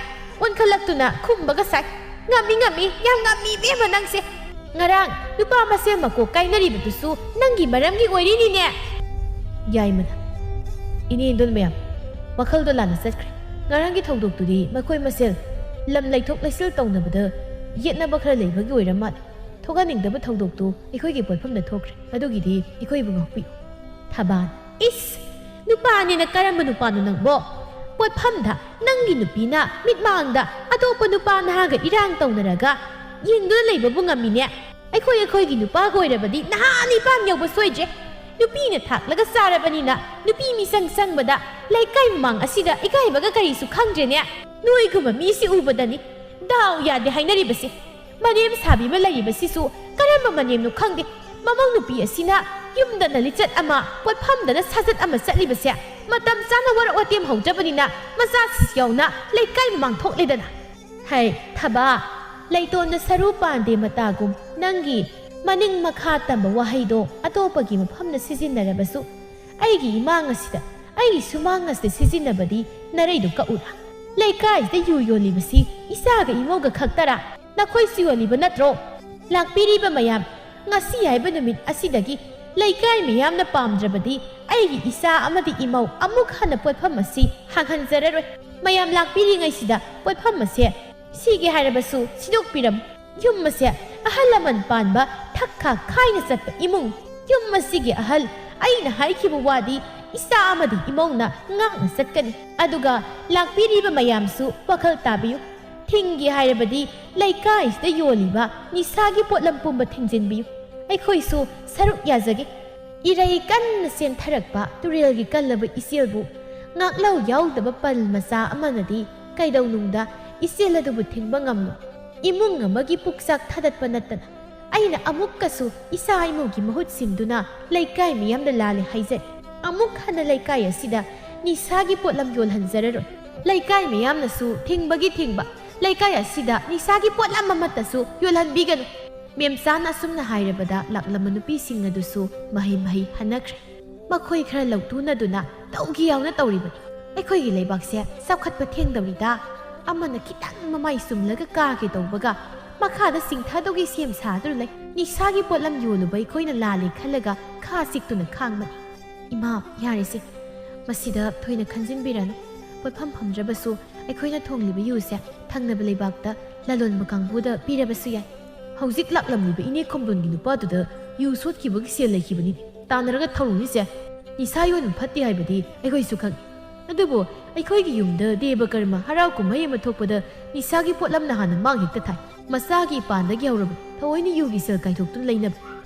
ꯑꯣꯟꯈꯠꯂꯛꯇꯨꯅ ꯈꯨꯝꯕꯒ ꯁꯥꯏ꯫ ꯉꯝꯃꯤ ꯉꯝꯃꯤ, ꯌꯥꯝ ꯉꯝꯃꯤ ꯏꯕꯦꯝꯃ ꯅꯪꯁꯦ꯫ ꯉꯔꯥꯡ ꯅꯨꯄꯥ ꯃꯁꯦꯜ ꯃꯀꯣꯛ ꯀꯥꯏꯅꯔꯤꯕꯗꯨꯁꯨ ꯅꯪꯒꯤ ꯃꯔꯝꯒꯤ ꯑꯣꯏꯔꯤꯅꯤꯅꯦ꯫ ꯌꯥꯏꯃꯅ, ꯏꯅꯦ ꯏꯟꯗꯣꯜ ꯃꯌꯥꯝ, ꯋꯥꯈꯜꯗꯣ ꯂꯥꯟꯅ ꯆꯠꯈ꯭ꯔꯦ꯫ ꯉꯔꯥꯡꯒꯤ ꯊꯧꯗꯣꯛꯇꯨꯗꯤ ꯃꯈꯣꯏ ꯃꯁꯦꯜ ꯂꯝ ꯂꯩꯊꯣꯛ ꯂꯩꯁꯤꯜ ꯇꯧꯅꯕꯗ ꯌꯦꯠꯅꯕ ꯈꯔ ꯂꯩꯕꯒꯤ ꯑꯣꯏꯔ ꯃꯥꯜꯂꯦ꯫ ꯊꯣꯛꯍꯟꯅꯤꯡꯗꯕ ꯊꯧꯗꯣꯛꯇꯨ ꯑꯩꯈꯣꯏꯒꯤ ꯄꯣꯠꯐꯝꯗ ꯊꯣꯛꯈ꯭ꯔꯦ꯫ ꯑꯗꯨꯒꯤꯗꯤ ꯑꯩꯈꯣꯏꯕꯨ ꯉꯥꯛꯄꯤꯌꯨ꯫ ꯊꯕꯥꯟ, ꯏꯁ! ꯅꯨꯄꯥꯅꯦꯅ ꯀꯔꯝꯕ ꯅꯨꯄꯥꯅꯣ ꯅꯪꯕꯣ? ꯄꯣꯠꯐꯝꯗ ꯅꯪꯒꯤ ꯅꯨꯄꯤꯅ ꯃꯤꯠꯃꯥꯡꯗ ꯑꯇꯣꯞꯄ ꯅꯨꯄꯥ ꯅꯍꯥꯒ ꯏꯔꯥꯡ ꯇꯧꯅꯔꯒ ꯌꯦꯡꯗꯨꯅ ꯂꯩꯕꯕꯨ ꯉꯝꯃꯤꯅꯦ꯫ ꯑꯩꯈꯣꯏ ꯑꯩꯈꯣꯏꯒꯤ ꯅꯨꯄꯥꯒ ꯑꯣꯏꯔꯕꯗꯤ ꯅꯍꯥꯟ ꯏꯄꯥꯝ ꯌꯧꯕ ꯁꯣꯏꯗ꯭ꯔꯦ꯫ ꯅꯨꯄꯤꯅ ꯊꯥꯛꯂꯒ ꯆꯥꯔꯕꯅꯤꯅ ꯅꯨꯄꯤ ꯃꯤꯆꯪ ꯆꯪꯕꯗ ꯂꯩꯀꯥꯏ ꯃꯃꯥꯡ ꯑꯁꯤꯗ ꯏꯀꯥꯏꯕꯒ ꯀꯔꯤꯁꯨ ꯈꯪꯗ꯭ꯔꯦꯅꯦ꯫ ꯅꯣꯏꯒꯨꯝꯕ ꯃꯤꯁꯤ ꯎꯕꯗꯅꯤ ꯗꯥꯎ ꯌꯥꯗꯦ ꯍꯥꯏꯅꯔꯤꯕꯁꯦ꯫ ꯃꯅꯦꯝ ꯁꯥꯕꯤ ꯑꯃ ꯂꯩꯔꯤꯕꯁꯤꯁꯨ ꯀꯔꯝꯕ ꯃꯅꯦꯝꯅꯣ ꯈꯪꯗꯦ꯫ ꯃꯃꯧ ꯅꯨꯄꯤ ꯑꯁꯤꯅ ꯌꯨꯝꯗꯅ ꯂꯤꯆꯠ ꯑꯃ, ꯄꯣꯠꯐꯝꯗꯅ ꯁꯥꯖꯠ ꯑꯃ ꯆꯠꯂꯤꯕꯁꯦ ꯃꯇꯝ ꯆꯥꯅ ꯋꯥꯔꯛ ꯋꯥꯇꯦꯝ ꯍꯧꯗ꯭ꯔꯕꯅꯤꯅ ꯃꯆꯥꯁꯤꯁꯨ ꯌꯥꯎꯅ ꯂꯩꯀꯥꯏ ꯃꯃꯥꯡ ꯊꯣꯛꯂꯦꯗꯅ꯫ ꯍꯩ, ꯊꯕꯥ, ꯂꯩꯇꯣꯟꯗ ꯁꯔꯨ ꯄꯥꯟꯗꯦ ꯃꯇꯥꯒꯨꯝ ꯅꯪꯒꯤ ꯃꯅꯤꯡ ꯃꯈꯥ ꯇꯝꯕ ꯋꯥꯍꯩꯗꯣ ꯑꯇꯣꯞꯄꯒꯤ ꯃꯐꯝꯗ ꯁꯤꯖꯤꯟꯅꯔꯕꯁꯨ ꯑꯩꯒꯤ ꯏꯃꯥꯡ ꯑꯁꯤꯗ, ꯑꯩꯒꯤ ꯁꯨꯃꯥꯡ ꯑꯁꯤꯗ ꯁꯤꯖꯤꯟꯅꯕꯗꯤ ꯅꯔꯩꯗꯨ ꯀꯛꯎꯔꯥ? ꯂꯩꯀꯥꯏꯁꯤꯗ ꯌꯨ ꯌꯣꯜꯂꯤꯕꯁꯤ ꯏꯆꯥꯒ ꯏꯃꯧꯒ ꯈꯛꯇꯔꯥ? ꯅꯈꯣꯏꯁꯨ ꯌꯣꯜꯂꯤꯕ ꯅꯠꯇ꯭ꯔꯣ? ꯂꯥꯛꯄꯤꯔꯤꯕ ꯃꯌꯥꯝ, ꯉꯁꯤ ꯍꯥꯏꯕ ꯅꯨꯃꯤꯠ ꯑꯁꯤꯗꯒꯤ ꯂꯩꯀꯥꯏ ꯃꯤꯌꯥꯝꯅ ꯄꯥꯝꯗ꯭ꯔꯕꯗꯤ ꯑꯩꯒꯤ ꯏꯆꯥ ꯑꯃꯗꯤ ꯏꯃꯧ ꯑꯃꯨꯛ ꯍꯟꯅ ꯄꯣꯠꯐꯝ ꯑꯁꯤ ꯍꯥꯡꯍꯟꯖꯔꯔꯣꯏ꯫ ꯃꯌꯥꯝ ꯂꯥꯛꯄꯤꯔꯤꯉꯩꯁꯤꯗ ꯄꯣꯠꯐꯝ ꯑꯁꯦ ꯁꯤꯒꯦ ꯍꯥꯏꯔꯕꯁꯨ ꯁꯤꯗꯣꯛꯄꯤꯔꯝꯃꯨ꯫ ꯌꯨꯝ ꯑꯁꯦ ꯑꯍꯜ ꯂꯃꯟ ꯄꯥꯟꯕ ꯊꯛ ꯈꯥ ꯈꯥꯏꯅ ꯆꯠꯄ ꯏꯃꯨꯡ꯫ ꯌꯨꯝ ꯑꯁꯤꯒꯤ ꯑꯍꯜ ꯑꯩꯅ ꯍꯥꯏꯈꯤꯕ ꯋꯥꯗꯤ ꯏꯆꯥ ꯑꯃꯗꯤ ꯏꯃꯧꯅ ꯉꯥꯛꯅ ꯆꯠꯀꯅꯤ꯫ ꯑꯗꯨꯒ ꯂꯥꯛꯄꯤꯔꯤꯕ ꯃꯌꯥꯝꯁꯨ ꯋꯥꯈꯜ ꯇꯥꯕꯤꯌꯨ꯫ ꯊꯤꯡꯒꯦ ꯍꯥꯏꯔꯕꯗꯤ ꯂꯩꯀꯥꯏꯁꯤꯗ ꯌꯣꯜꯂꯤꯕ ꯅꯤꯁꯥꯒꯤ ꯄꯣꯠꯂꯝ ꯄꯨꯝꯕ ꯊꯤꯡꯖꯤꯟꯕꯤꯌꯨ꯫ ꯑꯩꯈꯣꯏꯁꯨ ꯁꯔꯨꯛ ꯌꯥꯖꯒꯦ꯫ ꯏꯔꯩ ꯀꯟꯅ ꯆꯦꯟꯊꯔꯛꯄ ꯇꯨꯔꯦꯜꯒꯤ ꯀꯜꯂꯕ ꯏꯆꯦꯜꯕꯨ ꯉꯥꯛꯂꯧ ꯌꯥꯎꯗꯕ ꯄꯜ ꯃꯆꯥ ꯑꯃꯅꯗꯤ ꯀꯩꯗꯧꯅꯨꯡꯗ ꯏꯆꯦꯜ ꯑꯗꯨꯕꯨ ꯊꯤꯡꯕ ꯉꯝꯂꯣꯏ꯫ ꯏꯃꯨꯡ ꯑꯃꯒꯤ ꯄꯨꯛꯆꯥꯛ ꯊꯥꯗꯠꯄ ꯅꯠꯇꯅ ꯑꯩꯅ ꯑꯃꯨꯛꯀꯁꯨ ꯏꯆꯥ ꯏꯃꯧꯒꯤ ꯃꯍꯨꯠ ꯁꯤꯟꯗꯨꯅ ꯂꯩꯀꯥꯏ ꯃꯤꯌꯥꯝꯗ ꯂꯥꯜꯂꯦ ꯍꯥꯏꯖꯔꯤ꯫ ꯑꯃꯨꯛ ꯍꯟꯅ ꯂꯩꯀꯥꯏ ꯑꯁꯤꯗ ꯅꯤꯁꯥꯒꯤ ꯄꯣꯠꯂꯝ ꯌꯣꯜꯍꯟꯖꯔꯔꯣꯏ꯫ ꯂꯩꯀꯥꯏ ꯃꯤꯌꯥꯝꯅꯁꯨ ꯊꯤꯡꯕꯒꯤ ꯊꯤꯡꯕ, ꯂꯩꯀꯥꯏ ꯑꯁꯤꯗ ꯅꯤꯁꯥꯒꯤ ꯄꯣꯠꯂꯝ ꯑꯃꯠꯇꯁꯨ ꯌꯣꯜꯍꯟꯕꯤꯒꯅꯨ꯫ ꯃꯦꯝꯆꯥꯅ ꯑꯁꯨꯝꯅ ꯍꯥꯏꯔꯕꯗ ꯂꯥꯛꯂꯝꯕ ꯅꯨꯄꯤꯁꯤꯡ ꯑꯗꯨꯁꯨ ꯃꯍꯩ ꯃꯍꯩ ꯍꯟꯅꯈ꯭ꯔꯦ꯫ ꯃꯈꯣꯏ ꯈꯔ ꯂꯧꯇꯨꯅꯗꯨꯅ ꯇꯧꯒꯦ ꯌꯥꯎꯅ ꯇꯧꯔꯤꯕꯅꯤ꯫ ꯑꯩꯈꯣꯏꯒꯤ ꯂꯩꯕꯥꯛꯁꯦ ꯆꯥꯎꯈꯠꯄ ꯊꯦꯡꯗꯧꯔꯤꯗ꯫ ꯑꯃꯅ ꯈꯤꯇꯪ ꯃꯃꯥꯏ ꯆꯨꯝꯂꯒ ꯀꯥꯒꯦ ꯇꯧꯕꯒ ꯃꯈꯥꯗ ꯆꯤꯡꯊꯗꯧꯒꯤ ꯁꯦꯝ ꯁꯥꯗꯨꯅ ꯂꯩ꯫ ꯅꯤꯁꯥꯒꯤ ꯄꯣꯠꯂꯝ ꯌꯣꯜꯂꯨꯕ ꯑꯩꯈꯣꯏꯅ ꯂꯥꯜꯂꯦ ꯈꯜꯂꯒ ꯈꯥ ꯆꯤꯛꯇꯨꯅ ꯈꯥꯡꯕꯅꯤ꯫ ꯏꯃꯥ, ꯌꯥꯔꯦꯁꯦ, ꯃꯁꯤꯗ ꯊꯣꯏꯅ ꯈꯟꯖꯤꯟꯕꯤꯔꯅꯨ꯫ ꯄꯣꯠꯐꯝ ꯐꯝꯗ꯭ꯔꯕꯁꯨ ꯑꯩꯈꯣꯏꯅ ꯊꯣꯡꯂꯤꯕ ꯌꯨꯁꯦ ꯊꯪꯅꯕ ꯂꯩꯕꯥꯛꯇ ꯂꯂꯣꯟꯕ ꯀꯥꯡꯕꯨꯗ ꯄꯤꯔꯕꯁꯨ ꯌꯥꯏ꯫ ꯍꯧꯖꯤꯛ ꯂꯥꯛꯂꯝꯂꯤꯕ ꯏꯅꯦ ꯈꯣꯝꯕꯣꯟꯒꯤ ꯅꯨꯄꯥꯗꯨꯗ ꯌꯨ ꯁꯣꯠꯈꯤꯕꯒꯤ ꯁꯦꯜ ꯂꯩꯈꯤꯕꯅꯤꯅꯦ꯫ ꯇꯥꯟꯅꯔꯒ ꯊꯧꯔꯨꯅꯤꯁꯦ꯫ ꯅꯤꯁꯥ ꯌꯣꯟꯕ ꯐꯠꯇꯦ ꯍꯥꯏꯕꯗꯤ ꯑꯩꯈꯣꯏꯁꯨ ꯈꯪꯏ꯫ ꯑꯗꯨꯕꯨ ꯑꯩꯈꯣꯏꯒꯤ ꯌꯨꯝꯗ ꯗꯦꯕ ꯀꯔꯃ ꯍꯔꯥꯎ ꯀꯨꯝꯍꯩ ꯑꯃ ꯊꯣꯛꯄꯗ ꯅꯤꯁꯥꯒꯤ ꯄꯣꯠꯂꯝꯅ ꯍꯥꯟꯅ ꯃꯥꯡ ꯍꯦꯛꯇ ꯊꯥꯏ꯫ ꯃꯆꯥꯒꯤ ꯏꯄꯥꯟꯗꯒꯤ ꯍꯧꯔꯕ ꯊꯑꯣꯏꯅ ꯌꯨꯒꯤ ꯁꯦꯜ ꯀꯥꯏꯊꯣꯛꯇꯨꯅ ꯂꯩꯅꯕ꯫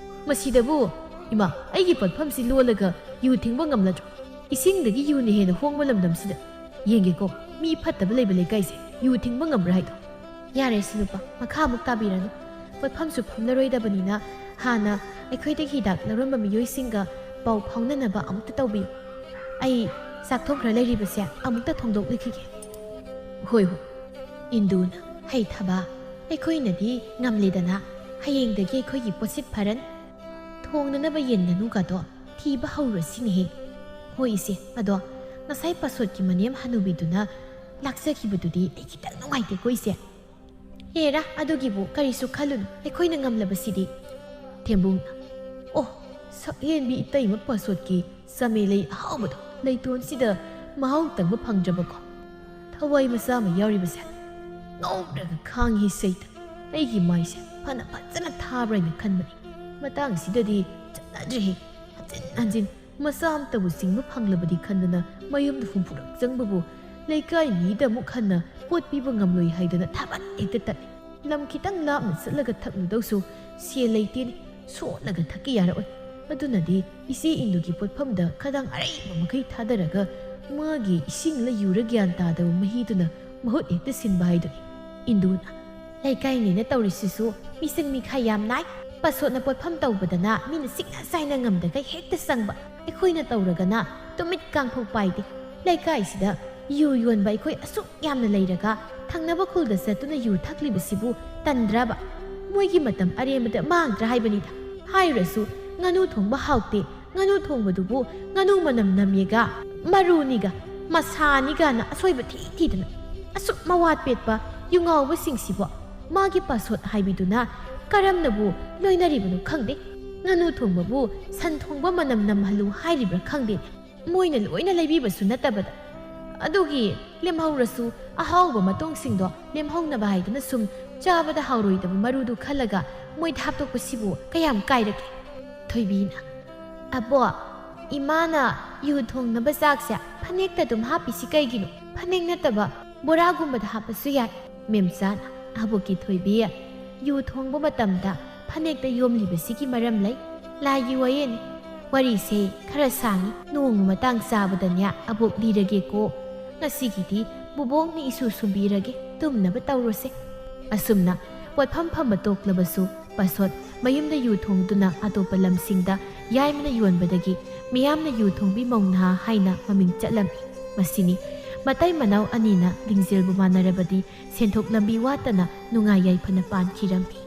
ꯃꯁꯤꯗꯕꯨ, ꯏꯃꯥ, ꯑꯩꯒꯤ ꯄꯣꯠꯐꯝꯁꯤ ꯂꯣꯜꯂꯒ ꯌꯨ ꯊꯤꯡꯕ ꯉꯝꯂꯗ꯭ꯔꯣ? ꯏꯁꯤꯡꯗꯒꯤ ꯌꯨꯅ ꯍꯦꯟꯅ ꯍꯣꯡꯕ ꯂꯝꯗꯝꯁꯤꯗ꯫ ꯌꯦꯡꯒꯦꯀꯣ, ꯃꯤ ꯐꯠꯇꯕ ꯂꯩꯕ ꯂꯩꯀꯥꯏꯁꯦ ꯌꯨ ꯊꯤꯡꯕ ꯉꯝꯕ꯭ꯔꯥ ꯍꯥꯏꯗꯣ꯫ ꯌꯥꯔꯦ, ꯁꯤ ꯅꯨꯄꯥ, ꯃꯈꯥ ꯑꯃꯨꯛ ꯇꯥꯕꯤꯔꯅꯨ꯫ ꯄꯣꯠꯐꯝꯁꯨ ꯐꯝꯂꯔꯣꯏꯗꯕꯅꯤꯅ ꯍꯥꯟꯅ ꯑꯩꯈꯣꯏꯗꯒꯤ ꯍꯤꯗꯥꯛ ꯂꯧꯔꯝꯕ ꯃꯤꯑꯣꯏꯁꯤꯡꯒ ꯄꯥꯎ ꯐꯥꯎꯅꯅꯕ ꯑꯃꯨꯛꯇ ꯇꯧꯕꯤꯌꯨ꯫ ꯑꯩ ꯆꯥꯛꯊꯣꯡ ꯈꯔ ꯂꯩꯔꯤꯕꯁꯦ ꯑꯃꯨꯛꯇ ꯊꯣꯡꯗꯣꯛꯂꯨꯈꯤꯒꯦ꯫ ꯍꯣꯏ, ꯍꯣꯏ꯫ ꯏꯟꯗꯨꯅ, ꯍꯩꯊꯕ, ꯑꯩꯈꯣꯏꯅꯗꯤ ꯉꯝꯂꯦꯗꯅ, ꯍꯌꯦꯡꯗꯒꯤ ꯑꯩꯈꯣꯏꯒꯤ ꯄꯣꯠꯁꯤꯠ ꯐꯔꯅꯤ꯫ ꯊꯣꯡꯅꯅꯕ ꯌꯦꯟ ꯉꯥꯅꯨꯒꯗꯣ ꯊꯤꯕ ꯍꯧꯔꯁꯤꯅꯦꯍꯦ꯫ ꯍꯣꯏ ꯏꯆꯦ, ꯑꯗꯣ ꯉꯁꯥꯏ ꯄꯥꯁꯣꯠꯀꯤ ꯃꯅꯦꯝ ꯍꯅꯨꯕꯤꯗꯨꯅ ꯂꯥꯛꯆꯈꯤꯕꯗꯨꯗꯤ ꯑꯩ ꯈꯤꯇꯪ ꯅꯨꯡꯉꯥꯏꯇꯦꯀꯣ ꯏꯆꯦ꯫ ꯍꯦꯔꯥ, ꯑꯗꯨꯒꯤꯕꯨ ꯀꯔꯤꯁꯨ ꯈꯜꯂꯨꯅꯨ, ꯑꯩꯈꯣꯏꯅ ꯉꯝꯂꯕꯁꯤꯗꯤ꯫ ꯊꯦꯝꯕꯨꯡꯅ, ꯑꯣ, ꯁꯛꯍꯦꯟꯕꯤ ꯏꯇꯩꯃ ꯄꯥꯁꯣꯠꯀꯤ ꯆꯃꯦꯂꯩ ꯑꯍꯥꯎꯕꯗꯣ ꯂꯩꯇꯣꯟꯁꯤꯗ ꯃꯍꯥꯎ ꯇꯪꯕ ꯐꯪꯗ꯭ꯔꯕꯀꯣ꯫ ꯊꯋꯥꯏ ꯃꯆꯥ ꯑꯃ ꯌꯥꯎꯔꯤꯕꯁꯦ ꯉꯧꯔꯒ ꯈꯥꯡꯉꯤ ꯁꯩꯇ꯫ ꯑꯩꯒꯤ ꯃꯥꯏꯁꯦ ꯐꯅ ꯐꯖꯅ ꯊꯥꯕ꯭ꯔꯥ ꯍꯥꯏꯅ ꯈꯟꯕꯅꯤ꯫ ꯃꯇꯥꯡꯁꯤꯗꯗꯤ ꯆꯠꯅꯗ꯭ꯔꯦꯍꯦ꯫ ꯍꯟꯖꯤꯟ ꯍꯟꯖꯤꯟ ꯃꯆꯥ ꯑꯃꯇꯕꯨ ꯆꯤꯡꯕ ꯐꯪꯂꯕꯗꯤ ꯈꯟꯗꯅ ꯃꯌꯨꯝꯗ ꯍꯨꯝꯐꯨꯔꯛ ꯆꯪꯕꯕꯨ ꯂꯩꯀꯥꯏ ꯃꯤꯗ ꯑꯃꯨꯛ ꯍꯟꯅ ꯄꯣꯠ ꯄꯤꯕ ꯉꯝꯂꯣꯏ ꯍꯥꯏꯗꯅ ꯊꯥꯕꯠ ꯍꯦꯛꯇ ꯇꯠꯂꯤ꯫ ꯂꯝ ꯈꯤꯇꯪ ꯂꯥꯞꯅ ꯆꯠꯂꯒ ꯊꯛꯂꯨꯗꯧꯁꯨ ꯁꯦꯜ ꯂꯩꯇꯦꯅꯦ꯫ ꯁꯣꯠꯂꯒ ꯊꯛꯀꯦ ꯌꯥꯔꯛꯑꯣꯏ꯫ ꯑꯗꯨꯅꯗꯤ ꯏꯆꯦ ꯏꯟꯗꯨꯒꯤ ꯄꯣꯠꯐꯝꯗ ꯈꯗꯥꯡ ꯑꯔꯩꯕ ꯃꯈꯩ ꯊꯥꯗꯔꯒ ꯃꯥꯒꯤ ꯏꯁꯤꯡꯂ ꯌꯨꯔ ꯒ꯭ꯌꯥꯟ ꯇꯥꯗꯕ ꯃꯍꯤꯗꯨꯅ ꯃꯍꯨꯠ ꯍꯦꯛꯇ ꯁꯤꯟꯕ ꯍꯥꯏꯗꯨꯅꯤ꯫ ꯏꯟꯗꯨꯅ, ꯂꯩꯀꯥꯏꯅꯦꯅ ꯇꯧꯔꯤꯁꯤꯁꯨ ꯃꯤꯆꯪ ꯃꯤꯈꯥꯏ ꯌꯥꯝ ꯅꯥꯏ꯫ ꯄꯥꯁꯣꯠꯅ ꯄꯣꯠꯐꯝ ꯇꯧꯕꯗꯅ ꯃꯤꯅ ꯁꯤꯡꯅ ꯆꯥꯏꯅ ꯉꯝꯗꯒꯩ ꯍꯦꯛꯇ ꯆꯪꯕ꯫ ꯑꯩꯈꯣꯏꯅ ꯇꯧꯔꯒꯅ ꯇꯨꯃꯤꯠ ꯀꯥꯡꯐꯧ ꯄꯥꯏꯗꯦ꯫ ꯂꯩꯀꯥꯏꯁꯤꯗ ꯌꯨ ꯌꯣꯟꯕ ꯑꯩꯈꯣꯏ ꯑꯁꯨꯛ ꯌꯥꯝꯅ ꯂꯩꯔꯒ ꯊꯪꯅꯕ ꯈꯨꯜꯗ ꯆꯠꯇꯨꯅ ꯌꯨ ꯊꯛꯂꯤꯕꯁꯤꯕꯨ ꯇꯟꯗ꯭ꯔꯕ? ꯃꯣꯏꯒꯤ ꯃꯇꯝ ꯑꯔꯦꯝꯕꯗ ꯃꯥꯡꯗ꯭ꯔꯥ ꯍꯥꯏꯕꯅꯤꯗ꯫ ꯍꯥꯏꯔꯁꯨ ꯉꯥꯅꯨ ꯊꯣꯡꯕ ꯍꯥꯎꯇꯦ, ꯉꯥꯅꯨ ꯊꯣꯡꯕꯗꯨꯕꯨ ꯉꯥꯅꯨ ꯃꯅꯝ ꯅꯝꯃꯦꯒ, ꯃꯔꯨꯅꯤꯒ, ꯃꯁꯥꯅꯤꯒꯅ ꯑꯁꯣꯏꯕ ꯊꯤ ꯊꯤꯗꯅ꯫ ꯑꯁꯨꯛ ꯃꯋꯥꯠ ꯄꯦꯠꯄ ꯌꯨ ꯉꯥꯎꯕꯁꯤꯡꯁꯤꯕꯨ ꯃꯥꯒꯤ ꯄꯥꯁꯣꯠ ꯍꯥꯏꯕꯤꯗꯨꯅ ꯀꯔꯝꯅꯕꯨ ꯂꯣꯏꯅꯔꯤꯕꯅꯣ ꯈꯪꯗꯦ꯫ ꯉꯥꯅꯨ ꯊꯣꯡꯕꯕꯨ ꯁꯟ ꯊꯣꯡꯕ ꯃꯅꯝ ꯅꯝꯍꯜꯂꯨ ꯍꯥꯏꯔꯤꯕ꯭ꯔꯥ ꯈꯪꯗꯦ꯫ ꯃꯣꯏꯅ ꯂꯣꯏꯅ ꯂꯩꯕꯤꯕꯁꯨ ꯅꯠꯇꯕꯗ꯫ ꯑꯗꯨꯒꯤ ꯂꯦꯝꯍꯧꯔꯁꯨ ꯑꯍꯥꯎꯕ ꯃꯇꯣꯡꯁꯤꯡꯗꯣ ꯂꯦꯝꯍꯧꯅꯕ ꯍꯥꯏꯗꯨꯅ ꯁꯨꯝ ꯆꯥꯕꯗ ꯍꯥꯎꯔꯣꯏꯗꯕ ꯃꯔꯨꯗꯨ ꯈꯜꯂꯒ ꯃꯣꯏꯗ ꯍꯥꯞꯇꯣꯛꯄꯁꯤꯕꯨ ꯀꯌꯥꯝ ꯀꯥꯏꯔꯒꯦ? ꯊꯣꯏꯕꯤꯅ, "ꯑꯕꯣ, ꯏꯃꯥꯅ ꯌꯨ ꯊꯣꯡꯅꯕ ꯆꯥꯛꯁꯦ ꯐꯅꯦꯛꯇ ꯑꯗꯨꯝ ꯍꯥꯞꯄꯤꯁꯤ ꯀꯩꯒꯤꯅꯣ? ꯐꯅꯦꯛ ꯅꯠꯇꯕ ꯕꯣꯔꯥꯒꯨꯝꯕꯗ ꯍꯥꯞꯄꯁꯨ ꯌꯥꯏ꯫" ꯃꯦꯝꯆꯥꯅ, "ꯑꯕꯣꯛꯀꯤ ꯊꯣꯏꯕꯤ, ꯌꯨ ꯊꯣꯡꯕ ꯃꯇꯝꯗ ꯐꯅꯦꯛꯇ ꯌꯣꯝꯂꯤꯕꯁꯤꯒꯤ ꯃꯔꯝ ꯂꯩ꯫ ꯂꯥꯏꯒꯤ ꯋꯥꯌꯦꯜꯅꯤ꯫ ꯋꯥꯔꯤꯁꯦ ꯈꯔ ꯁꯥꯡꯉꯤ, ꯅꯣꯡꯃ ꯃꯇꯥꯡ ꯆꯥꯕꯗꯅꯦ ꯑꯕꯣꯛ ꯂꯤꯔꯒꯦꯀꯣ꯫ ꯉꯁꯤꯒꯤꯗꯤ ꯕꯨꯕꯣꯛꯅ ꯏꯁꯨ ꯁꯨꯝꯕꯤꯔꯒꯦ, ꯇꯨꯝꯅꯕ ꯇꯧꯔꯣꯁꯦ꯫" ꯑꯁꯨꯝꯅ ꯄꯣꯠꯐꯝ ꯐꯝꯕ ꯇꯣꯛꯂꯕꯁꯨ ꯄꯥꯁꯣꯠ ꯃꯌꯨꯝꯗ ꯌꯨ ꯊꯣꯡꯗꯨꯅ ꯑꯇꯣꯞꯄ ꯂꯝꯁꯤꯡꯗ ꯌꯥꯏꯃꯅ ꯌꯣꯟꯕꯗꯒꯤ ꯃꯤꯌꯥꯝꯅ ꯌꯨ ꯊꯣꯡꯕꯤ ꯃꯧ ꯅꯍꯥ ꯍꯥꯏꯅ ꯃꯃꯤꯡ ꯆꯠꯂꯝꯃꯤ꯫ ꯃꯁꯤꯅꯤ ꯃꯇꯩ ꯃꯅꯥꯎ ꯑꯅꯤꯅ ꯂꯤꯡꯖꯦꯜꯕꯨ ꯃꯥꯟꯅꯔꯕꯗꯤ ꯁꯦꯟꯊꯣꯛ ꯂꯝꯕꯤ ꯋꯥꯠꯇꯅ ꯅꯨꯡꯉꯥꯏ ꯌꯥꯏꯐꯅ ꯄꯥꯟꯈꯤꯔꯝꯃꯤ꯫